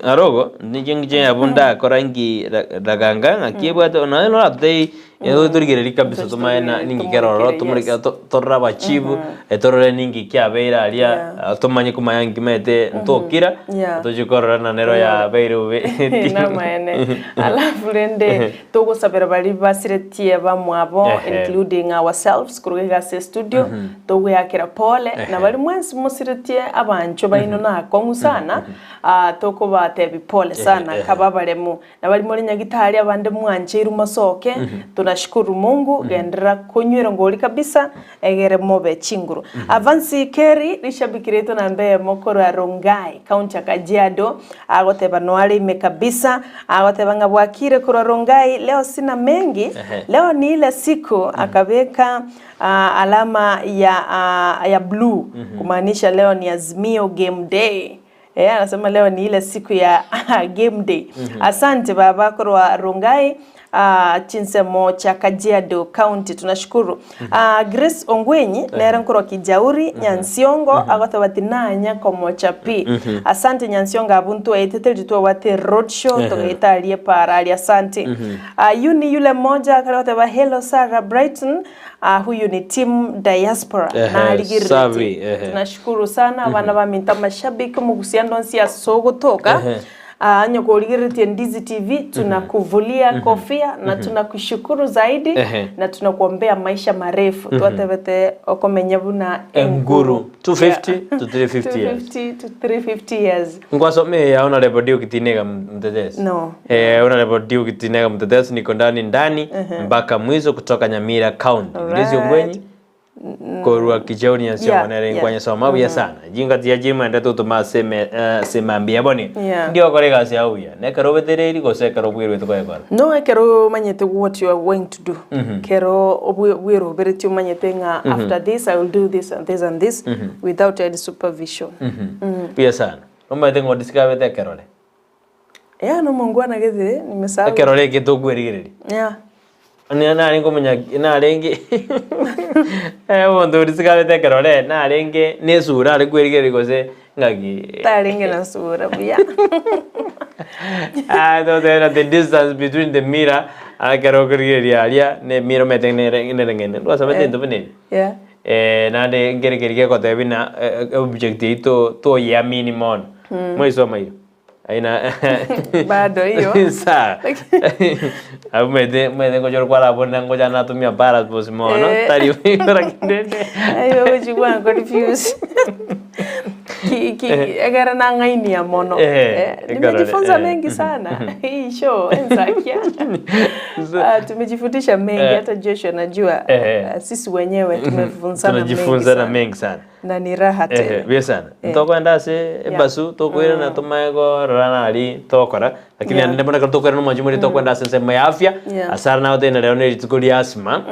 arogo ninche ngiche abwo ndakora nki Raganga ng'aki ebwate nonya noratotebie. Ero torigereria kabisa tomaye na ninki keroro tomoreke torore abachibu torore ninki kiabeire aria tomanye komanya nki maete ntokira tochie korora na nero yabeire bobe. Namaene. Alafu rende togosabera baria basiretie bamwabo including ourselves korwa iga ase estudio togoeakera pole na baria mwensi mosiretie abanchwa baino na akong'u sana tokobatebia pole sana kabe abaremu. Na baria more nyagitari abande mwancheirwe mosoke, tunashukuru Mungu, genderera konywa erongori kabisa, egere mobe chinguru. Avansi Kerry, rishabiki riaito namba eyemo korwa Rongai, county ya Kajiado, agoteba noare ime kabisa, agoteba ng'a bwakire korwa Rongai, leo sina mengi, leo ni ile siku, akabeka alama ya blue, kumaanisha leo ni Azimio game day. Eh, anasema leo ni ile siku ya game day. Asante baba korwa Rongai chinsemo cha Kajiado County tunashukuru. Grace Ongwenyi nere nkorwa Kijauri Nyansiongo agoteba tinanya komocha pi. Asante Nyansiongo abwo ntwaetete riria twabwate road show togaeta aria epara aria asante. Yuni yule mmoja akare goteba hello Sarah Brighton Huyu ni team diaspora narigereretie Safi, ehe. tunashukuru sana abana baminto amashabiki omogusia ande onsi ase ogotoka onye korigereretie Ndizi TV tunakuvulia kofia na tunakushukuru zaidi na tunakuombea maisha marefu twatebete okomenya buna Enguru 250 to 350 years. 250 to 350 years. Ngwasome ya Honorable Duke Tinega Mtetezi. No. Eh, Honorable Duke Tinega Mtetezi niko ndani ndani mpaka mwizo kutoka Nyamira County. Grace Ongwenyi korwa Kijauri Nyansiongo nere nkwanya soma buya sana. Jinga tia jima ende tutuma seme semambia boni. Ndio kore gasi ya buya. Nekero betereri gose ekero bwirwete koyekora. No ekero omanyete what you are going to do ekero bweroberetie omanyete ng'a after this I will do this and this and this without any supervision. Buya sana. Omanyete ng'a odisikabete ekerore. Yeah, nomongwana gete nimesahau. Ekerore eke tokwerigereria. Yeah. Onye narenge omonya narenge omonto odisikabete ekerore narenge na esura are kwerigereria gose ng'aki. Tarenge na sura buya. Ah, totebe the distance between the mirror ekero okorigereria aria na emirror omanyete nere nereng'aine. Ndwasomete ebinto buna ebi? Yeah. Naende nkere keria gegotebia buna object eyio toyeamini mono. Mwaisoma iro? Aina Bado hiyo. Sawa. Abwo omanyete omanyete ngocha ore kwarabuna ngocha natumia paraspos mono tari gokora kende rende. Aye ogochigwa confuse. Ki ki ekero nang'ainia mono. Nimejifunza mengi sana. Hii show ensakia. Tumejifundisha mengi hata Joshua najua sisi wenyewe tumefunzana mengi Tunajifunzana sana. mengi sana. Na ni raha tele. Buya sana. Ntokoenda ase ebasu tokoirana tomaye kororana aria togokora, lakini naende bono ekero tokoirana omochie moria tokoenda ase ensemo ya afya, ase are nabo togende rero na rituko ria asthma,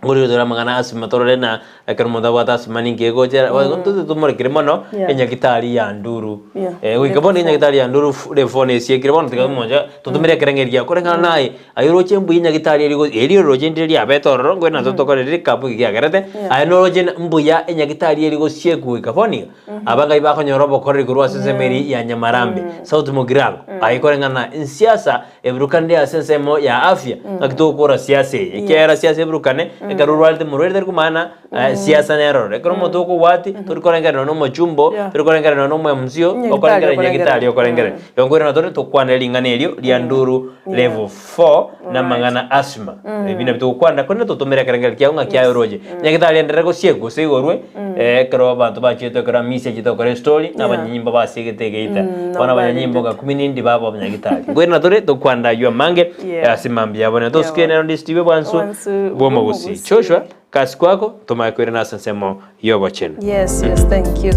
ngorire tore amang'ana a asthma torore na ekero omonto abwate asthma ninki egochera, tote tomorekire mono enyagitari ya Nduru. Goika bono enyagitari ya Nduru level nesiekire bono tiga mocha totomere ekerengerio kiago koreng'ana naye. Aye oroche mbuya enyagitari eria gochi eria oroche ndire riabete ororo nkoe nato tokore recap eki kiagerete, aye noroche na mbuya enyagitari eria gosiekwa goika bono iga, aba ngai bakonyora obokoreri korwa ase ensemo eria ya Nyamarambe, South Mugirango, aye koreng'ana nsiasa eburukanire ase ensemo ya afya, ng'aki togokora siasa eye, ekiagera siasa eburukane, ekero orwarete morwaire tari komana siasa nere ororo, ekero omonto okobwati tori korengerera nonye na omochumbo, tori korengerera nonye na omomc okorengerera nyagitari okorengerera. Igo nkoirana tore tokwane ring'ana erio ria nduru level 4 na amang'ana asthma. Ebi nabio togokwana korende totomere ekerengerio kiao ng'a kiaye oroche. Nyagitari enderere gosiekwa gose igorwe ekero abanto bachiete ekero Hamisi achiete gokora estory na abanyanyimbo basiegete egeita. Bono abanyanyimbo ng'a kumi nindi baba abanyagitari. Nkoirana tore tokwane aywo amange ase mambia abwo. Tosuke nero ndisi tibe bwansu bw'omogusii. Joshua Kasi kwako tomanye koirana ase ensemo y'obochenu. Yes, yes, thank you.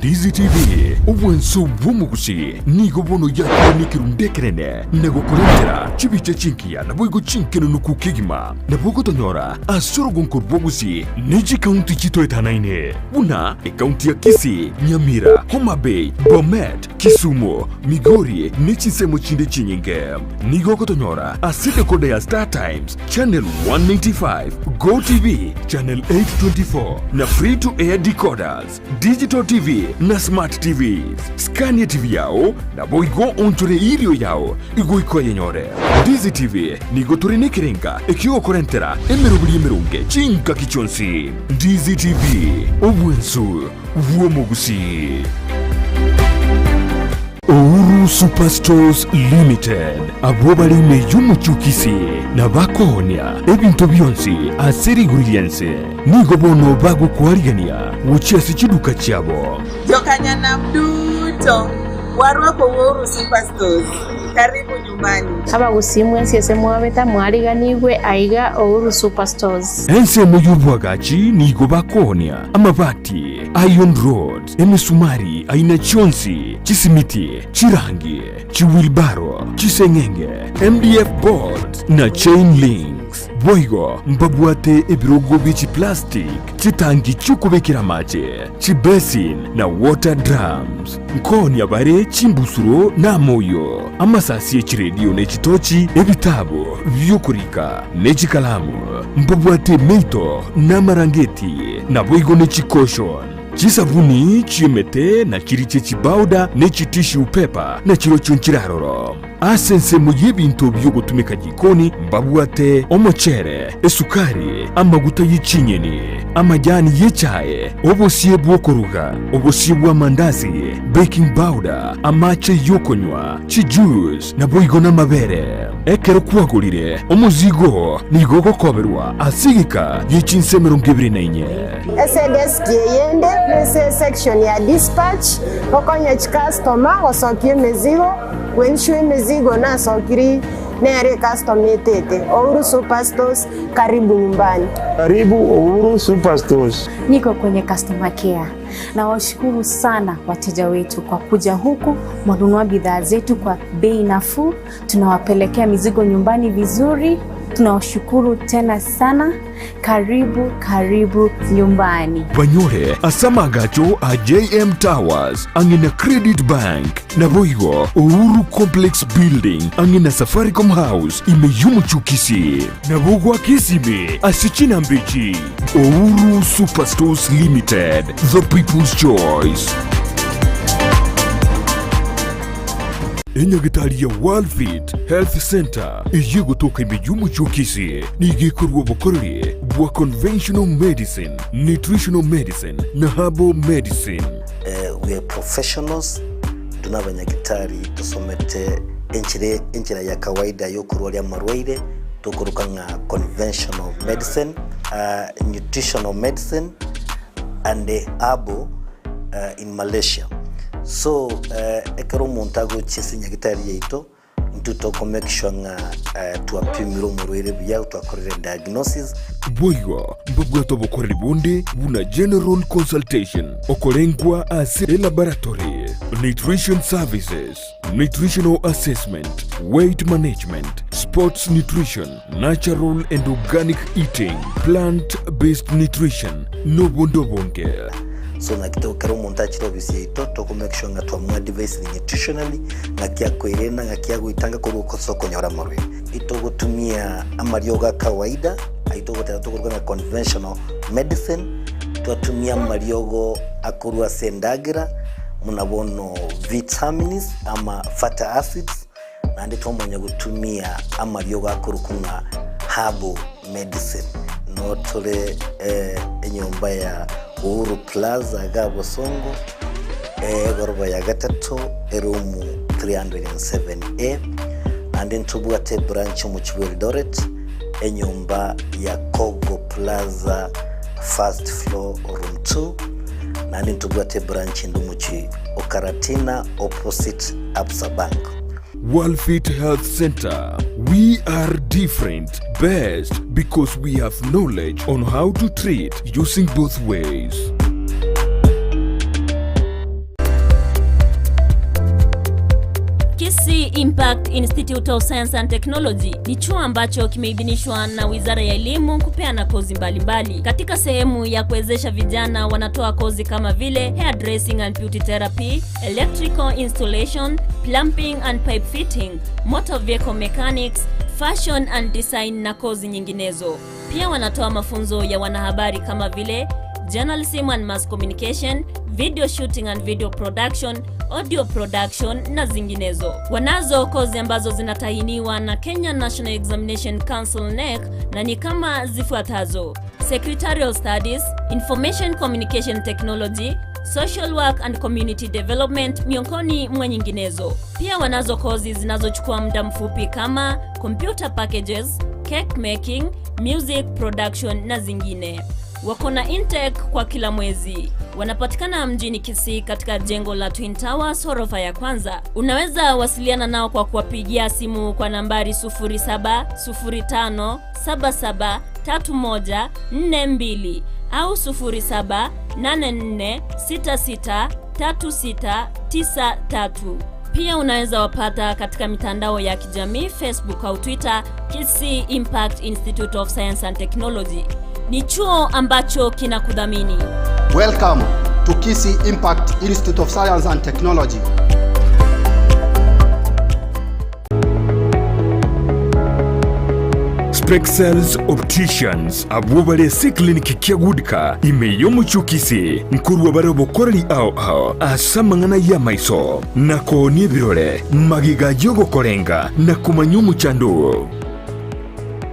Ndizi TV, obwanso bw'omogusi, nigo bono yakire nekerundu ekenene na gokorentera chibicha chingiya naboigo chinkenunuku kegima. Nabo ogotonyora ase orogonko rw'obogusi ne chikaunti chitoetanaine buna ekaunti ya Kisii, Nyamira, Homa Bay, Bomet, Kisumu, Migori ne chinsemo chinde chinyinge. Nigo ogotonyora ase decoder ya Star Times, Channel 195, Go TV, Channel 824 na Free to Air decoders, Digital TV na Smart TVs. Skania TV yao naboigo onchore erio yao igoika oyenyore. Ndizi TV nigo tore nekerenga ekiogokorentera emeroberi emeronge chingaki chionsi. Ndizi TV, obwensu bw'omogusii. Uhuru Superstores Limited, abwo bare ime y'omochie o Kisii na bakoonia ebinto bionsi ase rigori ri'ense, nigo bono bagokoarigania gochia ase chiduka chiabo. Jokanyanam duto, warwako Uhuru Superstores. Karibu nyumbani. Abagusii mwensi ase mwabete mwariganigwe aiga Uhuru Superstores. Ensemo y'oboagachi nigo bakoonia amabati, iron rods, emesumari aina chionsi, chisimiti, chirangi, chiwheelbarrow, chiseng'enge, MDF boards, na chain links. Boigo mbabwate ebirogo bie chiplastic, chitangi chi'okobekera amache, chibasin, na water drums. Nkoonia bare chimbusuro na amoyio, amasasi e chiredio ne chitochi, ebitabu bi'okorika, ne chikalamu. Mbabwate emeito na amarangeti, naboigo ne chikoshon, chisabuni chi'emete na chiriche chibauda ne chitissue paper, na chirochio nchire aroro. Ase ensemo y'ebinto bi'ogotumeka jikoni mbabwate omochere, esukari, amaguta ye chinyeni, amajani y'echae, obosie bw'okoruga, obosie bw'amandasi, baking powder, amache y'okonywa, chijuice, naboigo namabere. Ekero kwagorire omozigo oo nigo ogokoberwa ase egeka gie chinsa 24. Ase edeski eyende nese esection ya dispatch gokonya chicustomer gosokia emezigo. Bwenchwe emizigo nasokiri nere ecustom etete. Uhuru Superstores, karibu nyumbani. Karibu Uhuru Superstores. Niko kwenye customer care. Nawashukuru sana wateja wetu kwa kuja huku, mwanunua bidhaa zetu kwa bei nafuu, tunawapelekea mizigo nyumbani vizuri. Tunawashukuru tena sana. Karibu karibu nyumbani. Banyore ase amagacho a JM Towers ang'e na Credit Bank, naboigo Uhuru Complex Building ang'e na Safaricom House ime y'omochie o Kisii. Nabo goaka esime ase chinamba echi, Uhuru Superstores Limited, the people's choice. Enyagitari ya Worldfit Health Centre eyio egotoka ime y'omochie o Kisii nigo ekorua obokoreri bwa conventional medicine, nutritional medicine na herbal medicine. We are professionals, intwe nabanyagitari tosomete enchera enchera ya kawaida yokorwaria amarwaire tokoroka ng'a conventional medicine, nutritional medicine and herbal in Malaysia. So ekero omonto agochia ase enyagitari yaito, intwe toko make sure ng'a twapimire omorwaire buya, twakorire diagnosis. Boigo mbabwate obokoreri bonde buna general consultation, okorengwa ase elaboratory, nutrition services, nutritional assessment, weight management, sports nutrition, natural and organic eating, plant based nutrition, nobonde obonge. So naki to ekero omonto achire ofisi yaito toko make sure ng'a twamoadvisire nutritionally ng'aki akoirena ng'aki agoitanga korwa ase okonyora amarwaire. Itogotumia amariogo a kawaida ayio togoteba tokoruga ng'a conventional medicine, twatumia amariogo akorwa ase endagera buna bono vitamins ama fatty acids, Naende twamanya gotumia amariogo akorokwa ng'a herbal medicine. Noo tore enyomba ya Uhuru Plaza iga Bosongo, egoroba ya gatato, eroom 307A. Naende ntobwate ebranch omochie bwa Eldoret, enyomba ya Kogo Plaza first floor room 2. Naende ntobwate ebranch ende omochie o Karatina opposite Absa Bank. Worldfit Health Center, we are different, best because we have knowledge on how to treat using both ways. Kisii Impact Institute of Science and Technology ni chuo ambacho kimeidhinishwa na Wizara ya Elimu kupeana kozi mbalimbali mbali. Katika sehemu ya kuwezesha vijana wanatoa kozi kama vile hairdressing and beauty therapy, electrical installation, plumbing and pipe fitting, motor vehicle mechanics, fashion and design na kozi nyinginezo. Pia wanatoa mafunzo ya wanahabari kama vile journalism and mass communication, video shooting and video production, audio production na zinginezo. Wanazo kozi ambazo zinatahiniwa na Kenya National Examination Council NEC na ni kama zifuatazo: Secretarial Studies, Information Communication Technology, Social Work and Community Development miongoni mwa nyinginezo. Pia wanazo kozi zinazochukua muda mfupi kama computer packages, cake making, music production na zingine. Wako na intake kwa kila mwezi. Wanapatikana mjini Kisii katika jengo la Twin Towers ghorofa ya kwanza. Unaweza wasiliana nao kwa kuwapigia simu kwa nambari 0705773142 au 0784663693. Pia unaweza wapata katika mitandao ya kijamii Facebook au Twitter, Kisii Impact Institute of Science and Technology. Ni chuo ambacho kinakudhamini. Welcome to Kisii Impact Institute of Science and Technology. Spexels Opticians abwo bare ase eclinic kia Goodcar ime y'omochie o Kisii nkorwa bare obokoreri ao ao ase amang'ana y'amaiso na koonia ebirore magiga y'ogokorenga na komanya omochando oo.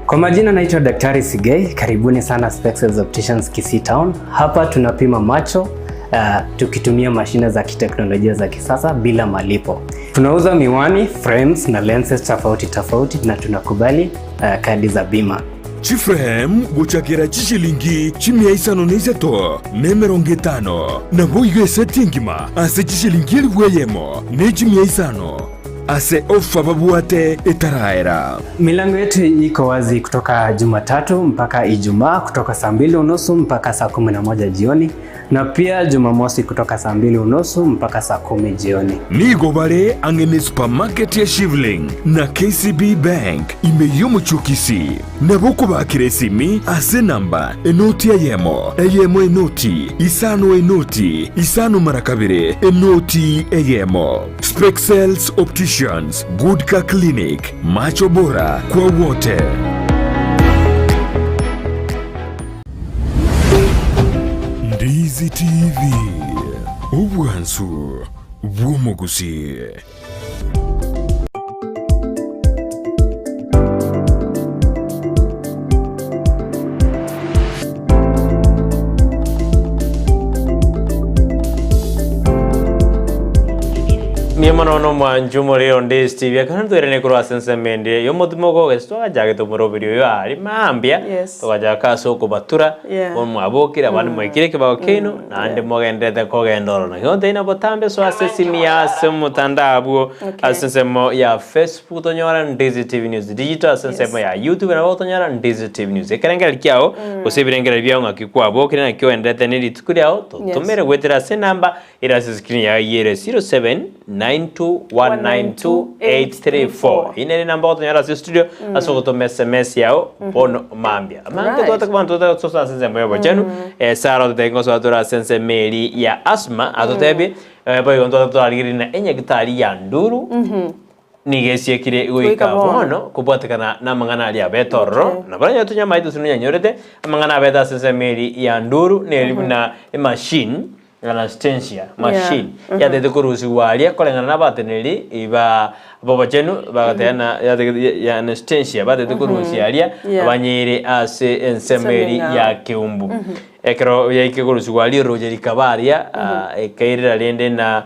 Kwa majina naitwa Daktari Sigei, karibuni sana Spexels Opticians Kisii Town. Hapa tunapima macho tukitumia mashine za kiteknolojia za kisasa bila malipo. Tunauza miwani, frames na lenses tofauti tofauti na tunakubali kadi za bima. Chiframe gochakera chishilingi chimia isano na isato na emerongo etano nabo igo eseti engima ase chishilingi elifu eyemo na echimia isano ase ofa babwate etaraera. Milango yetu iko wazi kutoka Jumatatu mpaka Ijumaa kutoka saa 2:30 mpaka saa 11 jioni na pia Jumamosi kutoka saa 2:30 mpaka saa 10 jioni. Nigo bare ang'e ne supermarket ya Shivling na KCB Bank ime y'omochie o Kisii. Nabo okobakera esimi ase enamba enoti eyemo, eyemo enoti, isano enoti, isano mara kabere, enoti eyemo. Spexels Opticians, Goodcar Clinic, macho bora kwa wote. Ndizi TV, obwansu bw'omogusii. Mbuya mono nomwancho more onde Steve ekero ntwerene korwa ase ensemo ende y'omotimo okogesu twagachagete omoroberi oyo aria mambia Yes. togachaka ase okobatura Yeah. bono mwabokire abande mwaikire ekebago kiaino naende mogenderete kogenda ororo. Naki gotebia na botambe soa ase esimi ya ase omotandao abwo Okay. ase ensemo ya Facebook tonyora Ndizi TV News Digital ase ensemo ya YouTube nabo otonyora Ndizi TV News. Ekerengererio kiao gose ebirengererio biao ng'aki kwabokire naki oenderete ne rituko riao totomere goetera ase enamba Ere ase screen yaye eyio ere 0792192834. Eyio nere enamba ogotonyora ase studio ase ogotoma sms yao bono mambia. Amanto Right. twataka abanto tosoa ase ensemo ya obochenu Sarah ototebie ngosoa tore ase ensemo eri ya asthma atotebie boigo ntwataka torarigererie na enyagitari ya nduru Nigo esiekire goika Goika bono. bono kobwatekana namang'ana aria abete ororo, Okay. na baranyare tonya amaete gose nonyanyorete, amang'ana abete ase ensemo eri ya nduru neri buna emachine anastensia machine yatete korusigwa aria koreng'ana na abateneri ba b'obochenu bagateba na yatagete ya- ya anastensia batete korusia aria abanyeire ase ensemo Ensemo eri eng'ao. ya keumbu. Ekero yaikire korusigwa aria eroche rikaba aria, ekairera rende na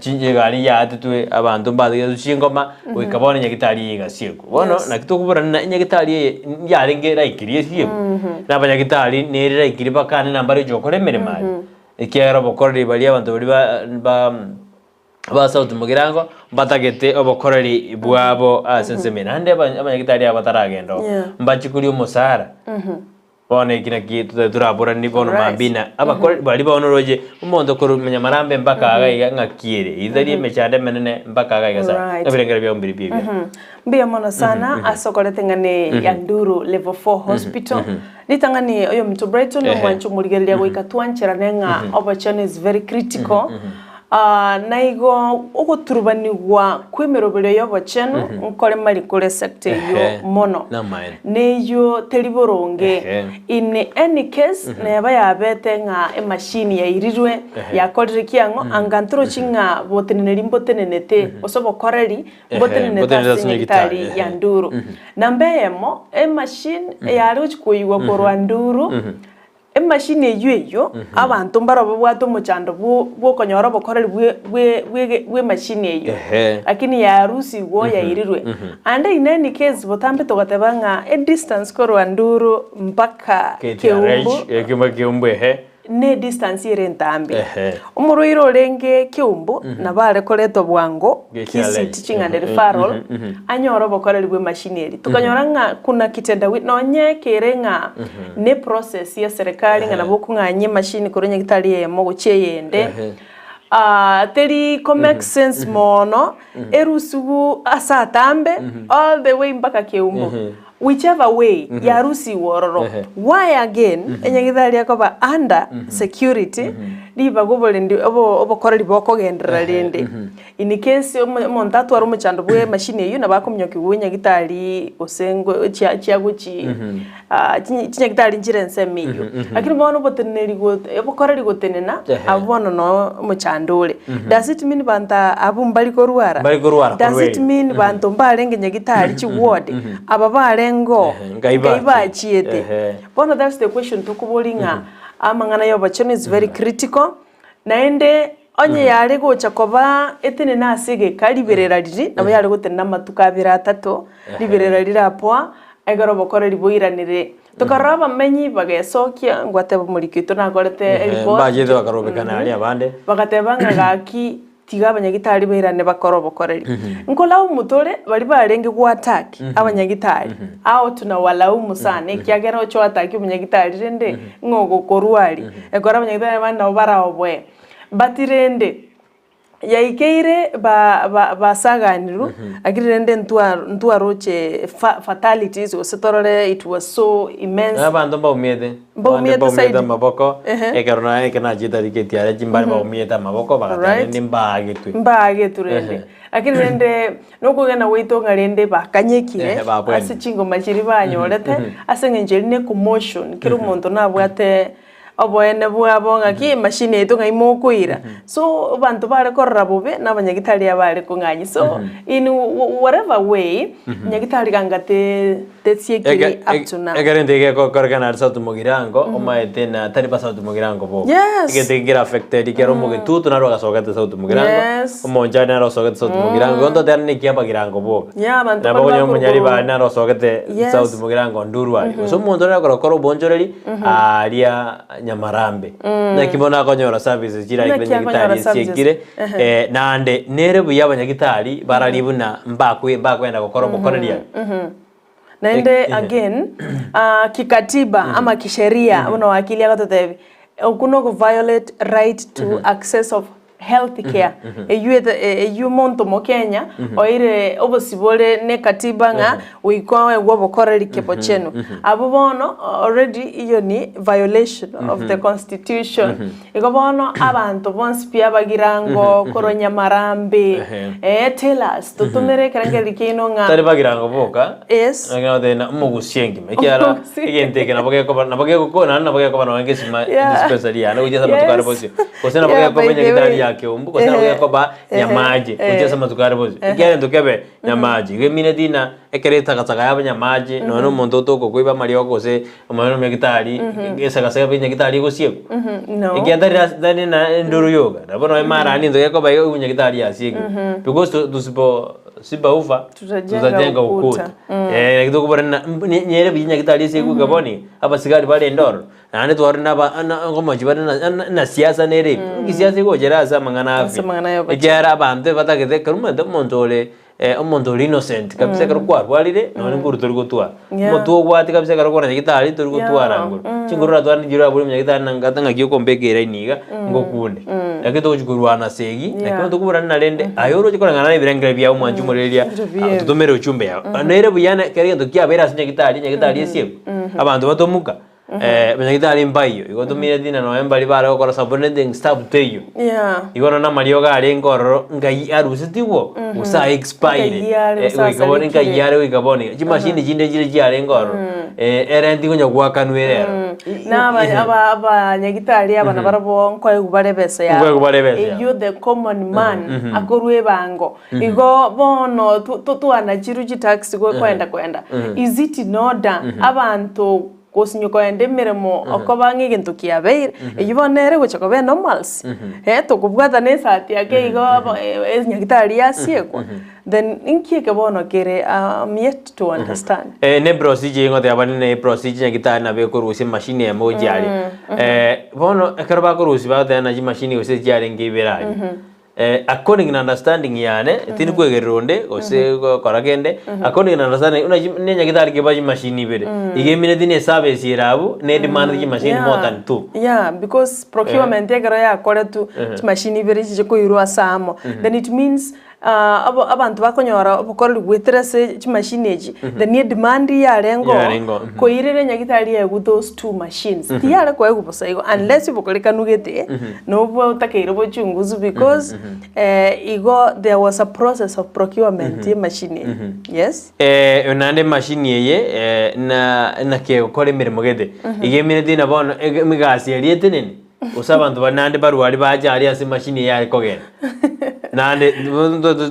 chigari yaatetwe abanto mbategetwe chingoma, goika bono enyagitari eye egasiekwa. Bono naki tokoborana ng'a enyagitari eye yarenge eraikirie esiekwe, na abanyagitari nere eraikirie bakane na mbaroche gokora emeremo aria, ekiagera obokoreri baria abanto baria ba ba South Mugirango mbatagete obokoreri bwabo ase ensemo eye. Naende abanyagitari aba bataragenda oo, mbachie koria omosara. Bono eki naki totari toraboranie bono Right. mambia na abakore baria bono oroche omonto korwa manyamarambe mpaka iga iga ng'aki ere, eyio tari emechando emenene mpaka iga iga sana, Right. ebirengero biabo mbiri pi ebiya. Mbuya mono sana ase okoreta ng'a ne ya Nduru Level 4 Hospital. Ritang'ani oyominto Brighton Ehe. omwanche omorigereria goika twancherane ng'a obochenu is very critical. Ah, naigo ogoturubanigwa kw'emeroberio y'obochenu nkore mari kore sector eyio Ehe. mono. Namaene. Neyio teri boronge. Ehe. In any case, neba yabete ng'a emachine yairirwe, Ehe. yakorire ki ang'o, anga ntorochi ng'a boteneneri mbotenenete, gose obokoreri Ehe, mbotenenete mbotenenete ase ase nyagitari nyagitari, ya ehe. Nduru. Namba eyemo, emachine eyare gochi koiywa korwa Nduru, Emachine eyio eyio, abanto mbaro babwate omochando bwo bw'okonyora obokoreri bwe bwe bwege bw'emachine eyio, Ehe. lakini yarusigwe yairirwe. Ande in any case botambe togoteba ng'a edistance korwa Nduru mpaka KTRH, Keumbu ekimo Keumbu ehe. ne edistance ere entambe. Ehe. Omorwaire orenge Keumbu nabo are koretwa bwango KTRH. Kisii Teaching and Referral anyore obokoreri bw'emachine eria. Tokanyora ng'a kuna kitendawili nonye kere ng'a Ne process ya serikali ng'a nabo okong'anyia emachine korwa nyagitari eyemo gochia eyende, ah, teri ko make sense mono, erusiwu ase atambe all the way mpaka Keumbu. Whichever way, yarusiwe ororo. Why again, enyagitari ekoba under security, ribaga oborendi obo obokoreri bokogenderera rende. In case omo omonto atware omochando bwe emachine eyio nabo akominyokiwa nyagitari gose ngo chia chiagochi chinyagitari nchire ensemo eyio. Lakini bono oboteneneri go obokoreri gotenena Ehe. abwo bono noo omochando ore. Does it mean banto abwo mbari korwara? Mbari korwara Does korwa it erio. mean banto mbarenge nyagitari chiward? Aba barenge oo, Ehe, ngai ngai bachiete. bachiete. Ehe. Bono that's the question tokoboria ng'a amang'ana ya obochenu is very critical, naende Onye yare gocha koba etenene ase egeka riberera riria, nabo yare gotenena amatuko abere atato, riberera rirapoa, ekero obokoreri boiranire. Tokarora abamenyi bagesokia, ngwateba omoriki oito nakorete eripoti, Mbachete bakarobekana aria abande. bagateba ng'a gaki tiga abanyagitari bairane bakore obokoreri. Nkolaumu tore baria barenge goattack abanyagitari, ao tunawalaumu sana ekiagera oche oattacke omonyagitari rende ng'a ogokorwaria, ekero abanyagitari abande nabo baraoboe. But rende, yaikeire ba ba basaganirwe, lakini rende ntwa ntwaroche fa fatalities gose torore it was so immense. Abanto mbaumiete, abande Mbaumiete mbaumiete zaidi. amaboko, Ehe. ekero naye ekero nachete aria getiara chimbare baumiete amaboko bagateba Right. rende mbaagetwe. Mbaagetwe rende. Ehe. Lakini rende, nokogena gwaito ng'a rende bakanyekire, Ehe, babwene. ase chingoma chiria banyorete, ase eng'encho eria ne commotion, kera omonto nabwate Oboene bwabo ng'aki emachine yaito ng'ai mokoira. So abanto bare korora bobe na abanyagitari abare kong'anyia. So in whatever way, nyagitari ganga te tesiekiri up to now. Ekero ente gegokorekana are South Mugirango, omaete na tari ba South Mugirango boka. Yes. Egento eke kere affected kere omogetutu naro agasogete South Mugirango, Yes. omonchani naro osogete South Mugirango, igo ntoteba neki abagirango boka. Yeah, abanto Nabo baria onye omonyari bakorwa bare naro osogete Yes. South Mugirango Nduru aria. Gose omonto ore okorokora obonchoreri, Aaria Nyamarambe. Naki bono akonyora services chire Naki aria akonyora nyagitari services. esiekire eh, naende nere buya abanyagitari bararie buna mbakwe mbakwenda gokora obokoreria. Naende Ehe. again ah, kikatiba ama kisheria buna wakili agototebia okwo nogo violate right to access of health care eywo ete- e- eywo omonto omokenya oeire obosibore na ekatiba ng'a goika oegwe obokoreri kebochenu. Abwo bono already eywo ni violation of the constitution. Igo bono abanto bonsi pi abagirango korwa Nyamarambe, eh tell us totomere ekerengererio kiaino ng'a Tari bagirango boka, Yes. lakini nagotebia ng'a omogusia engima ekiagera Omogusia. egento eke nabo gekoba nabo gegokona naende nabo gekoba nonye gesima Yeah. dispensary yane gochia ase amatuko are Yes. bosio. Gose nabo Yeah, gekoba by the nyagitari way. ya Keumbu, gose nabo Ehe, gekoba ehe, Nyamache, gochia ase amatuko are bosio. Ehe. Ekiagera egento kebe Nyamache, igo emineti ng'a ekero etagasaga yaba Nyamache, nonye na omonto otokokoiba amariogo gose omanye na omonyagitari, egesagasaga buna nyagitari egosiekwa. No. Ekiagera tari ase tari na enduru yoka, nabo nonye marani egento gekoba iga nyagitari yasiekire. Because to tusipo simba ufa Tutajenga tutajenga ukuta. ukuta. Eh, naki tokobora ng'a mb nere buya nyagitari ase egoika bono iga, abasigari barende ororo. Naende twarorire na aba na ngomochi bare na na na siasa nere ime. Inki siasa egochera ase amang'ana Ase afya? amang'ana ya obochenu. Ekiagera abanto ebatagete ekero omanyete omonto ore. eh, omonto ore innocent kabisa ekero kwarwarire nonye nguru tori gotwara. Yeah. Omotwe obwate kabisa ekero okogenda nyagitari tori gotwara Yeah, nguru. Chinguru oratware nichio orabori omonyagitari na ngata ng'aki okombeka eraini iga, ngokunde. Lakini togochi korwana segi, Yeah. lakini tokoborana narende, aye oroche koreng'ana na ebirengero biago mwanche omorereria, Ebiro biago. totomere ochumbe yao. Nere buya na kera egento kiabeire ase nyagitari, nyagitari esiekwe, abanto batomuka, Abanyagitari mbaiyo, igo tomineti ng'a nonya mbari bare gokora subordinating staff teiyo. Yeah. Igo nonya amariogo arenge ororo ngai arusetigwo gose a expire Nkai are gose goika bono nkai asarekire. are goika bono iga. Chimashini chinde chire chiarenge ororo erenti konya goakanwa ere ero. Na aba- aba- abanyagitari aba nabarabwo nkoegwa bare ebesa yabo. Nkoegwa bare ebesa yabo. Eyio the common man akorwa ebango. Igo bono twanachirwe chitax koenda koenda. Is it in order abanto Gosinywa koenda emeremo okoba ng'a egento kiabeire, eyio bono nere egocha koba enormals, eh, tokobwata na esati ake igo enyagitari yasiekwa, then inki eke bono kere am yet to understand. Ne procedure ingoteba bare ne procedure nyagitari nabo ekorusia emashini emo gochia aria. Bono ekero bakorusia bagoteba nachi mashini gose chiarenge ibere aria. According na understanding yane, tindi kwegerera onde gose gokora kende, according na understanding buna chi ne nyagitari keba chimashini ibere, iga emineti na eservice ere abwo, ne demand chimashini more than two. Yeah, because procurement ekero yakoretwe, chimashini ibere chiche koirwa ase amo, then it means abanto bakonyora obokoreri goetera ase chimashini echi, then edemand yarenge oo, Yarenge oo, mhm. koirera nyagitari yaegwe those two machines, tiyare koegwa bosa igo unless obokorekanu gete, Nobwo otakeire obochunguzi because igo there was a process of procurement ye emachine eye. Yes. Eh, naende emashini eye eh, na naki egokora emeremo gete iga emineti na bono ege- emegasi eria etenene gose abanto bari naende barwari bache aria ase emashini eye yare kogenda naende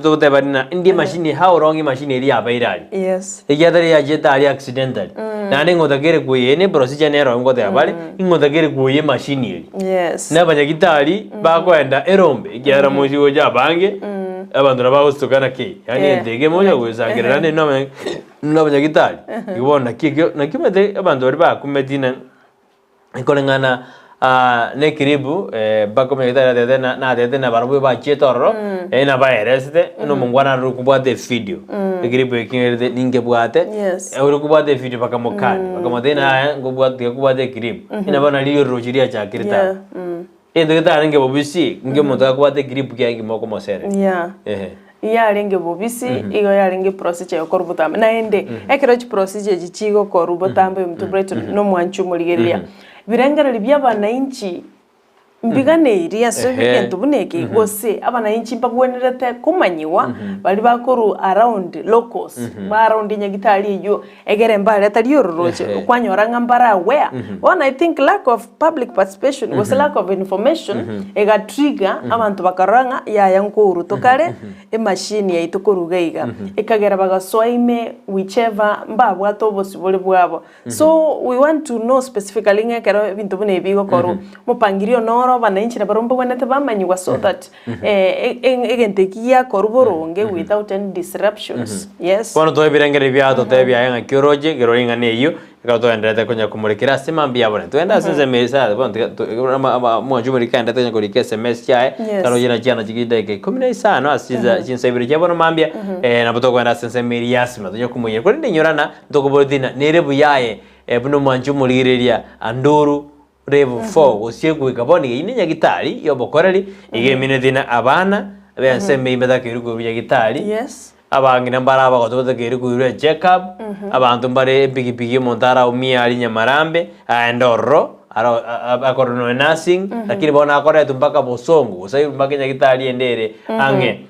togoteba ng'a indi emashini how long emashini eria yabeire aria Yes. Ekiagera yachete aria accidentally naende ng'otakere koyia ne procedure nero ngoteba bare ing'otakere koyia emashini eria. Yes. Na abanyagitari bakoenda erombe ekiagera mochie gocha abange abanto nabo bagosuka naki yaani Yeah. egento eke mocha gosangerera naende na abanyagitari igo bono naki ekio naki omanyete abanto baria bakumeti na Koreng'ana nekiribu mpaka omonyagitari atebete na natebete na barabwo bachiete ororo, yaani nabaeresete, buna omongwana aroro kobwate efidio, ekiribu eki ngerete ninkebwate, Yes. ore kobwata efidio bakamokania, bakamotebia ng'a yaya nkobwate tiga kobwata ekiribu, ng'a bono riria oroche riachakire Yeah, taba. Egento getarenge bobisi, inki omonto akobwata ekiribu kiaye nkimo okomosereria. Yeah. Ehe. Yarenge bobisi, igo yarenge procedure yokorwa botambe. Naende, ekero chiprocedure echi chigokorwa botambe omonto Brighton nomwanchi omorigereria, birengererio bia abanainchi mbiganeirie ase egento buna eke, gose abanainchi mbagwenerete komanyigwa, baria bakorwa around locals, ba around nyagitari eywo, egere mbareta riororoche, kwanyora ng'a mbare aware. Bono I think lack of public participation gose lack of information ega trigger abanto bakarora ng'a yaya nkourwa tokare emachine yaito korwa iga iga. Ekagera bagasoa ime whichever mbabwate obosibore bwabo. So we want to know specifically ng'a ekero ebinto buna ebi bigokorwa, omopangilio noro abananchi nabarobwo mbabwenerete bamanyigwa so that egento eki giakorwa boronge without any disruptions. Yes. Bono toe ebirengererio biao totebie aye ng'aki oroche, ekero ring'ana eyio, ekero togendererete konya komorekera ase mambia abone. Togende ase ensemo eye sa bono tiga to ama ama omwancho omoriki aendete konya korika esemesi chiaye, Yes. taroche na chiana chiria chidakika ikomi na isano ase chinsa chinsa ibere chia bono mambia, nabo tokogenda ase ensemo eria ya asima tonya komoinyora. Korende inyorana, ntokoboretie ng'a nere buya aye buna omwancho omorigereria andoro Level 4 gose goika bono iga ine nyagitari y'obokoreri iga emineti na abana b'ensemo ime batakeirwe koirwa nyagitari Yes. abang'ina mbare abagotu batakeirwe koirwa echeck up abanto mbare epikipiki omonto araumie aria nyamarambe aende ororo aro akore nonya nursing lakini bono akoretwe mpaka bosongo gose airwe mpaka enyagitari ende ere ang'e.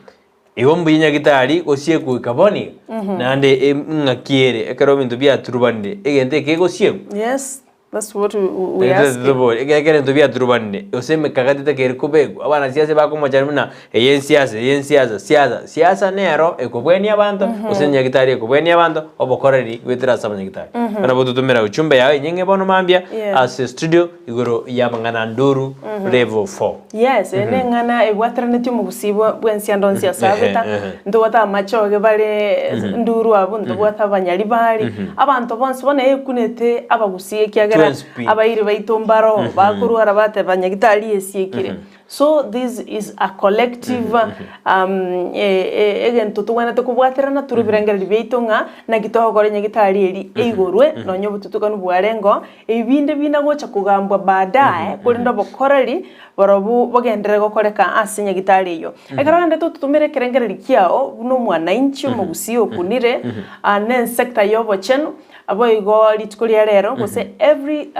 Igo mbuya nyagitari gosiekwa goika bono iga naende ng'aki ere ekero ebinto biaturubanire egento eke egosiekwa. Yes. That's what we, we ask. Ekero ebinto biaturubanire, gose emekakati etakeri kobekwa, abanasiasa bakomochani buna eye ensiasa, eye ensiasa, siasa, siasa nero ekobwania abanto, gose nyagitari ekobwania abanto, obokoreri goetera ase abanyagitari. Bono nabo totomera ujumbe yao enyinge bono mambia ase studio igoro ya amang'ana nduru level 4. Yes, eye neng'ana ebwateranetie omogusii bwa bwensianda onsi ase abeta, ntobwate amachoge bare nduru abwo, ntobwate abanyaribari, abanto bonsi bono ekunete abagusii ekiagera Twensi pi. abairi baito mbaro, bakorwara bateba nyagitari esiekire. So this is a collective um, egento togwenerete kobwaterana tore ebirengererio biaito ng'a naki togokora enyagitari eri eigorwe nonya obotutukanu bwarengeo, ebi binde bina gocha kogambwa baadaye korende obokoreri barobwo bogenderere gokoreka ase enyagitari eyio. Ekero ogenderete ototomere ekerengererio kiao buna omwananchi omogusii okunire na esector ya obochenu, Boigo rituko ria rero gose every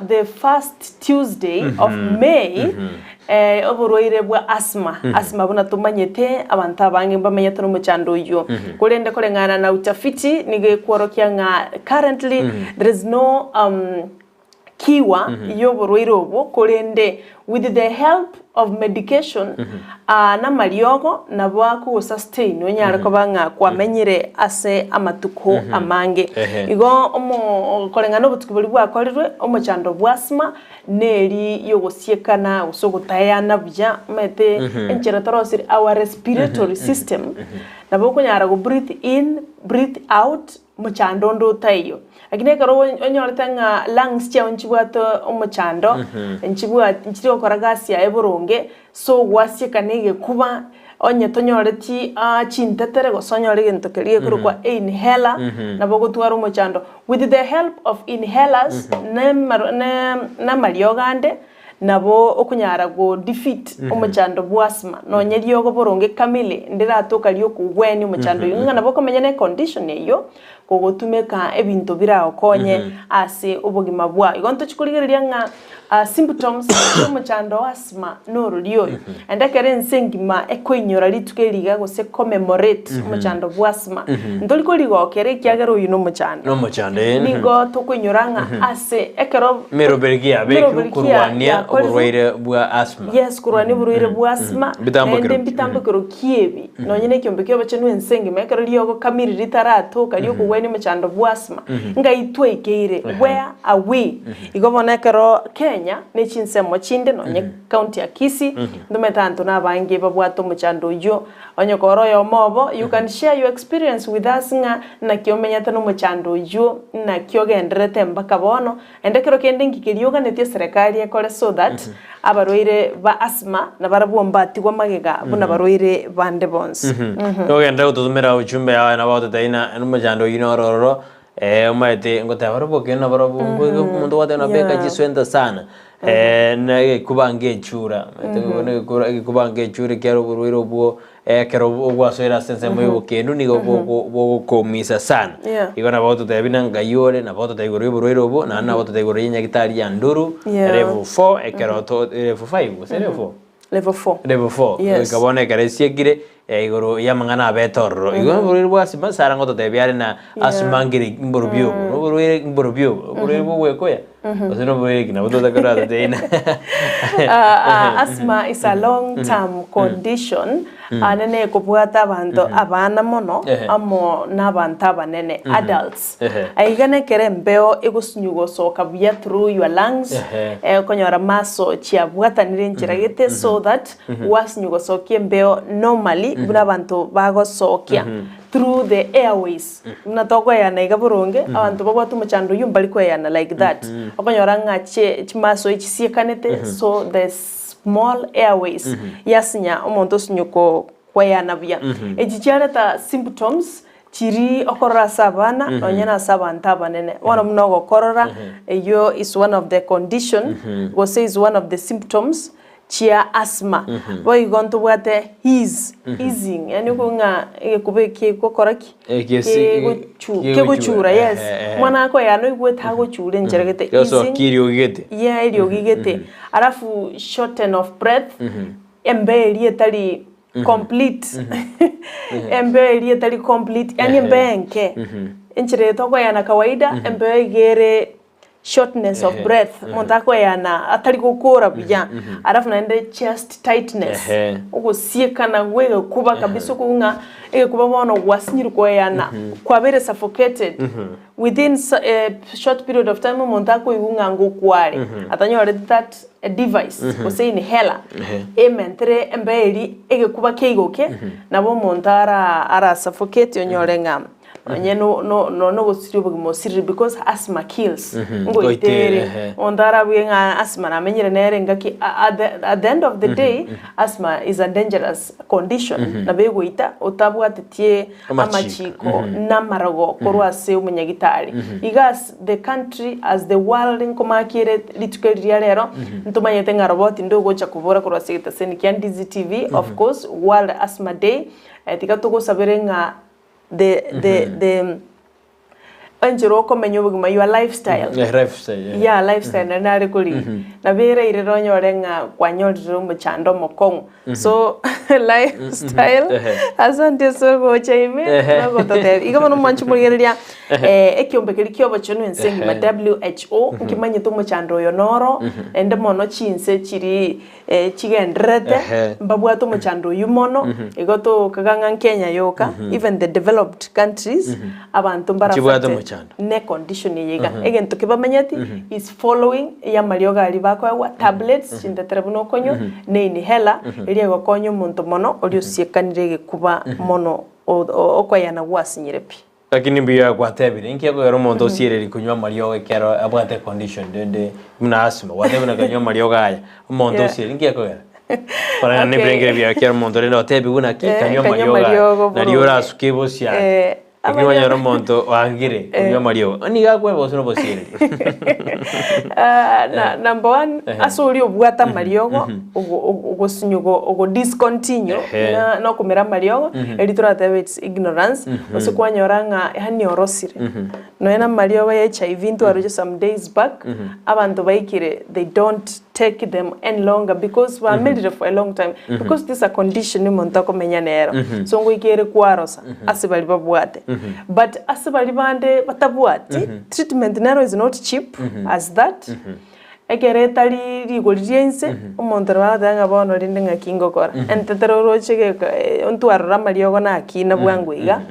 the first Tuesday of May oborwaire bwa asthma, asthma buna tomanyete abanto abange mbamenyete nomochando oyio. Korende koreng'ana na utafiti nigo ekworokia ng'a currently there is no cure yoborwaire obwo korende with the help of medication namariogo nabo akogosustain onyare koba ng'a kwamenyire ase amatuko amange. Igo omo koreng'ana obotuki boria bwakorirwe omochando bwa asthma neri yogosiekana gose ogotayana buya omanyete enchera torosire our respiratory system nabo okonyara go breathe in breathe out mochando onde otaiyo. Lakini ekero onyorete ng'a lungs chiao nchibwate omochando, nchibwati nchiri gokora gasi yaye boronge, so gwasieka na egekuba, onye tonyoreti chintetere gose onyore egento keria gekorokwa inhaler, nabo ogotwara omochando. With the help of inhalers, na emaro na amariogo ande, Nabo okonyara go defeat omochando bw'asthma nonye riogo boronge kamili ndiratoka riokogwenia omochando oyio ng'a nabo okomenya ne condition eyio kogotumeka ebinto biragokonye ase obogima bwao. Igo ntochi korigereria ng'a symptoms chia omochando o asthma norori oyo. Naende ekero ense engima ekoinyora rituko eri iga gose commemorate omochando bwa asthma ntori korigokera ekiagera oyio nomochando. Nomochando eh. Nigo tokoinyora ng'a ase ekero Emeroberi ki yabekirwe Emeroberi ki korwania yakorirwe? oborwaire bwa asthma? Yes, korwania oborwaire bwa asthma, Mbitambokero naende ki? mbitambokero ki ebi? Nonye na ekiombe kia obochenu ense engima, ekero riogo kamiri ritaratoka riokogwenia omochando bwa asthma, ngai twaikeire, where are we? Igo bono ekero Kenya ne chinsemo chinde nonye county ya Kisii, ntomanyete abanto nabange babwate omochando oyio, Onye kore oyomo obo, you can share your experience with us ng'a naki omenyete nomochando oyio, naki ogendererete mpaka bono, naende ekero kende nki keria oganetie eserekari ekore so that abarwaire ba asthma nabarabwo mbatigwe magega buna barwaire bande bonsi. Togenderere gototomera ujumbe yao nabo ogototebia ng'a nomochando oyio noro ororo, omanyete ngoteba ore obokima nabarobwo omonto ogoteba ng'a beka chiswenta sana, na egekuba ngechura, omanyete egekuba ngechura ekiagera oborwaire obwo ekero ogwasoire ase ensemo ya obokendu nigo bogokoumisa sana. Igo nabo ogototebia buna ngai ore, nabo ogototebia igoro ya oborwaire obwo, naende nabo ogototebia igoro ya enyagitari ya Nduru, level four, ekero to level five gose level four? Level four. Level four. Yes. Goika bono ekero esiekire, igoro y'amang'ana abete ororo. Igo oborwaire bwa asthma Sarah ngototebia are na asthma ngere mborobio obo, na oborwaire mborobio obo, oborwaire bwa ogwekoya, gose na oborwaire ki nabo totakeire oratotebie na Asthma is a long term condition nene ekobwata abanto abana mono amo na abanto abanene, adults. Aiga nekero embeo egosunywa gosoka buya through your lungs, okonyora muscle chiabwatanire enchera gete so that gwasunywa gosokia embeo normally buna abanto bagosokia through the airways. Buna tokoeyana iga boronge, abanto babwate omochando oyio mbari koeyana like that. Okonyora ng'a chimuscle echi chiekanete so the small airways yasinya omonto osinywe koeyana buya. Echi chiareta symptoms chiri okorora ase abana nonya na ase abanto abanene. Bono buna ogokorora eyio is one of the condition gose is one of the symptoms chia asthma. Boigo ntobwate his, hissing, yaani okwo ng'a egekuba eki egokora ki? Kegochu kegochura yes. Omwana akoyana oigwete agochura enchera gete hissing, eriogi gete. Yeah eriogi gete. Alafu shorten of breath, embeo eria etari complete, embeo eria etari complete, yaani embeo enke. Enchera eye tokoyana kawaida, embeo iga ere shortness of breath, omonto akoeyana atari gokora buya, alafu naende chest tightness, ogosiekana gwa egekuba kabisa okobua ng'a egekuba bono gwasinyire koeyana, kwabeire suffocated within a short period of time omonto akoigwa ng'a ngokware, atanyoreti that device gose inhaler, ementere embeo eria egekuba keigoke, nabo omonto ara ara suffocate onyore ng'a. Nonye no no no nogosiria obogima osirire because asthma kills. Mhm. Ngoitere. Goitere, ehe. Omonto arabue ng'a asthma namenyire nere engaki a- at the at the end of the day asthma is a dangerous condition nabo egoita otabwatetie Amachiko. amachiko na amarogo korwa ase omonyagitari. Iga as the country as the world nkomakiere rituko eri ria rero ntomanyete ng'a roboti ndogocha kobora korwa ase egetaseni kia Ndizi TV of course World Asthma Day tiga togosabere ng'a the the the enchera okomenya obogima your lifestyle Yeah, lifestyle, yeah. yeah lifestyle nari nare korigia nabo erairire onyore ng'a kwanyorire omochando omokong'u so lifestyle Ehe. asante ase ogocha ime Ehe. nogototebia igo bono mwanche morigereria ekiombe keria kia obochenu ense engima Ehe. WHO nkimanyete omochando oyo noro naende mono chinse chiria chigendererete, Ehe. mbabwate omochando oyio mono, igo tokaga ng'a Kenya yoka, even the developed countries, abanto Chibwate mbarafate omochando. ne condition eye iga. Egento kebamenyeti is following y'amariogo aria bakoegwa, tablets, chintetere buna okonywa, ne inhaler, eria egokonya omonto mono oria osiekanire egekuba mono o- o- okoyana gwasinyire pi. Lakini mbuya gwatebire, inki ekogera omonto osiereri konywa amariogo ekero abwate econdition rende buna asthma, gwatebire buna kanywa amariogo aya, omonto Yeah. osiereri inki ekogera? Koreng'ana na Okay. ebirengere biaye ekero omonto rende otebiwe buna ki, Eh, kanywa kanywa amariogo aya, amariogo nario boronge. orasuke bosio aye. Eh, Lakini amariogo- kwanyora omonto oangire konywa amariogo, nigo akweba gose nobosiereri. Ah, na, number one Ehe. ase oria obwate amariogo ogo- ogo- ogosinywa ogo ogo discontinue Ehe. na nokomera amariogo eri toratebe it's ignorance gose kwanyora ng'a yaani orosire nonya na amariogo ya HIV ntwaroche some days back abanto baikire they don't take them any longer because bamerire for a long time because this a condition omonto akomenya nero so ngoika ere kwarosa ase baria babwate but ase baria bande batabwati treatment nero is not cheap as that Ekero etari rigori ria inse, omonto nabo agoteba ng'a bono rende ng'aki ngokora. Entetero oroche geka ntwarora amariogo nakina bwango iga,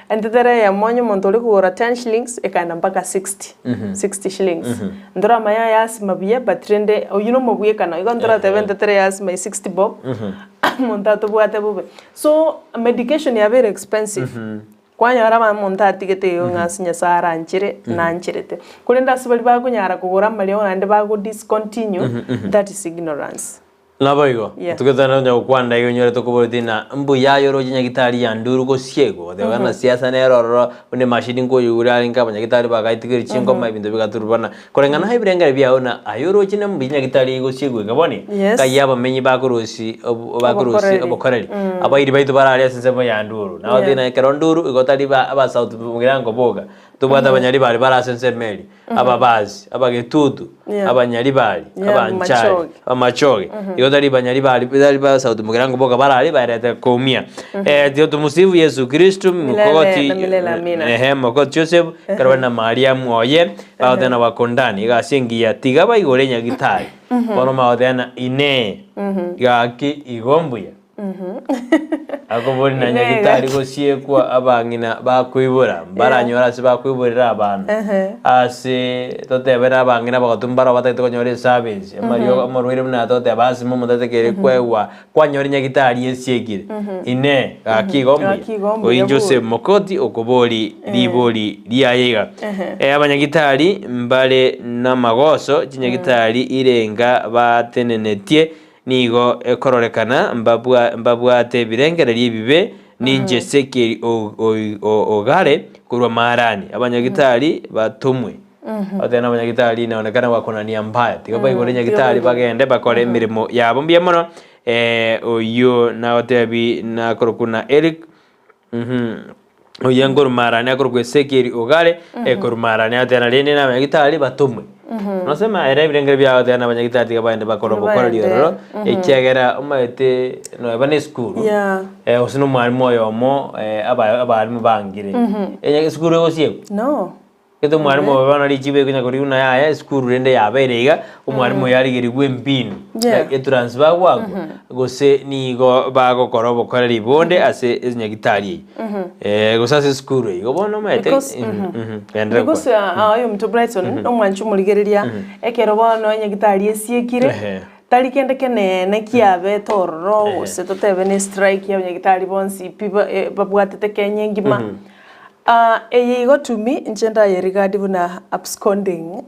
entetero eyemo onye omonto ore kogora ten shillings ekaenda mpaka 60, 60 shillings. Ntoramanya aya asima buya but rende oyio na omobwekano, igo ntoratebe entetero ya asima is 60 bob, omonto atobwate bobe. So medication yabeire expensive. Kwanyora omonto atigete igo ng'a ase Nyasae aranchere, nancherete. Korende ase baria bakonyara kogora amariogo naende bago discontinue, that is ignorance. Naboigo, Yeah. togotana konya gokwana iga onyore tokoboretie ng'a mbuya aye oroche nyagitari ya nduru gosiegwa, goteba ng'a siasa nere ororo buna emashini nkoyigure arenge abanyagitari bagaitigeria chingoma ebinto bigaturubana. Koreng'ana na ebirengero biao na aye oroche na mbuya nyagitari egosiegwa iga boni, Yes. nkai abamenyi bakorosi obo bakorosi Obokoreri. obokoreri. Abairi baito barare ase ensemo ya nduru. Nabo Yeah. tari ekero nduru igo tari ba abasouth mugirango boka, tobwate abanyaribari bare ase ensemo eria, ababasi, abagetutu, Yeah. abanyaribari, Yeah, abanchari, Machoge. abamachoge. Igo tari banyaribari tari ba south mugirango boka barare baerete koumia. Tiga tomusifu Yesu Kristo, Milele mokogoti na milele amina. ehe mokogoti Joseph, ekero bare na Mariamu oye, Bagotebana bakondani, egasi engiya, tiga baigore nyagitari. Bono bagotebana, Inee! Gaki igo mbuya? Akobori na Inee, nyagitari gaki. gosiekwa abang'ina bakoibora, mbaranyore ase bakoiborera abana. Ase totebe na abang'ina abagotu mbaro batagete konyora eservice, amariogo amarwaire buna toteba asima omonto atakere koegwa Kwanyora nyagitari esiekire. Inee! Gaki igo mbuya? Gaki igo mbuya Oyio Joseph bori. Mokoti okobori ribori riaye iga. Eh, abanyagitari mbare namagoso, chinyagitari irenga batenenetie nigo ekororekana mbabwa mbabwate ebirengererio ebibe, ninche Ezekieli o- o- o- Ogare korwa Maarani. Abanyagitari batomwe. Otebe nabanyagitari inaonekana wako na nia mbaya tiga baigore Tiga nyagitari baigore. bagende bakore emeremo yabo mbuya mono eh, oyio nagotebi nakorokwa na Eric oyio nkorwa marani akorokwa Ezekiel Ogare korwa marani agoteba na rende nabanyagitari batomwe nosema ere ebirengero biaye agoteba nabanyagitari tiga bagende bakore obokoreri Bagende, ororo ekiagera omanyete noeba na esukuru Yeah. gose na omwalimu oyomo aba abalimu bangire esukuru egosiekwa No. Gete omwalimu obo bono richibu ekonya korigwa buna yaya esukuru rende yabeire iga, omwalimu oyo arigerigwe embinu Yeah. etransfer gwakwa gose nigo bagokora obokoreri bonde ase enyagitari eyio Eh, gose ase esukuru eyio. Igo bono omanyete Because, genderera Because gokwana. ah, oyo omonto Brighton omwanchi omorigereria ekero bono enyagitari esiekire Ehe. tari kende keneene kiabete ororo gose totebe ne strike ya abanyagitari bonsi pi ba- eh, babwatete Kenya engima. Ah, eye igo to me inche ndaye regard buna absconding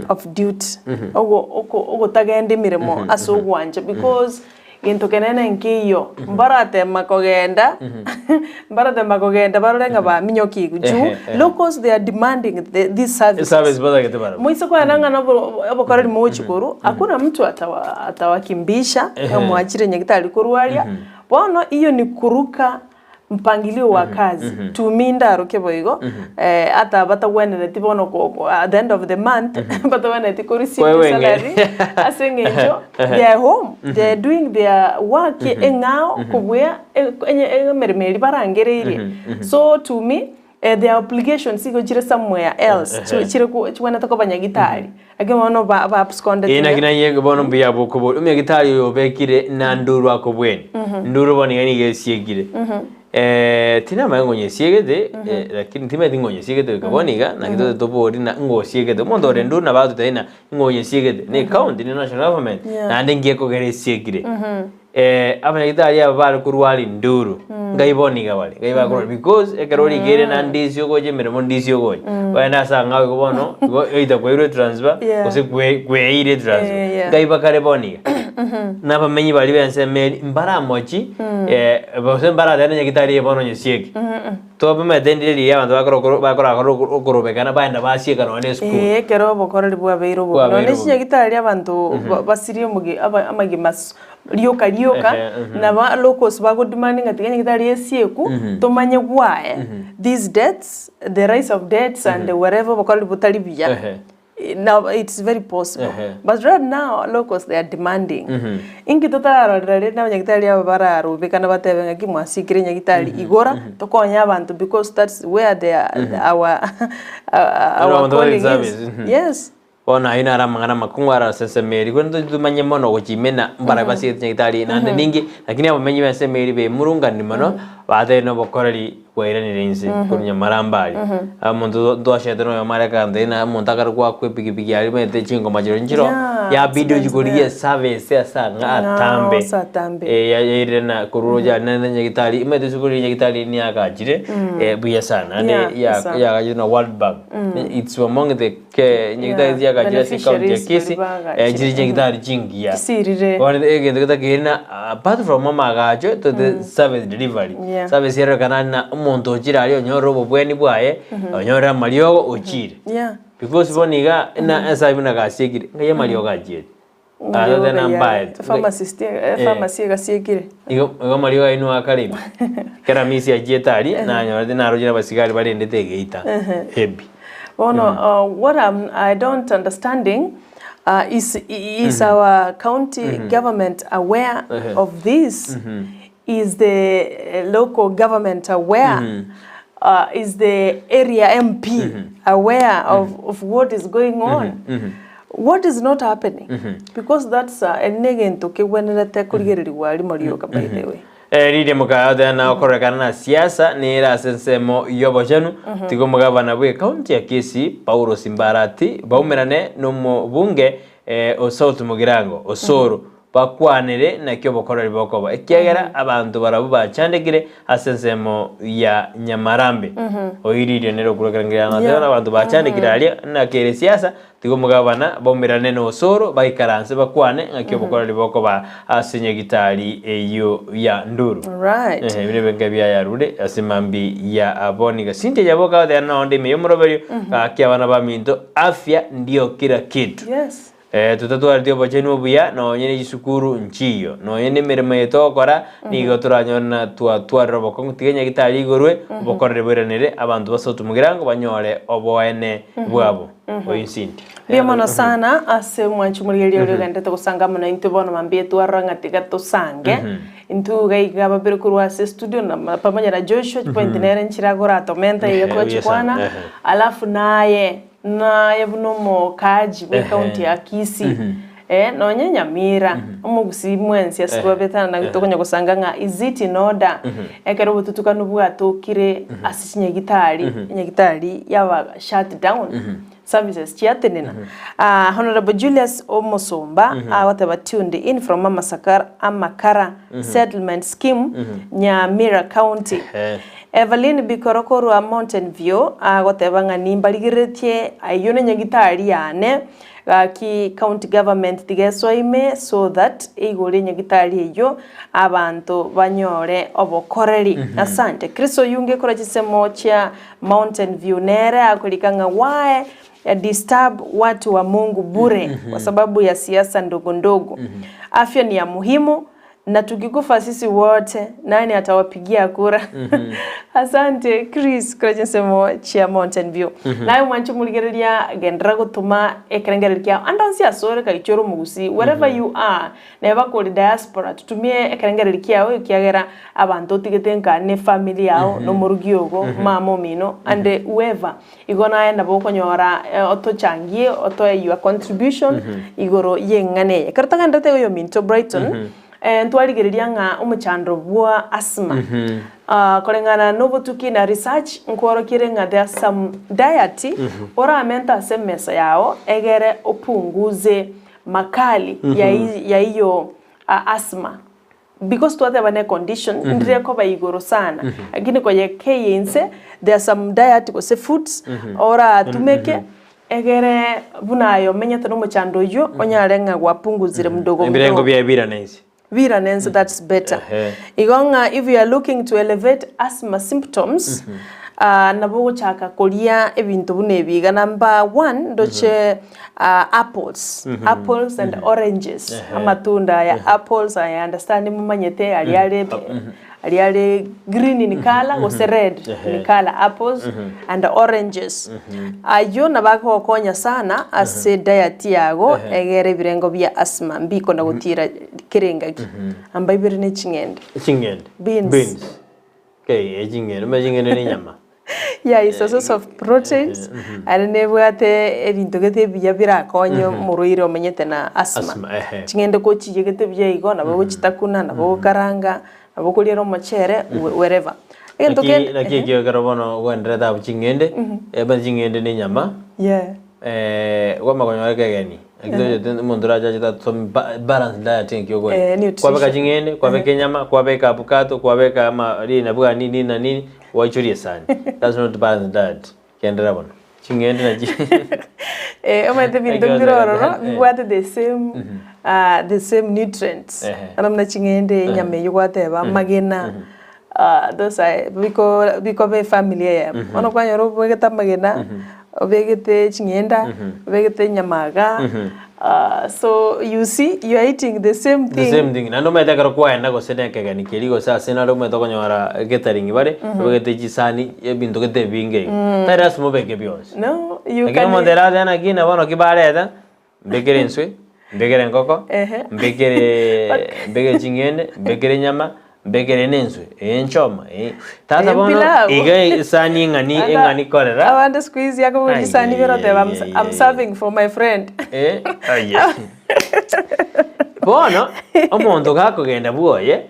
of duty, ogo oko ogotagenda emeremo ase ogwancha because gento kenene nkeiyo, mbaratema kogenda mbaratema kogenda barore ng'a baminyokigwe juu locals they are demanding the these services. Service batagete barabwo. Moise kogenda ng'a nobo obokoreri mogochia korwa, hakuna mtu atawa atawakimbisha, ng'a mwachire nyagetari korwa aria, bono iyo ni kuruka mpangilio wa kazi to me ndaroke boigo ata batagwenereti bono ko ko at the end of the month batagwenereti ko receive Koegwa eng'e. salary ase eng'encho they are home they are doing their work eng'ao kobua enye emeremo eria barangereirie so to me their obligations igo chire somewhere else chire ko chibwenerete koba nyagitari Lakini bono ba ba absconded Eye naki iga. naye bono mbuya bokobori omonyagitari oyo obekire na nduru akobweni nduru bono iga nigo esiekire Eh, tinamanya ng'a onyesiegete eh, lakini timanyeti ng'a onyesiegete goika bono iga naki tote tobori na ng'a osiegete omonto ore nduru nabo agototebia ng'a ng'a onyesiegete na ecounty ne national government Yeah. naende nki ekogera esiekire Abanyagitari aba bare korwari nduru, ngai bono iga bare, ngai bakorwari because ekero origeire na ndisi ogocha emeremo ndisi ogocha, ogende ase ang'ao igo bono, igo either kwairwe etransfer Yeah. gose kwe kweeire etransfer, Eh, yeah. ngai bakare bono iga. Na abamenyi baria ba ensemo eria mbaramochi gose mbaratebe nyagitari eye bono onyesieke. Tobamanyete ndire riria abanto bakora okoro bakorakora oko okorobekana baenda basieka nonya na esukuru. Ee, ekero obokoreri bwabeire obobe. Nonya Bwabeire obobe. chinyagitari abanto ba- basirie omogi aba amagima ase rioka rioka, Ehe, mhm. naba locals bagodemand ng'a tiga nyagitari esieku, tomanye why these deaths, the rise of deaths and whatever obokoreri botari buya. Ehe. Now it's very possible. Ehe. But right now locals they are demanding. Inki totararorera rende abanyagitari aba bararobekana batebe ng'aki mwasikire nyagitari igora tokonye abanto because that's where their our our Abanto bare calling is. service, mhm. Yes. Bono ayio naro amang'ana amakong'u are ase ensemo eria, korende tochimanye mono gochimena mbarabi basigete nyagitari naende ninki, lakini abamenyi b'ensemo eria bemurungani mono, batebire nobokoreri bwairanire inse korwa nyamaramba aria. Omonto ntwachete noyomo aria akantebia ng'a omonto akare goakwa epikipiki aria omanyete chingoma chiria nchiroo, Yeah, yabidi ochie accident korigia there. eservice ase ang'e Ng'ao atambe. ase atambe. Eh, ya- yairire na korwa roche aria naende nyagitari, omanyete ase korigia nyagitari niagachire buya sana naende Yeah, ya- sana. yagachire na World Bank. It's among the ke nyagitari Yeah, chiagachire ase ekaunti ya beneficiaries Kisii, baria bagachire. chire chinyagitari chingiya. Chisirire. Bono egento getakeire na apart from amagacho to the service delivery. Yeah. Service erorekana na omonto ochire aria onyorire obobweni bwaye, onyorire amariogo ochire. Yeah. Because bono iga na ase buna gasiekire, ngai amariogo achiete. Amariogo Tena yare. mbae. Pharmacist, eh, pharmacy egasiekire. Igo igo amariogo aye nigo akare ime. Ekero Hamisi achiete aria, nanyorete narochire abasigari barendete egeita ebi. Bono what I'm, I don't understanding is, is our county government aware of this? Is the local government aware? Is the area MP aware of, of what is going on? What is not happening? Because that's uh, eri negento kegwenerete korigererigwa rimo rioka by the way. Riria mokayotera na okorekana na siasa nere ase ensemo y'obochenu, tiga omogavana bw'ecounty ya Kisii Paulo Simbarati baumerane nomobunge o South Mugirango Osoro Bakwanere naki obokoreri bokoba, ekiagera abanto barabwo bachandekire ase ensemo ya nyamarambe. Oiririe nere okorekera ngira ng'a Yeah. abanto bachandekire aria naki ere siasa, tiga omogabana baumerane na osoro baikaranse bakwane ng'aki obokoreri bokoba ase nyagitari eyio ya Nduru. Right. Ehe, bire benga biayarure ase mambi ya aboniga. Cynthia Nyaboka agoteba nonde ime y'omoroberio, gaki abana baminto afya ndio kila kitu. Yes. Totatwareti obochenu obuya, nonye ne chisukuru nchiyo, nonye nemeremo eye togokora, nigo toranyore na twatwarire obokong'u. Tiga nyagitari igorwe, obokoreri boiranere, abanto basote omogirango banyore oboene bwabo. Oyio Cynthia. Mbuya mono sana ase omwanchi omorigereria oria ogenderete gosanga amo naintwe bono mambia twarora ng'a tiga tosange. Intwe iga iga babere korwa ase estudio na pamoja na Joshua, chipoint nere nchire agoratomenta iga Ehe, buya sana, twachikwana, ehe. alafu naye Naye buna omokaaji bw'ecounty ya Kisii, eh, nonye Nyamira, omogusii mwensi ase twabetana naki tokonya gosanga ng'a is it in order ekero obotutukanu bwatokire ase chinyagitari, enyagitari yaba shut down. Services chiatenena. Ah, Honorable Julius Omosomba agoteba tuned in from Amasakara, Amakara Settlement Scheme, Nyamira County. Evelyn Bikoro korwa Mountain View agoteba ng'a nimbarigereretie ayio ne nyagitari yane gaki county government tiga esoe ime so that eigore enyagitari eyio abanto banyore obokoreri. Asante. Chris Oyunge korwa chinsemo chia Mountain View nere akorika ng'a why disturb watu wa Mungu bure kwa sababu ya siasa ndogo ndogo. Afya ni ya muhimu na tukikufa sisi wote nani atawapigia kura? Asante Chris kore chinsemo chia Mountain View. Naye omwanche omorigereria genderera gotoma ekerengererio kiao ande onsi asore kaichore omogusii wherever you are Neba kore diaspora tutumie ekerengererio kiao ekiagera abanto otigete nka ne family yao na omorugi ogo mama omino and whoever igo naye nabo okonyora otochangie otoe your contribution igoro yeng'ana eye. Ekero togenderete igo oyominto Brighton ntwarigereria ng'a omochando bwa asthma koreng'ana na obotuki na research nkworokirie ng'a there are some diet oramente ase emesa yao egere opunguze makali ya iyo asthma because twateba ne condition ndire ekoba igoro sana lakini koyekeyia inse there are some diet gose foods oratumeke egere buna aye omenyete na omochando oyio onyare ng'a gwapunguzire mdogo Ebirengo mdogo. biaye birane inse. Birane inse that's better. Igo ng'a if you are looking to elevate asthma symptoms nabo ogochaka koria ebinto buna ebi iga. Number one ndoche apples, apples and oranges, amatunda aya apples I understand momanyete aria are aria are green in colour gose red in colour apples and oranges. Ayio nabo agokonya sana ase diet yago egere ebirengo bia asthma mbikona gotira kera engaki. Amba ibere ne ching'ende. Ching'ende. Beans. Beans. Okay, eching'ende, omanye ching'ende ne enyama. Yeah, it's a source of proteins, aye nebwate ebinto gete ebiya birakonye omorwaire omenyete na asthma. Asthma, ehe. Ching'ende kochiyegete buya igo, nabo ogochitakuna, nabo ogokaranga, nabo okoriera omochere, wherever. Egento Naki kende naki ehe. ekio ekero bono ogendererete abwo ching'ende, ebe ching'ende ne enyama, Yeah. kwama konyora ekegeni, naki tochete omonto orache achete atosomie ba- balanced diet nki okoria. Eh, nutrition. Kwabeka ching'ende, kwabeka enyama, kwabeka avocado, kwabeka ama rinagu buna nini na nini, gwaichoria esani. That's not balanced diet. Genderera bono. Ching'ende nachi Eh, omanyete ebinto Ekio mbire ororo eh. bibwate the same ah, the same nutrients. Ehe. Bono buna ching'ende, enyama eywo gwateba, amagena, ah, those are biko bikoba efamily eyemo. Bono kwanyora obegete amagena, obegete ching'enda, obegete enyama igaa, ah, so you see you are eating the same The thing. same thing. Naende omanyete ekero kwaenda gose na ekegeni keria gose ase nare omanyete okonyora catering bare, obegete chisani ebinto gete ebinge iga. Tari lasima obeke bionsi. No, you Lakini can omonto ere atebe naki na bono ki bareta, mbekere enswe, mbekere engoko, Ehe. mbekere mbekere ching'ende, mbekere enyama, mbekere na enswe, eye nchoma, eye tata Eye bono pilau. iga esani eng'ani Anda- eng'ani korera. Abande siku hizi akobori Ai, chisani ai, ibere oteba ai, I'm, ai, I'm ai. serving for my friend. Eh, aye. Bono, omonto gakogenda bwoye,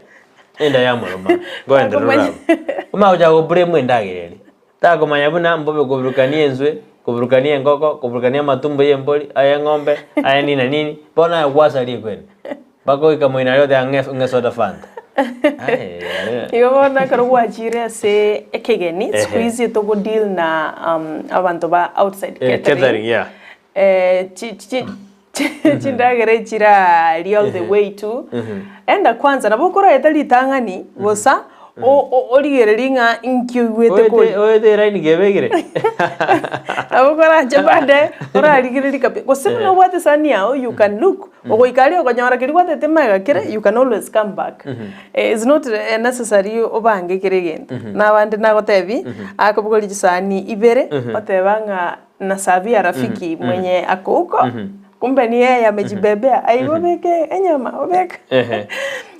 enda yamoroma, ngoenderera Akomanya. orabwo. Omanye gochaka goblame endagera eria. Takomanya buna mbobe koburukania enswe, koburukania engoko, koburukania amatumbo y'embori, aya eng'ombe, aya nini na nini, bono aye gwasaria ekwene. Mpaka oika moino aria oteba ng'e ng'e soda fanta. Aye Igo bono ekero gwachire ase ekegeni, Ehe. siku hizi togo deal na abanto ba outside Eh, catering, catering, yeah. chi chi chindagera echi chiraria all the way to, enda kwanza nabo okoraeta ritang'ani bosa origererie ng'a inki oigwete koria. Oete eraini kebekire. Nabo okorache baadaye orarigererie kabisa gose buna obwate esani yao you can look ogoika aria okonyora keria gwatete magega kere you can always come back. It's not necessary obange kera egento. Na abande nagotebie akobogoria chisani ibere oteba ng'a Nasabia rafiki mwenye ako huko kumbe ni yeye amejibebea aiga obeke enyama obeke Ehe.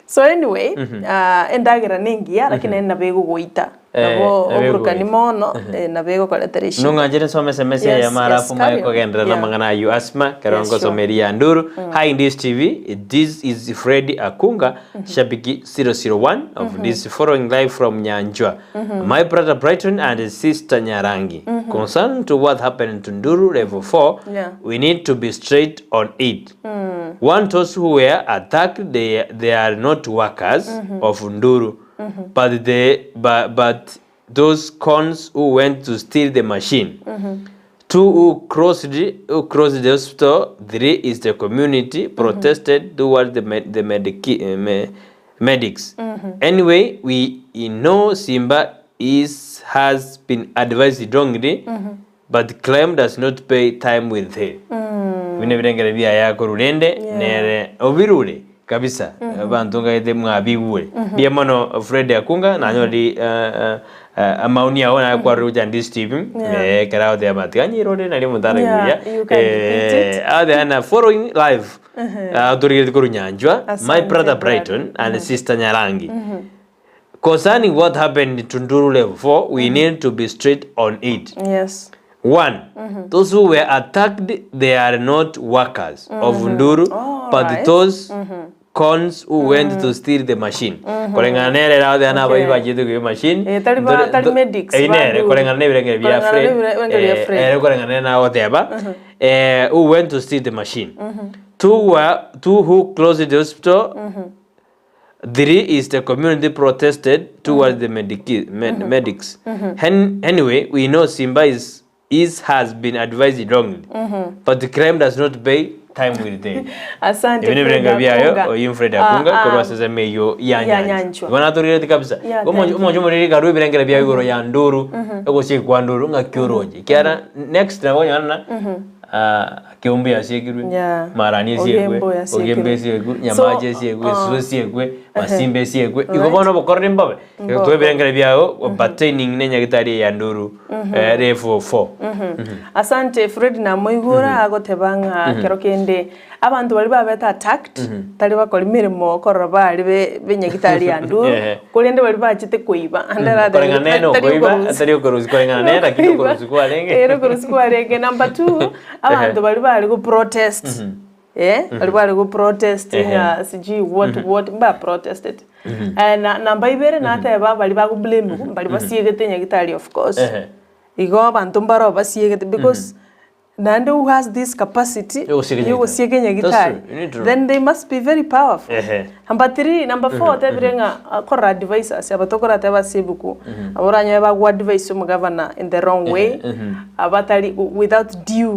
so anyway ah, endagera nengiya lakini naende nabo egogoita. Nabo nabo oburukani egoeta. mono, nabo egokoretera eshida. Nong'anchire nsome SMS Yes, eyemo yes, alafu maye carry on. kogenderera Yeah. amang'ana aywo asima kero Yes, sure. ngosoma eria ya Nduru. Hi Ndizi TV, this is Fred Akunga, shabiki 001 of this following live from Nyanjwa. My brother Brighton and sister Nyarangi. Concern to what happened to Nduru level 4, Yeah. we need to be straight on it. One those who were attacked, they, they are not workers of Nduru. But the but, but those cons who went to steal the machine. Two who crossed who crossed the hospital. Three is the community protested towards the med, the medici, eh, me, medics. Anyway, we know Simba is has been advised wrongly, but claim does not pay time with her. Bine birengere biaye akorwa rende nere obirure kabisa abanto ngaete mwabigure. Mbuya mono Fred Akunga nanyori amaoni ao naye kwarure gocha Ndizi TV Yeah. ekero agoteba tiga nyirore nario omonto Yeah, araigwe you can repeat it. agoteba na following live atorigeretie korwa Nyanchwa my Asante, brother brother. Brighton and sister Nyarangi concerning what happened to Nduru level 4 we need to be straight on it. Yes. One, those who were attacked they are not workers of Nduru but Alright. those cons who went to steal the machine. Koreng'ana nere rathe na abai bachete koiba machine. Eh, tari ba- tari medics Eh, ba nere Nduru. koreng'ana na ebirengere bia Koreng'ana Fred. na ebirengere bia Eh, Fred. ere koreng'ana na agoteba eh, who went to steal the machine. Two were two who closed the hospital. Three is the community protested towards the medici- med- medics. Hen- anyway, we know Simba is, is has been advised wrongly, but the crime does not pay time will tell. Asante Ebinto Fred ebirengo biayo Akunga. oyo Fred Ah, Akunga ah. korwa ase ensemo eyio ya Ya Nyanchwa. Nyanchwa. Igo natorerete kabisa. Yeah, Omonche thank you. omonche omoriri karwa ebirengero bia igoro ya Nduru egochia kwa Nduru ng'aki oroche. Ekiagera next nabo okonyora ng'a Keumbu yasiekirwe, Yeah. Marani esiekwe, Ogembo yasiekirwe. Ogembo esiekwe, So, Nyamache esiekwe, Esusu esiekwe, Masimba esiekwe. Igo Right. bono obokoreri mbobe. Mbobe. Twa ebirengere biago pertaining ne nyagetari eye ya Nduru level 4. Asante Fred namoigure agoteba ng'a kero kende abanto baria babete attacked tari bakora emeremo korora bare be benyagitari ya Nduru korende baria bachete koiba ande aratebe Koreng'ana nere tari okoiba okorusia. atari okorusia koreng'ana nere lakini okorusia kwarenge. Ere okorusia kwarenge. Number two, abanto baria bare go protest eh, baria bare go protest ng'a sijui what what mba protested. Na namba ibere nateba baria bago blame baria basiegete nyagitari of course. Igo abanto mbaro basiegete because naende who has this capacity Yogosieka yogosieka nyagitari. enyagitari That's true. You need to- then they must be very powerful. Ehe. Number 3, number 4 otebire ng'a ah, korora advisors aba tokorateba ase ebuku abo oranyore bago advise omogavana in the wrong way abatari without due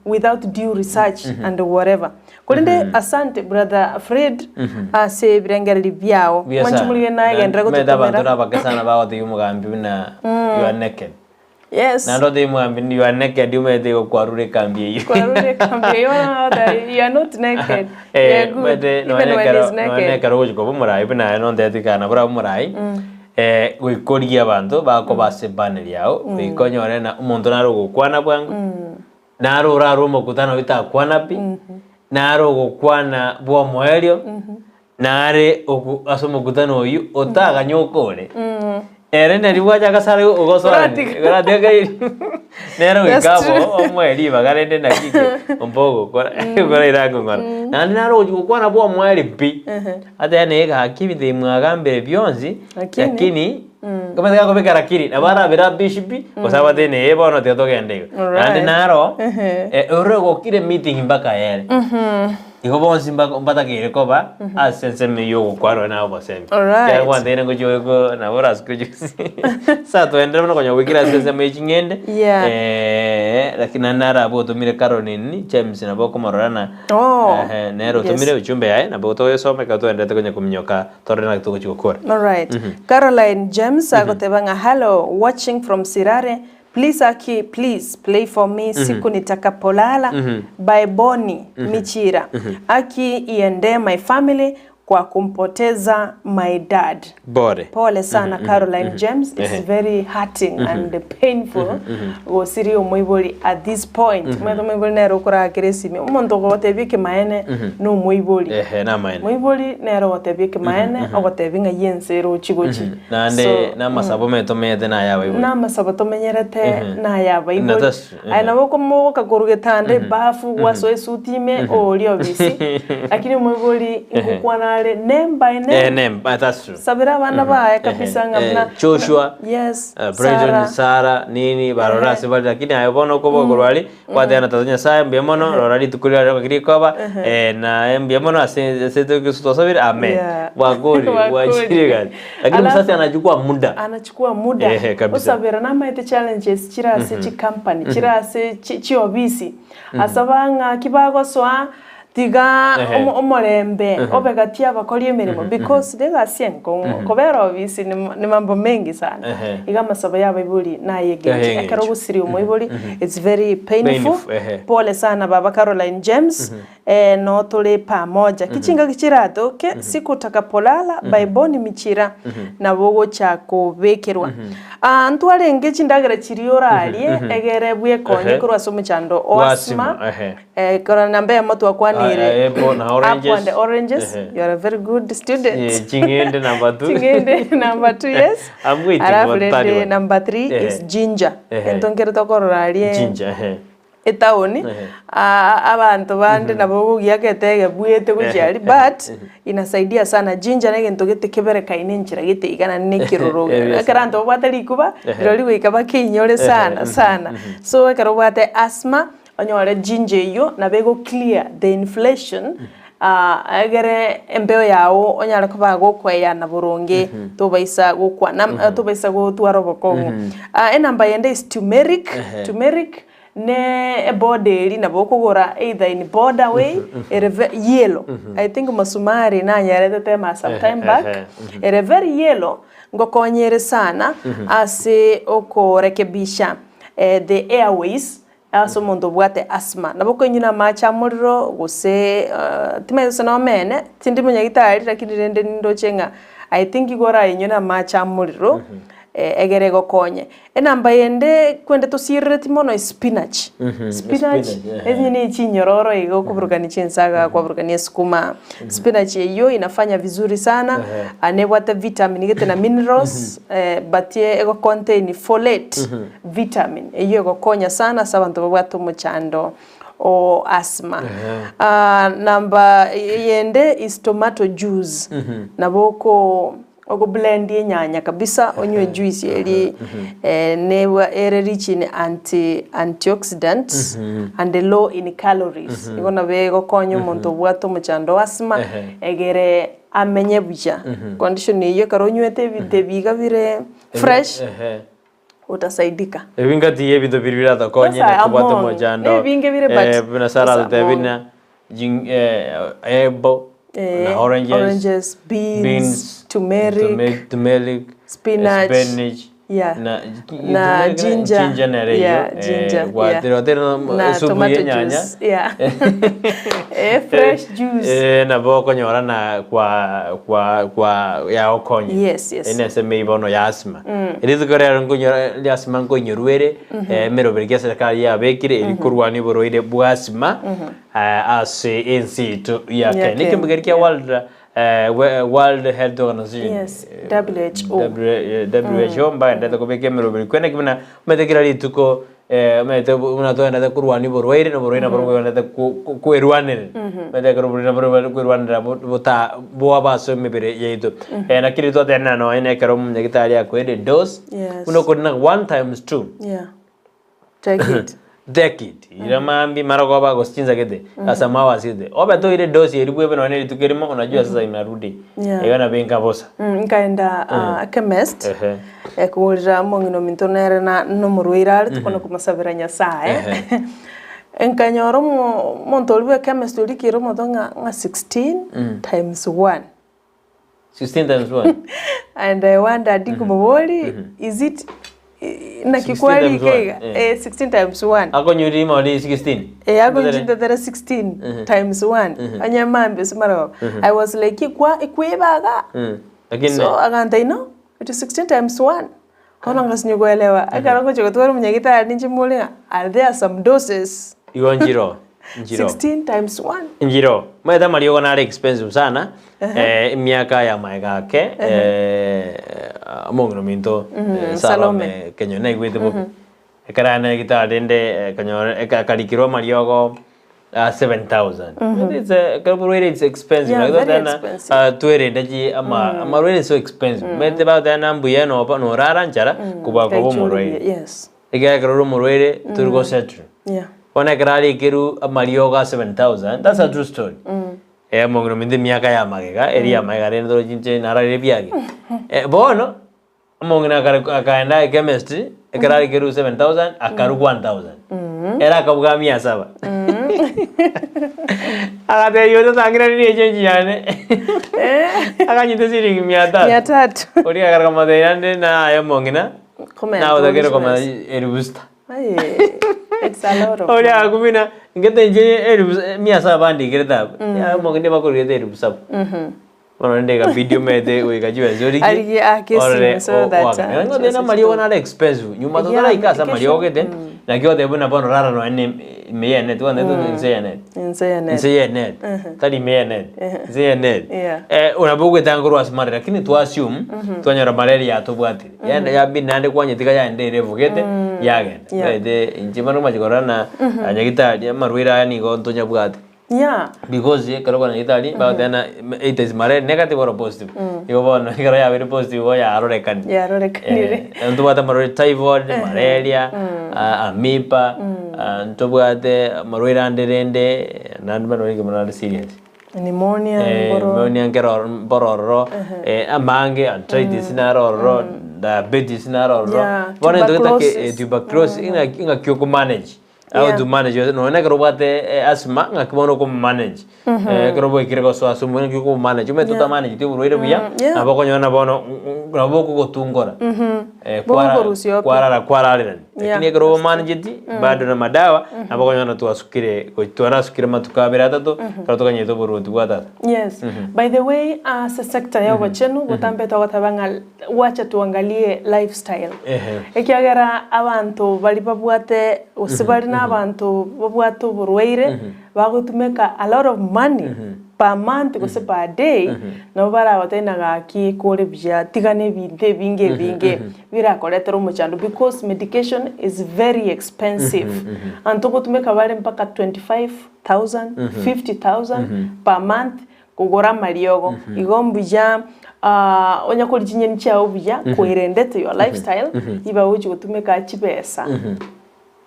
without due research and whatever. Korende asante brother Fred ase ebirengererio biao. Buya Mwanche sana. morigererie naye genderera Omanyete abanto gototomera. nabake sana bagotebia omogambi buna you are naked. Yes. Naende otebie omogambi you are naked omanyete igo kwarure ekambi eyio. Kwarure ekambi eyio bono ogoteba you are not naked. You Eh, are good. omanyete Even nonye when ekero he's nonye naked. ekero ogochia koba omorai buna aye nontebeti kare nabo orabe omorai goika origie abanto bakoba ase epanel yago goika onyore na omonto nare ogokwana bwango. Naro orarwe omokutano oitakwana pi, naro ogokwana bw'omoerio, nare ogo ase omokutano oyio otaganye okore. Ere nari bwacha agasara ogosoani, oratiga kairi nere That's goika true. abo omoe ribaga rende naki eke ombe ogokora okora irangong'ora. Naende naro ogochi gokwana bw'omoerio pi, atebe naye gaki ebinto ebi mwagambire bionsi, Lakini. lakini Komanyete gakobeka lakini, nabo arabe rubbish pi, gose abate neye bono tiga togende igo. Naende Alright. naro, Ehe. eh, ore ogokire meeting mpaka ere. Igo bonsi mbako mbatakeire koba ase ensemo eywo ogokwana ore nabo obosemi. Alright. Ekiagera gwanteire ngochia oko nabo orasike ochi sa toenderere buna konya goikera ase ensemo ye ching'ende, Yeah. lakini naende narabe otomire Caroline James nabo okomorora na Oh. ehe, nere otomire Yes. ujumbe yaye nabo togesoma ekero toenderete konya kominyoka Torore naki togochia gokora. Alright. Caroline James agoteba ng'a hello watching from Sirare please Aki please play for me siku nitakapolala by Bonny Michira Aki iende my family. kwa kumpoteza my dad. Bore. Pole sana Caroline James, it's Ehe. very hurting and painful gosiria omoibori at this point. Omanyete omoibori nere okorakera esimi, omonto ogotebia ekemanene na omoibori. Ehe, namaene. Moibori nere ogotebia ekemanene, ogotebia ng'ai ense erochi gochi. Naende So, namasabo omanyete tomenyete naye abaibori. namasabo tomenyerete naye abaibori. Na that's- Aye nabo okomoboka korwa getanda ebafu gwasoa esuti ime oria obisi lakini omoibori ngokwana are nemba Eh, ene nemba, that's true. sabera abana baye kabisa ng'a Eh, buna Joshua, yes Brighton, Sarah Sarah, nini barora ase bare lakini aye bono okoboka korwa aria gwateba na tata Nyasaye mbuya mono rora rituko riria riria rikoba na mbuya mono ase ase twasabire amen. Yeah. Bwakori Bwakori. bwachire egasi. Lakini Alafu- msasi anachukua muda. anachukua muda Ehe, kabisa. osabera namaete challenges chire ase chicompany chire ase chi- chiofisi asaba ng'aki bagosoa tiga Ehe. omo- omorembe obe gati abakori emeremo because negasi enkong'u kobera ofisi ni ma- ni mambo mengi sana Ehe. iga amasabo ya abaibori naye engencho Naye ekero engencho. ogosiria omoibori it's very painful, Painful, ehe. pole sana baba Caroline James Eh, no tore pamoja. Kichingaki chiratoke, siku utakapolala, by Bonny Michira, nabo ogocha kobekerwa. Ah, ntwarenge chindagera chiria orarie, egere bwekonye Ehe. korwa ase omochando o Wa asthma. asthma, ehe. Eh, korora namba eyemo twakwanire, Ah, apple na oranges. apple and oranges. Ehe. You are a very good student. Eh, ching'ende number two. Ching'ende number two, yes. I'm waiting Alafu for third rende one. number three is Ehe. ginger. Ehe. Ento nkere tokorora aria Ginger, ehe. etaoni abanto bande nabo ogogiaka etege bwete gochia aria but inasaidia sana ginger na egento gete keberekaine enchera gete iga naende na ekeroro ekero abanto babwate rikuba rirorio goika bakeinyore sana sana. So ekero obwate asthma onyore ginger eywo nabo ego clear the inflation egere embeo yago onyare koba gokoeyana boronge tobaisa gokwa tobaisa gotwara obokong'u. Enamba yende is turmeric, turmeric Ne eboda eria nabo okogora either in boda way ere ve yellow I think mosumari nanyarete tema some time back ere very yellow ngokonya ere sana ase okorekebisha the airways ase omonto obwate asthma. Nabo okoinywa na amache amorero gose timanyeti gose nomene tindi monyagitari lakini rende nindoche ng'a I think igo orainywe na amache amorero egere egokonye. Enamba yende kwende tosierereti mono espinach. Spinach echi ne chinyororo iga okoburukania chinsaga kwaburukania esukuma. Spinach eywo inafanya vizuri sana, nebwate vitamin gete na minerals but ego contain folate vitamin eywo egokonya sana ase abanto babwate omochando o asthma. Namba yende is tomato juice nabo oko Ogo blend enyanya kabisa onywe juice eri nebwa ere rich in anti antioxidants and low in calories igo nabo egokonya omonto obwate omochando o asthma egere amenye buya. Condition eywo ekero onywete ebinto ebi iga bire fresh utasaidika. Ebi ngati y'ebinto biria biratokonye Those are na kobwata among. omochando Nebinge bire but buna Sarah those are atotebia among. buna apple Eh, na oranges, oranges, beans, beans, turmeric, turmeric, spinach, spinach, yeah. na, na turmeric ginger, ginger nere eywo, yeah, ginger, yeah. gwatera otera na esupu tomato y'enyanya juice, yeah. eh, fresh juice. Nabo okonyora na kwa kwa kwa yagokonya Yes, yes. Ene ase maybe bono ya asthma rituko rero nkonyora ria asthma nkonyorwa ere emeroberi kia serikali yabekire eri korwania oborwaire bwa asthma ase ense yaito ya Ya Kenya. Kenya, Nekembe keria kia World World Health Organization Yes, WHO. WHO mbaendete kobeka emeroberi kwene ki buna omanyete kera rituko omanyete buna toendete korwania oborwaire na oborwaire nabo bwendete kwerwanerera. Omanyete ekero oborwaire nabo bwendete kwerwanerera bota bwaba ase emebere yaito. Lakini twatenena nonye na ekero omonyagitari akoeire dose, Yes. buna okorina one times two. Yeah. Take it. Take it. Ira maambia marogoba gose chinsa gete ase amahours gete. Obe toire dose eria bwebe nonye rituko erimo unajua sasa inarudi. Yeah. Igo nabo enka bosa. Nkaenda chemist Ehe. kogorera omong'ina ominto nere na nomorwaire are tokona komosabera Nyasaye. Ehe. Nkanyora omo omonto oria bwa echemist orikire omonto ng'a ng'a 16 times one. 16 times 1. And I wondered nkomobori is it Naki 16 times kwarika one, iga eh. eh, 16 times 1 Akonywa rimori 16. Eh, akonjintetera 16 Mhm. times 1 Mhm. onye mambia ase marogoba Mhm. I was like ikwa ikwebaga Mm. Lakini so agantebia no it is 16 times 1 bono ngasinywa koelewa ekero ngochia gotwara omonyagitari ninche more ng'a are there some doses igo nchiro nchiro 16 times 1 nchiro maete amariogo nare expensive sana Ehe. eh, emiaka ya maega ake eh, omong'ina ominto Mhm, eh, Salome. Salome Kenyoni naigwete bobe ekero aye nyagetari rende akanyora akarikirwa amariogo 7000 It's a ekero borwaire it's expensive Yeah, naki very toteba expensive. ah, twerende chi ama amarwaire so expensive omanyete bagoteba na mbuya noba norara nchara kobua koba omorwaire Yes. ekiagera ekero ore omorwaire tori gosettle Yeah. bono ekero arekerwe amariogo a 7000 that's a true story Eh, omong'ina ominto emiaka ya magega eria ya magega rende torochi inche nararire ebiage Eh, bono Omong'ina akare akaenda echemist, ekero arekerwe 7000 akarwa 1000. Ere akabuga mia saba. Agatebia oyo totang'irani echenji yane. Akanyita shilingi mia tatu. Mia tatu. Oria akare komotebia naende naye omong'ina, Komenta naye otakere orusie komanya besa. elifu sita. Aye, it's a lot of Oria money. akumina, ngete inche elifu mia saba andikirete abwo. Yaye omong'ina bakorigete elifu saba. Bono rende ikabidi omete goika chibesa origie Arigie ake esimu orore so that, oakane. ah, Ng'a tena chibesa amariogo chitoke. nare expensive nyuma Yeah, totaraika ase medication, amariogo gete naki otebe buna bono rara nonya ne ime ye net bono mm. inse ye net Inse ye net. inse ye net tari ime ye net inse ye net Yeah. eh nabo ogwetanga korwa ase malaria lakini twa assume twanyora malaria yatobwatire yaani yabidi naende kwanyetiga yaenda ere evugete yagenda Yeah. omanyete inche bono ngomache korora na nyagitari amarwaire aya nigo ntonyabwate. Yeah. Because ekero okonyora nyagetari bagoteba ng'a either is malaria negative or positive. Igo bono ekero yabeire positive igo yarorekanire. Yarorekanire. Eh, ntobwate amarwaire typhoid, malaria, ah, amoeba, ah, ntobwate amarwaire ande rende naende marwaire ki mono are serious. Pneumonia, Eh, mboro. pneumonia nkero oro mboro ororo, eh, amange arthritis naro ororo, diabetes naro ororo. Yeah, Bono egento getake tuberculosis. tuberculosis ng'aki ng'aki okomanage. How Yeah. to manage yourself. Nonya ekero obwate eh, asthma ng'aki bono okomanage. Eh, ekero boikire gosoa ase omobere ng'aki okomanage. Omanyete Yeah. otamanageti oborwaire buya, Mm, yeah. nabo okonyora na bono nabo bokogotungora. Eh, kwara- Bogokorusia ope. kwarara kwararerania. Yeah, Lakini ekero obomanageti, bado na madawa, nabo okonyora twasukire goi- twarasukire amatuko abere atato, ekero tokanyete oboruoti bwa tata. Yes. By the way, ase sector ya obochenu, botambe togoteba ng'a Wacha tuangalie lifestyle. Ehe. Ekiagera abanto baria babwate gose bare na abanto babwate oborwaire bagotumeka a lot of money per month gose per day nabo baragotebie ng'a gaki kore buya tiga na ebinto ebinge ebinge birakoretere omochando because medication is very expensive. Abanto ngotumeka bare mpaka 25,000, 50,000 per month Kogora amariogo igo mbuya onya koria chinyeni chiao buya koerendete your lifestyle iba ogochi gotumeka chibesa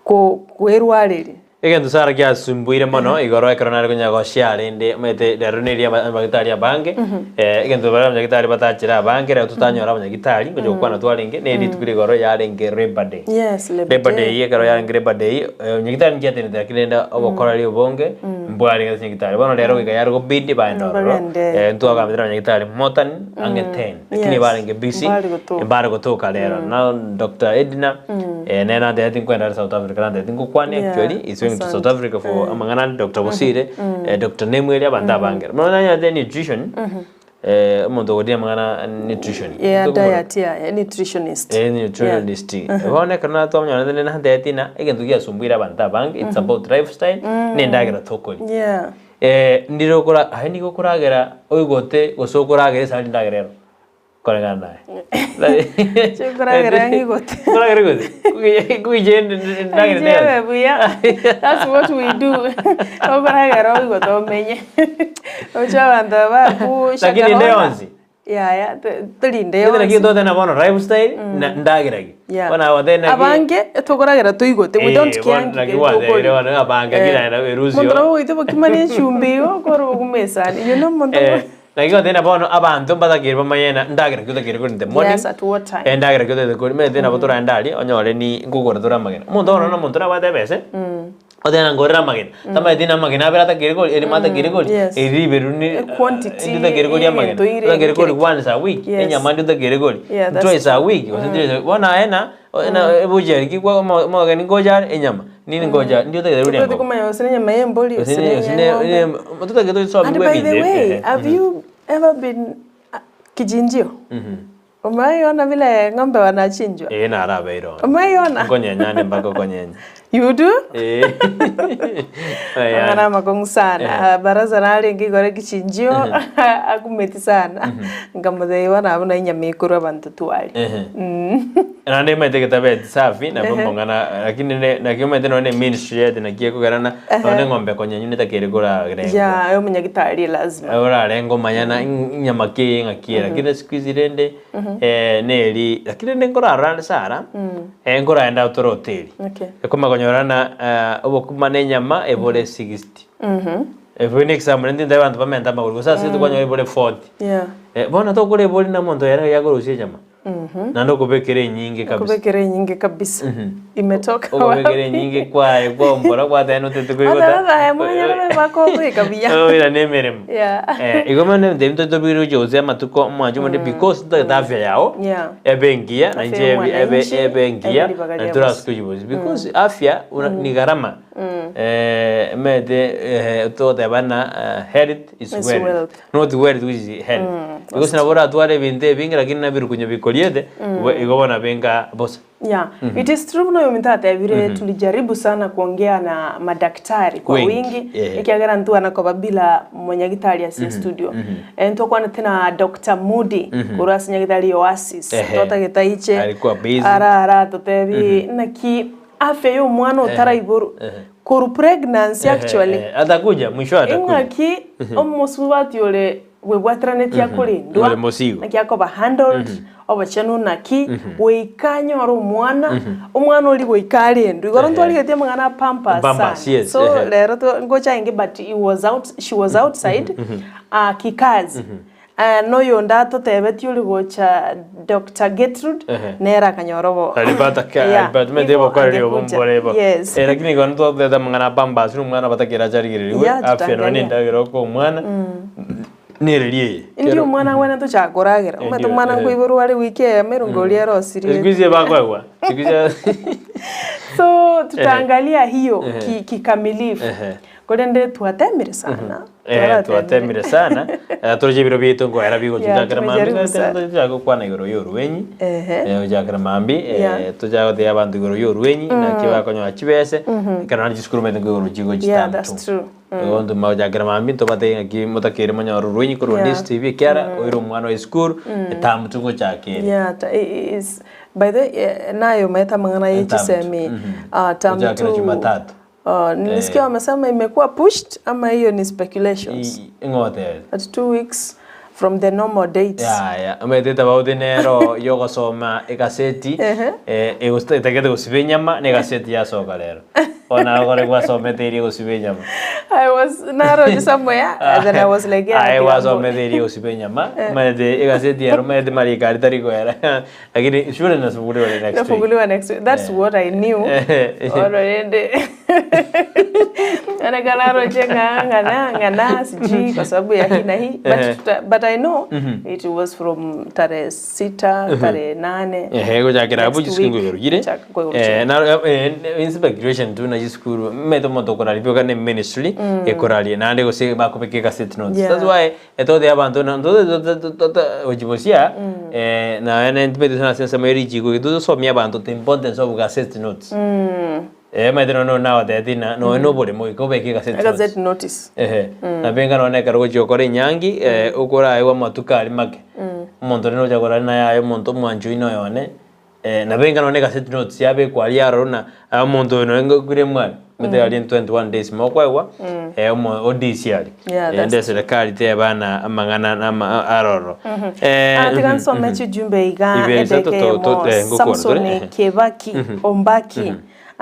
koerwareria. Egento Sarah giasumbuire mono igoro ekero nare konya goshare rende omanyete rero neri abanyagitari abange egento baria abanyagitari batachire abange rero totanyora abanyagitari ngocha gokwana twarenge ne rituko rigoro yarenge Labour Day. Yes, Labour Labour Day. Day ekero yarenge Labour Day nyagitari nchiatenete lakini rende obokoreri obonge Mbwarenge ase nyagitari. Bono rero goika yare gobidi baende ororo. Bagende. Eh, ntwagambete na nyagitari more than ang'e 10. Lakini Yes. barenge busy. Mbare gotoka. Mbare gotoka rero. Now Dr. Edna eh nere nantebeti nkwenda are South Africa nantebeti ngokwane Yeah, actually is going to asante. South Africa for amang'ana ande Dr. Bosire, eh, Dr. Nemweri abanto abange. Bono nanyarete nutrition eh omonto ogotiga amang'ana nutrition. Yeah, Ntokomoro- diet, yeah, nutritionist. Eh, nutritionist. Bono ekero natwamonyora rende nantebeti ng'a egento giasumbuire abanto abange, it's about lifestyle, na endagera tokoria. Yeah. Eh, ndire okora aye nigo okoragera oigote gose okoragera esani endagera ero koreng'ana naye. Chinkoragera ng'igote. Okoragera oigote? Kuiche endagera Inche ebe buya. That's what we do. Okoragera oigote omenye. Oche abanto baku Lakini inde yonsi. Yaya, tori inde Egento naki yonsi. toteba bono lifestyle na ndagera ki. Yeah. Bono agotebi naki Abange tokoragera toigote, we don't Eh, care bono nki naki keri gwatebire tokoria. bono abange Eh, ki naende erusio. Omonto nabo ogoita obokima na echumbi igo, okore obokima esani. You know omonto Eh, naki goteba ng'a bono abanto mbatakeire bamanye ng'a ndagera ki otakeire koria in the morning, Yes, at what time. endagera ki otaete koria, omanyete nabo toraende aria onyore ni nkogora tore amagena. Omonto bono na omonto nabwate ebese. Oteba ngorere amagena tamaeti na amagena abere atakeri kori erimo atakeri kori Yes. eri riberu ni Quantity nditakeri kori amagena y'egento ire otakeri kori ekere. once a week Yes. enyama nditakeri kori Yeah, that's twice a true. week gose twice a bono aye na na ebucheri ki kwa omo omogeni ngocha are enyama nini ngocha ndi otagete koria Tobwate engoko komanya gose nenyama ya embori gose gose ne ne gose ya ne eng'ombe. ne totagete tosomi And bwa by the ebinto way, ebi have you ever been kichinjio? Umewahi ona vile ng'ombe wanachinjwa? Ee narabeire one. Umewahi ona? Nkonyenya ande mpaka okonyenya. You do? Ee. Amang'ana amakong'u sana. Baraza narenge igoro ekichinjio akumeti sana. Nkamotebia bono abwo na enyama ekorwa abanto tware. Naende omanyete egetabeti safi nabo omong'ana lakini ne naki omanyete nonye na eministry yete naki ekogerana nonye na eng'ombe ekonyenya netakeire korarengwa. Yeah, omonyagitari lazima. Orarenga omanya na enyama ki eye ng'aki ere lakini siku hizi rende neri lakini rende nkorarora ande Sarah nkoraenda tore hoteli Okay. ekomanya konyora na obokima na enyama ebore 60 Ebe ne example rende ntabe abanto bamente amagoro gose ase kwanyora ebore 40 Yeah. Bono tokora ebori na omonto ere yakorusia enyama Naende okobekera enyinge kabisa. Okobekera enyinge kabisa. Imetoka wapi? Okobekera enyinge kwaye kwaombora gwateba notete koigota. Ata baye mwanyora bakobeka buya. Oira na emeremo. Yeah. Eh, igo bono ebinto ebi tobire gochia gose amatuko omwancho omonde because ntagete afya yao Yeah. ebe engiya Afya nainche ebe ebe y'omwananchi, ebe engiya ebe ribaga na ria torasuke bosio. chibosi because afya una ni gharama. Omanyete togoteba ng'a health is Is wealth, wealth. not wealth which is health. Because nabo oratware ebinto ebinge lakini nabirukunyo bikoriete, igo bono nabe nka bosa. Yeah, it is true buna oyominto atebire tulijaribu sana kuongea na madaktari kwa Wengi, wingi eh. ekiagera ntwana koba bila monyagitari ase estudio. Ntokwanete na Dr. Moody korwa ase nyagitari ya Oasis Ehe. totagete aiche Alikuwa busy. ara aratotebi naki Afya y'omwana otaraiborwa korwa pregnancy actually. Atakuja mwisho atakuja. Ing'aki omosubati ore bwebwateranetie akorendwa, Ore mosigo. naki akoba handled, obochenu naki, goika anyore omwana, omwana oria goika arendwe. Igoro ntwarigetie amang'ana a pampers Pampers, sana. yes, So ehe. rero ngocha inge but he was out, she was outside kikazi. Aya noyonde atotebetie ore gocha Doctor Gertrude Ehe. nere akanyora obo Alipata ka Yeah, alipata mende igo bo kwa rio angekuja. bombore bo. Yes. Eh lakini kwa nto teta mangana pamba sinu mwana batakira charigirirwe Yeah, afya no tutaangalia. nindagera ko mwana nererie ye. Indi omwana ngwene tochakoragera omanyete Ndio, omwana eh. nkoiborwa are wiki eyemo erongo oria erosirie Siku hizi bakwegwa. Siku hizi so tutaangalia hiyo Ehe. ki, kikamilifu Ehe. Korende twatemire sana. Eh, twatemire sana. Eh, toroche ebiro biaito nkoera Yeah, bigochichakera mambi tumejaribu sana. tochaka gokwana igoro ya orwenyi Ehe. Eh, gochakera mambi eh, Yeah. tochaka gotebia abanto igoro ya orwenyi naki bakonyora chibese ekero naende chisukuru omanyete nkoigoro chigo Yeah, chitambe that's tu. true. Igo ntoma gochakera mambi ntobatebie ng'aki motakeire monyore orwenyi korwa Yeah. Ndisi TV ekiara oire omwana oye esukuru etamu tu ngochaka ere. Yeah, is by the way, eh, nayo maeta amang'ana ye Etamu tu. chisemi ah, term Gochakera two. Jumatatu. Oh, nilisikia Eh. wamesema imekuwa pushed ama hiyo ni speculations Ng'o otebete? at 2 weeks from the normal dates. Yaya, omanyete etabauti nero yogosoma egaseti Ehe. eh, egos- etagete gosiba enyama na egaseti yasoka rero. Bono nagokora gwasomete eria egosiba enyama. I was naroche somewhere and then I was like yeah, Aye I think I'm gwasomete eria egosiba enyama, omanyete egaseti ero omanyete mariko aria tari koera lakini shule inafunguliwa next week. Inafunguliwa next week. That's what I knew. Already. Onekana roche ng'a ng'ana ng'ana sijui kwa sababu ya hii na hii but, but I know it was from tarehe 6 tarehe 8 Ehe gochakera abwo Next chisukuru week. nkoigoro chire. Chaka nkoigoro Eh, chire. na eh, inspection tu na chisukuru mmeto omonto okoraria bioka ne ministry ekoraria naende gose bakobeka egaseti notes. That's why etotebia abanto gochibosia eh, naende ntimanyete gose nase ensemo ya richiko iga togosomia abanto the importance of gazette notes. Eh, omanyete nonya nagotebeti ng'a nonya na oboremo goika obeke egazeti notes. Gazette notice. Ehe, nabo enga nonya ekero ogochia gokora enyangi, okoraegwe amatuko aria make, omonto onde nocha korora naye aye omonto omwanchi oino oyo one, nabo enga nonya egazeti notes yabekwa aria yarorwa ng'a aye omonto oyo nonya ngokure mwane, omanyete aria in 21 days mokoegwa, omo odisi aria. Yeah, that's Ende eserekari tebana amang'ana na ama aroro. Ah, tiga nsome chijumbe iga Ibere isato edeke to- to- emo eh, ngokwana tore. Samson Kebaki Ombaki.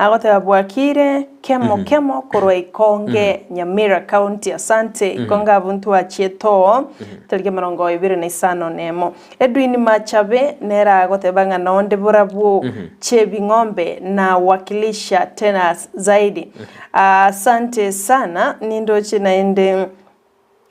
Agoteba bwakire kemo kemo korwa Ikonge Nyamira County asante Ikonge abwo ntwachie oo tariki emerongo ebere na isano na emo. Edwin Machabe nere agoteba ng'a nonde borabwo Chebing'ombe na wakilisha tena zaidi. Asante sana nindoche naende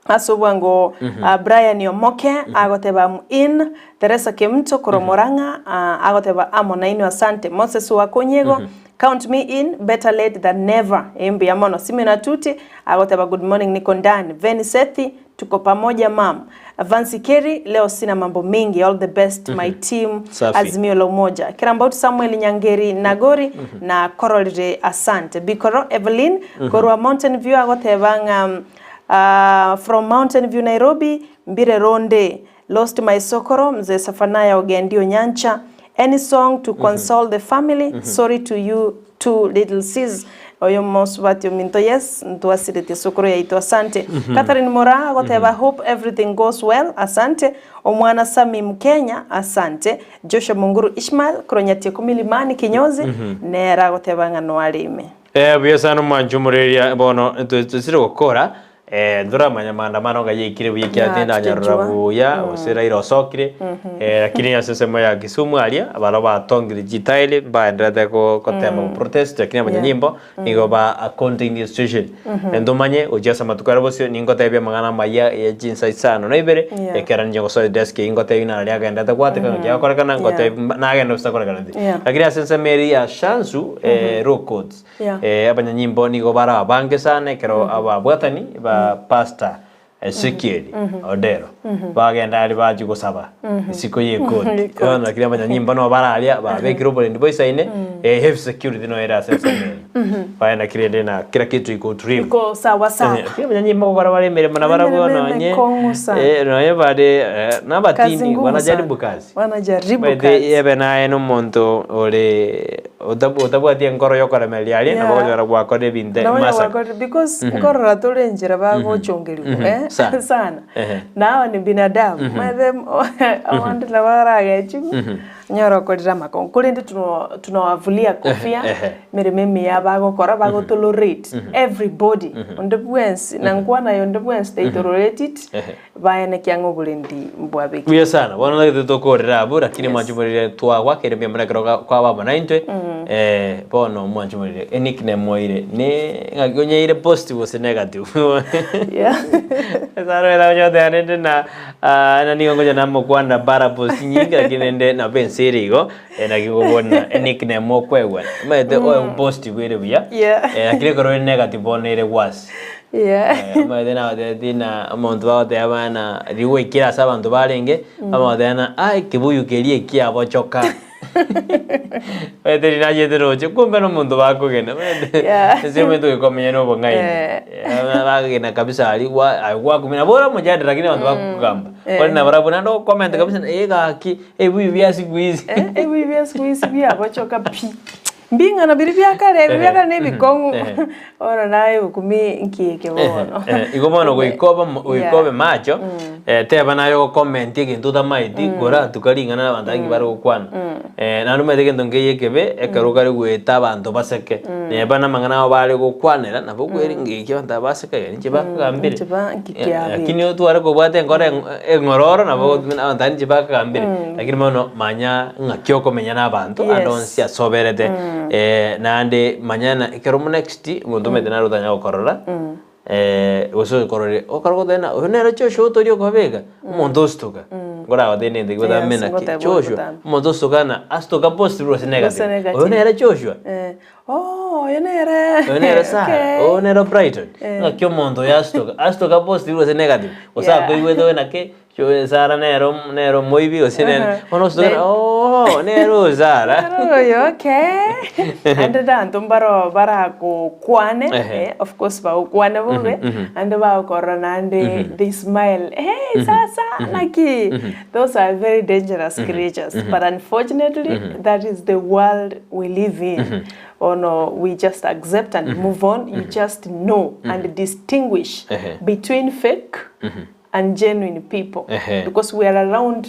Ase obwango Brian Omoke agoteba am in, Teresa Kemunto korwa Murang'a agoteba amo nainwe asante, Moses Wakonyego count me in, better late than never ee mbuya mono, Simeon Atuti agoteba good morning niko ndani, Venny Sethi tuko pamoja ma'am, Vancy Kerry leo sina mambo mingi all the best my team Safi. Azimio la Umoja, Kerambauti Samuel Nyangeri Nagori na kororire asante, Bikoro Evelyn korwa Mountain View agoteba ng'a Aah from Mountain View Nairobi mbire ronde lost my sokoro mzee Safanaya Ogendi Onyancha any song to console the family sorry to you too little sis oyo mosubati ominto yes ntwasiretie sokoro yaito asante Catherine Moraa agoteba hope everything goes well asante Omwana Sammy Mkenya asante Joshua Munguru Ishmael korwa Nyatieko Milimani kinyozi nere agoteba ng'a noare ime. Eh, buya sana omwancho omoreria bono tosire gokora eh, ntoramanya maandamano ng'a yaikire buya ekiagera Yeah, tindanyarora titejua. buya gose Raila osokire eh, lakini ase ensemo ya Kisumu aria baria batongire chitairi mbaenderete go gotema go protest lakini abanyanyimbo nigo ba contain the situation. Ntomanye gochia ase amatuko are bosio ningotebia amang'ana amaya ya chinsa isano na ibere ekero ninche gosoa edesk eyio ngotebie ng'a naria agenderete gwateka ng'aki agokorekana ngotebie mba nagenda gose takorekana ti. Lakini ase ensemo eria ya Shanzu Law Courts abanyanyimbo nigo bare abange sana ekero ababwatani ba pastor Ezekiel Odero bagenda aria bachia gosaba isiko y'ekoti bono lakini abanyanyimbo nabo bare aria babekire oborendi boisaine heavy security noyo ere ase ensemo eyio bagenda kirende na kera kitu iko utulivu Iko sawa sawa. Lakini abanyanyimbo gokora bare emeremo nabarabwo Emeremo nonye emekong'u sana. nonye bare Kazi nabatindi ngumu wanajaribu sana. kazi Wanajaribu Omanyete kazi. ebe naye na omonto ore otabwati enkoro yokoremereria aria nabo okonyora gwakora ebinto Nabo emasaka. gwakora because nkorora tore enchera bagochongerigwa eh Sana. sana. Ehe. Na hawa ni binadamu omanyete abande nabo baragechigwe onyore okorire amakong'u korende tunawavulia kofia Ehe. emeremo emiya bagokora bago tolerate everybody onde bwensi na nkwana ya onde bwensi they tolerate it Ehe. Baenekia ng'a oborendi mbwabekire. Buya sana, bono naki tokorera abwo, lakini mwanche morire twagwakire mbuya mono ekero kwaba amo naintwe, bono mwanche morire e nickname oire ne ng'aki onyeire positive gose negative? Ase aro onye goteba rende na na nigo ngocha namokwana bara post nyinge lakini rende nabo ense ere igo, naki ngokwana e nickname okoegwa, omanyete oe positive ere buya, lakini ekero ere negative bono ere worse. Yeah. Omanyete nagotebetie ng'a omonto bagoteba bana riria gwaikire ase abanto barenge, bamagoteba ng'a ah ekebuyu keria ekiabochoka. Omanyete riria nachete roche, kumbe na omonto bakogena, omanyete Yeah. ase omanyete goika omenye na obong'aini. Eh. Bakogena kabisa aria gwa aye gwakumia nabo ore omojadala lakini abanto bakogamba. Eh. Kore nabarabwo naende ogokomenta kabisa eh gaki, ebibuyu bia siku hizi. Eh, ebibuyu bia siku hizi biabochoka pi. Mbing'ana biria bia kare, ebi bia kare na ebikong'u, bono naye okumie nki eke bono. Igo bono goika obe mo- goika obe macho, teba naye ogokomenti egento otamaeti, koratuka ring'ana na abanto abange bare gokwana. Naende omanyete egento nkeiyo ekebe, ekero okare goeta abanto baseke, neba na amang'ana abo bare gokwanera, nabo okoerenga eki abanto aba baseka iga ninche bakagambire. Inche ba- nki kiabeire. Lakini otware kobwata enkoro eng'ororo nabo ogotumia abanto aba ninche bakagambire. Lakini bono manya ng'aki okomenya na abanto Yes. ande onsi ase oberete naende manya na ekero next omonto omanyete nare otanya gokorora gose okorore okore goteba ng'a oyo nere Joshua otoria okobeka omonto ositoka nkoragotebie nento ki botambe Yes, naki ngoteba Joshua botambe. omonto ositoka ng'a asitoka positive gose Gose negative negative. oyo nere Joshua Oh, oyo nere oyo nere Sarah okay. oyo nere Brighton Eh. ng'aki omonto oyo asitoka asitoka positive gose negative gose Yeah. akoigwete oyo naki Sara nere nere omoibi gose nere Aha. bono ositoke Ne- ooh nere oyo Sara. Nere oyo okay. Ande abanto mbaro barakokwane Ehe. eh, of course bagokwane bobe, ande bagokorora naende they smile, hey sasa naki? Those are very dangerous creatures but unfortunately that is the world we live in. Bono we just accept and move on, you just know and distinguish Ehe. between fake and genuine people Ehe. because we are around.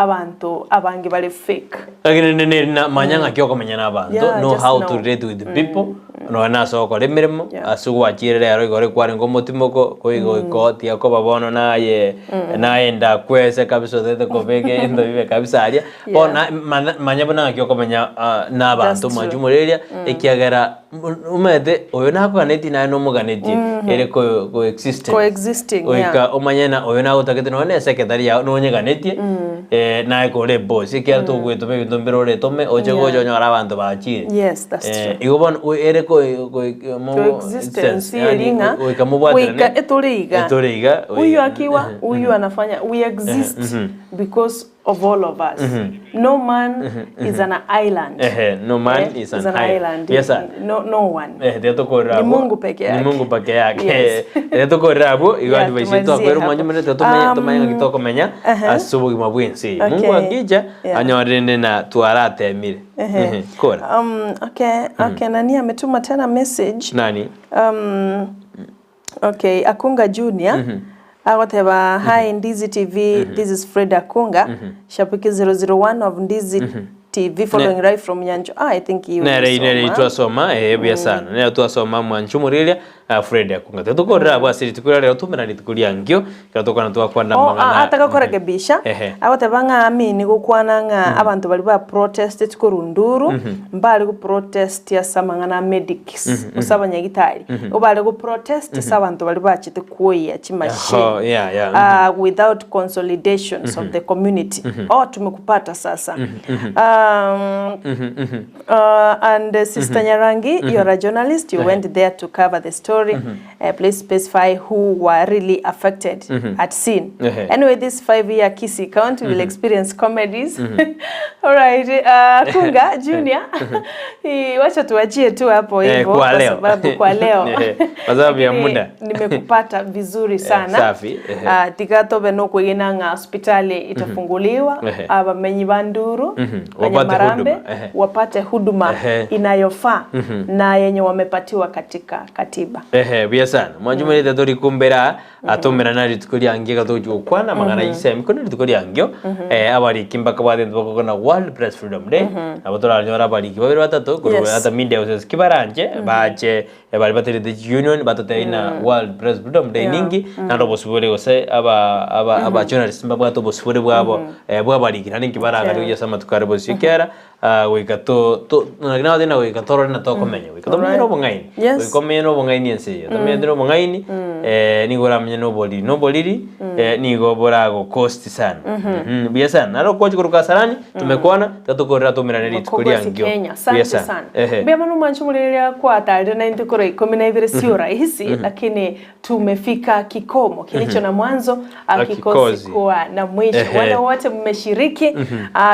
abanto abange bare fake. Lakini rende neri na manya ng'aki okomenya na abanto, Yeah, know just how to know. relate with people, nonya na ase ogokora emeremo, ase gwachire rero igoro ekwarenge omotimoko, koigo iko tiga koba bono naye naye ndakwese kabisa otagete kobeka ebinto bibe kabisa aria, bono na mana manya buna ng'aki okomenya na abanto That's true. mwanche omoreria, ekiagera omanyete oyo nakoganetie naye nomoganetie, ere ko coexistence. Coexisting, Goika yeah. omanye ng'a oyo nagotagete nonya na eseketari yao nonyeganetie, naye kore eboss ekiagera togwetoma ebinto mbire oretome oche Yeah. gocha onyore abanto bachire. Yes, that's true. Igo bono ere Coexistence yaani eri ng'a goika mobwaterane goika etore iga etore iga huyu akiwa huyu anafanya we exist because of all of us no man is an island Ehe, no man Eh, is an island. Yes, sir. no, no one Eh, tiga tokorera Ni abwo. Mungu peke Ni yake. Mungu peke yake. Yes. Tiga tokorera abwo, igo Yeah, advice tumalizie twakoera hapo. omwanya omonene tiga tomenye tomanye ng'aki tokomenya Aha. ase obogima bw'ense eye. Okay. Mungu akicha, Yeah. anyore rende na twaratemire. Ehe. Ehe, kora. Okay, okay, nani ametuma tena message Nani? Okay, Akunga Junior agoteba hi Ndizi TV, this is Fred Akunga, Shabiki 001 of Ndizi TV following live from Nyanjo. Ah, I think you Nere nere ulisoma. twasoma eh buya sana. Nere twasoma mwancho muriria Fred Akunga. Tiga tokorera abwo ase rituko riria rero tumera rituko ria nkio ekero tokwana twakwana Oh, amang'ana. ah, atagakorekebisha Ehe. agoteba ng'a amini gokwana ng'a abanto baria ba protested korwa nduru mbare go protest ase amang'ana a medics gose abanyagitari igo bare go protest ase abanto baria bachete kwoyia chimachine Oho, yeah, yeah, ah, without consolidations of the community oh tumekupata sasa um, and Sister Nyarangi, you're a journalist. You went there to cover the story. Please specify who were really affected at scene. Ehe. Anyway, this 5-year Kisii County will experience comedies. All right, Kunga Junior, wacha tuachie tu hapo Eh, hivyo kwa kwa leo. sababu kwa leo Eh, kwa sababu ya Lakini muda. nimekupata vizuri sana. safi, ehe. Ah, tiga tobe nokwegena ng'a hospitali itafunguliwa Ehe. abamenyi ba Nduru Wapate Banyamarambe huduma, ehe. wapate huduma Ehe. inayofaa na yenye wamepatiwa katika katiba. Ehe, buya sana. Mwancho morete tori kumbera atomerana rituko riange iga togochia gokwana amang'ana y'echisemi korende rituko riangio abariki mpaka batente bagokwana World Press Freedom Day nabo toranyore abariki babere batato korwa Yes. ata media houses ki baranche bache baria baterete chiunion batotebie ng'a World Press Freedom Day ninki naende obosibore gose aba aba aba journalists mbabwate obosibore bwabo bwa abariki naende inki baragarie gochia ase amatuko are bosio ekiagera goika to to naki nagotebia ng'a goika torore na tokomenya goika tomenye na obong'aini Yes. goika omenye na obong'aini ense eye otomenyete na obong'aini nigo oramenye na oboriri na oboriri nigo boragocost sana buya sana naro okochi korwa Kasarani tumekwana tiga tokorera tomerane rituko Makogosi riankio Kenya. buya Asante sana sana. ehe Mbuya mono mwanche omorere kwatarire naintwe korwa ikomi na ibere sio rahisi lakini tumefika kikomo kilicho na mwanzo Hakikosi. hakikosi kuwa na mwisho. Ehe. Wale wote mmeshiriki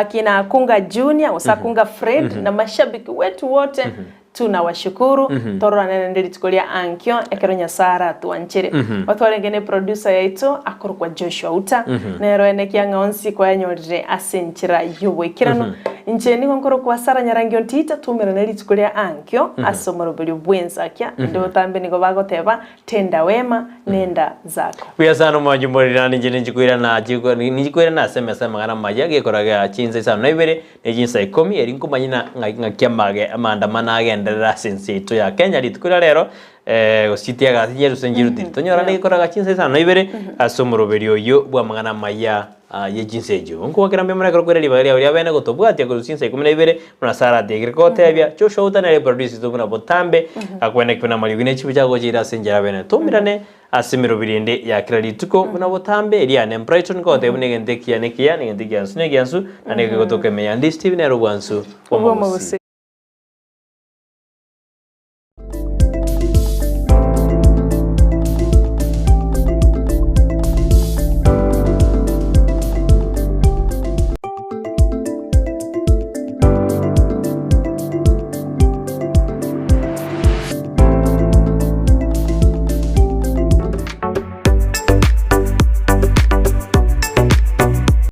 kina Kunga Junior, Usakunga Fred na mashabiki wetu wote tunawashukuru tororane nende rituko ria ankio ekero Nyasaye aratwanchere otwarenge ne producer yaito akorokwa Joshua Uta nero ene kiang'a onsi kwayanyorire ase enchera y'oboikeranu inche nigo nkorokwa Sarah Nyarangi Ontita tumerane rituko ria ankio ase omoroberio bwensakia ende botambe nigo bagoteba tenda wema nenda zako. Buya sana omwanchi morira ninche ninchikoirana ninchikoirana ase emesa amang'ana amaya gekora gia chinsa isano na ibere ne chinsa ikomi eri nkomanya na ng'aki ng'aki amage amaandamano agenderera ase ense yaito ya Kenya rituko ria rero gose chitiagasi chiaruse nchirutiri tonyorane gekora ga chinsa isano na ibere ase omoroberio oyio bwa amang'ana amaya ye chinsa echio. Nkogokera mbuya mono ekero kwere ribaga riao ria bene gotobwatia korwa chinsa ikomi na ibere buna Sarah atigire gotebia Joshua Uta nere producer oito buna botambe akweneki buna amariogi ne chibucha agocha ase enchera bene toumerane ase emeroberi ende ya kera rituko buna botambe eriane Brighton gotebia buna egento ekiya nekiya na egento ekiansu nekiansu na nigo kegotoka ime ya Ndisi TV nere obwansu bw'omogusii.